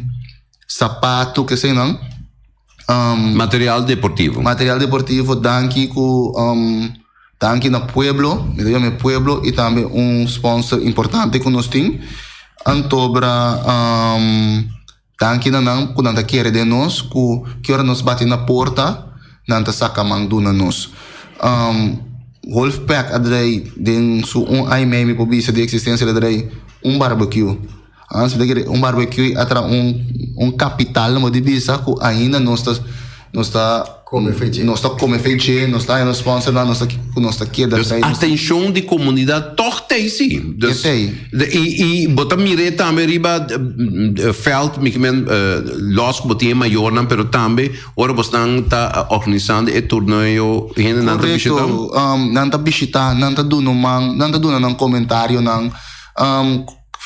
Sapato ke nan. Material deportivo. Material deportivo danki ku danki na pueblo, mi ta yama e pueblo i tambe un sponsor importante ku nos tin. Antobra danki na nan ku nan ta kere den nos ku ki ora nos bati na porta nan ta saka man duna nos. Wolfpack a drei den su un aña i mei mi por bisa di eksistensia el a drei un barbecue. Hans mi ta kere un barbecue a traha un un capital mo di bisa cu ainda nos ta nos ta Come feche. nos ta come feche nos ta haya nos sponsornan nos ta cu nos ta keda Dus trae nos atencion di comunidad toch t'ey si. Dus E t'ey. de y y bo ta mir'é tambe riba veld mi ke men los cu bo tin e mayornan pero tambe ora bosnan ta organisando e torneo hendenan ta bishita. Correcto nan ta bishita nan ta duna un man nan ta duna nan comentarionan.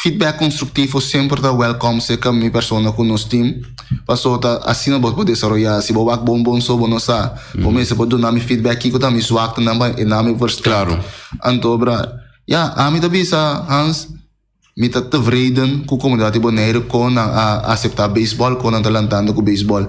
Feedback constructivo semper ta welcome cerca mi persona cu nos team paso ta asina bo por desaroya si bo wak bon bon so bo no sa bo mester por duna mi feedback kico ta mi zwaktenan pa e na mi versterk anto bra ya ami ta bisa Hans mi ta tevreden cu comunidad di Bonaire con nan a acepta baseball con nan ta lantando cu baseball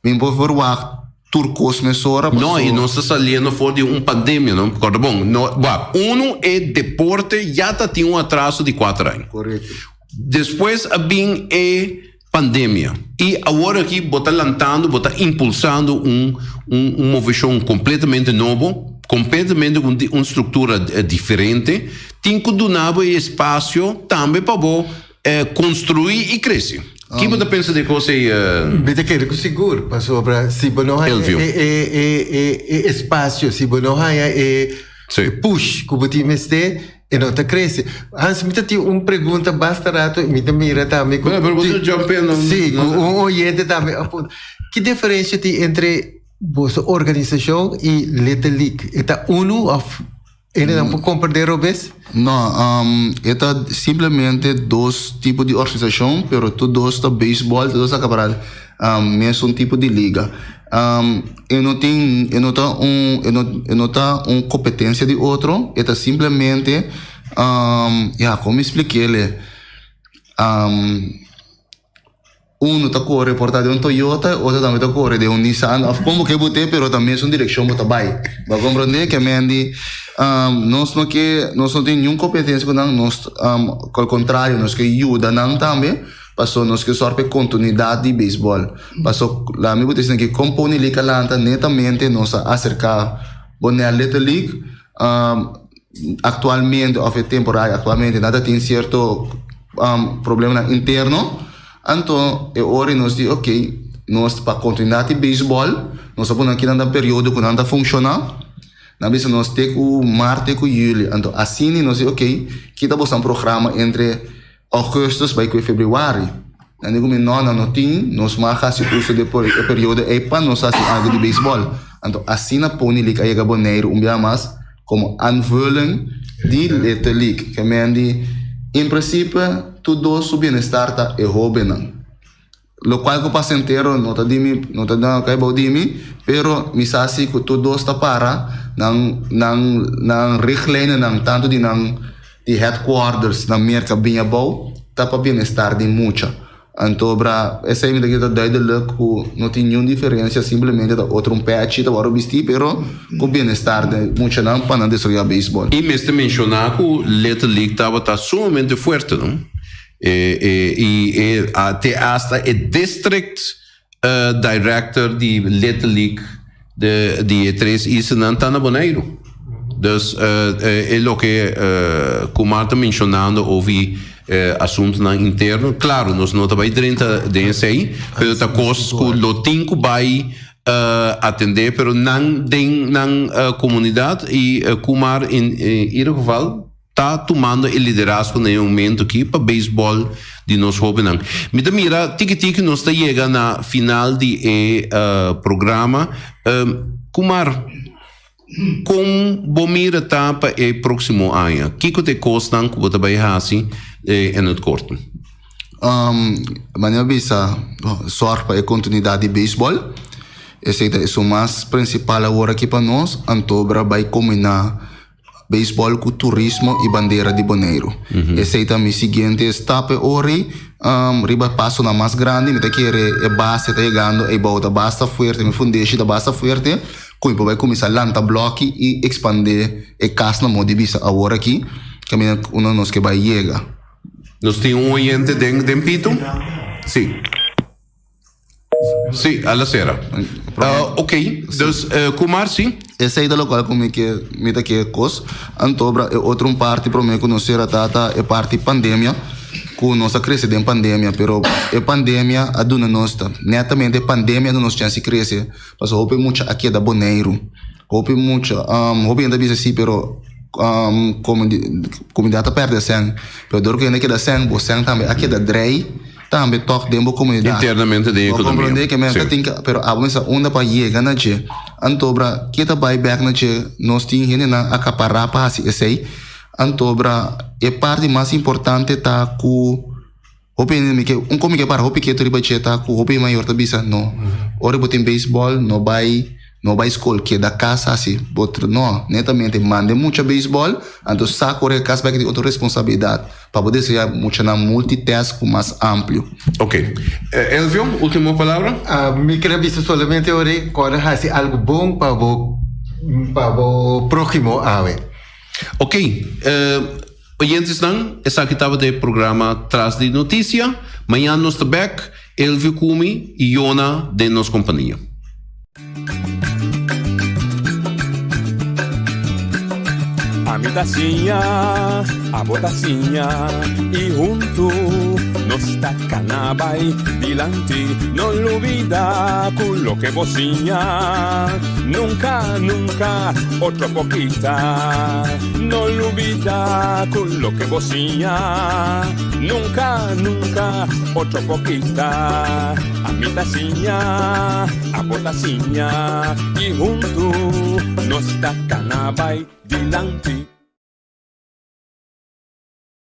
Mi por verwagt tur kos mesora No, paso. i nos ta saliendo for di un pandemia, no? Kòrda bon, no, wak, unu e deporte ya ta tin un atraso di kuater aña. Korekto. Despues a bin e pandemia i awor aki bo ta lantando, bo ta impulsando un un un moveshon kompletamente nobo, kompletamente un un struktura diferente, tin ku duna bo e espasio tambe pa bo Construi y crece. Ki bo ta pensa di e cos ey? Mi ta kere ku sigur, pasobra si bo no haña e espacio, si bo no haña e push ku bo tin mester, e no ta crece. Hans, mi ta tin un pregunta basta rato y mi ta mira tambe ku. Bueno, pero bo ta jump in. Si, ku un oyente tambe a puntra. Ki diferencia tin entre boso organisacion y Little League? E ta unu of? Hendenan por comprende robes? No, e ta simplemente dos tipo di organisacion, pero tur dos ta baseball, tur dos ta acapara mesun tipo di liga. E no tin, e no ta un, e no, e no ta un competencia di otro, e ta simplemente, ya, como mi spliquele? Uno ta kore por ta den un Toyota, e otro tambe ta kore den un Nissan of como ke bo te pero ta mesun direkshon bo ta bai. Bo a komprende? Ke men di nos no ke nos no tin niun kompetensia ku nan, nos al kontrario nos ke yuda nan tambe paso nos ke sòrg pa e kontinuidat di beisbòl. Paso lami bo ta disi ke kon Pony League a lanta netamente nos a aserká Bonaire Little League aktualmente of e temporada aktualmente nan ta tin sierto problemanan interno. Anto e ora ei nos di ok, nos pa kontinuá tin beisbòl, nos a pone aki nan ta periodo ku nan ta funshoná, nan bisa nos te ku mart te ku yüli, anto asina nos di ok, kita boso nan programa entre ougùstùs bai ku e febrüari. Nan di ku mi nò, nan no tin, nos mag hasi uso di e periodo ei pa nos hasi algu di beisbòl. Anto asina Pony League a yega Boneiru un bia mas komo aanvulling di Little League. Ke men di, en prinsipe tur dos su bienestar ta e hóbennan. Lokual ku pasa entero no ta di mi, no ta no kai bou di mi, pero mi sa si ku tur dos ta para nan nan nan richtlijnennan tantu di nan di headquarters na Merka bin abou ta pa bienestar di mucha. Anto bra esei mi ta kere ta duidelijk ku no tin niun diferensia simplemente ta otro un pechi ta wòrdu bisti pero ku bienestar di muchanan pa nan desaroyá beisbòl. I mester menshoná ku Little League tabata sumamente fuerte no e e i e te asta e district director di Little League de di e tres islanan ta na Boneiru. Dus e loke Kumar ta menshonando over asuntunan interno, klaro nos no ta bai drenta den esei, pero ta kos ku lo tin ku bai atendé, pero nan den nan komunidat i Kumar in ieder geval. ta tumando e liderazgo na e momento aki pa beisbòl di nos hóbennan. Mi ta mira tiki tiki nos ta yega na final di e programa. Kumar, kon bo mira ta pa e próksimo aña? Kiko ta e kosnan ku bo ta bai hasi in het kort? Manera bisa, sòrg pa e kontinuidat di beisbòl. Esei ta esun mas prinsipal awor aki pa nos. Anto bra bai kombiná Beisbòl ku turismo i bandera di Boneiru. Esei ta mi siguiente stap e ori. Riba pasonan mas grandi mi ta kere e base ta yegando eibou ta basta fuerte, mi fundeshi ta basta fuerte ku mi por bai kuminsá lanta blòki i ekspandé e kas na modo di bisa awor aki kaminda unda nos ke bai yega. Nos tin un oyente den pito? Si. Sí, a la cera. Uh, ok, dus uh, Kumar, sí. Esei ta lokual ku mi ke mi ta ke kos. Anto bra e otro un parti promé ku nos sera ta ta e parti pandemia ku nos a krese den pandemia pero e pandemia a duna nos ta netamente e pandemia a duna nos chèns di krese pasobra hopi mucha a keda Boneiru hopi mucha hopi hende ta bisa si pero komunidat ta pèrdè sèn pero dor ku hende keda sèn bo sèn tambe a keda drei. Tambe tòg den bo komunidat. Internamente den e Bo ekonomia. komprondé ke men ta Sí. tin ke, pero abo mester unda pa yega na dje. Antobra, ke ta bai bèk na dje? Nos tin hendenan akapará pa hasi esei. Antobra, e parti mas importante ta ku hopi hende mi ke, un kon mi ke para hopi ketu riba dje ta ku hopi mayor ta bisa no, ora bo tin beisbòl no bai No bai skol, keda kas hasi bo tr no, netamente manda e mucha beisbòl, anto sa kore kas bai tin otro responsabilidat pa bo desaroyá muchanan multitask ku mas amplio. Ok. Elvio, ultimo palabra? Mi kere bisa solamente ora kòrda hasi algu bon pa bo pa bo próhimo awe. Ok. Oyentesnan, esaki tabata e programa Tras di Noticia. Mañan nos ta bek, Elvio ku mi i Yona den nos kompania. Ami ta siña, abo ta siña i huntu nos ta kana bai dilanti. No lubida ku loke bo siña nunka, nunka otro por kita. No lubida ku loke bo siña nunka, nunka otro por kita. Ami ta siña, abo ta siña i huntu nos ta kana bai dilanti.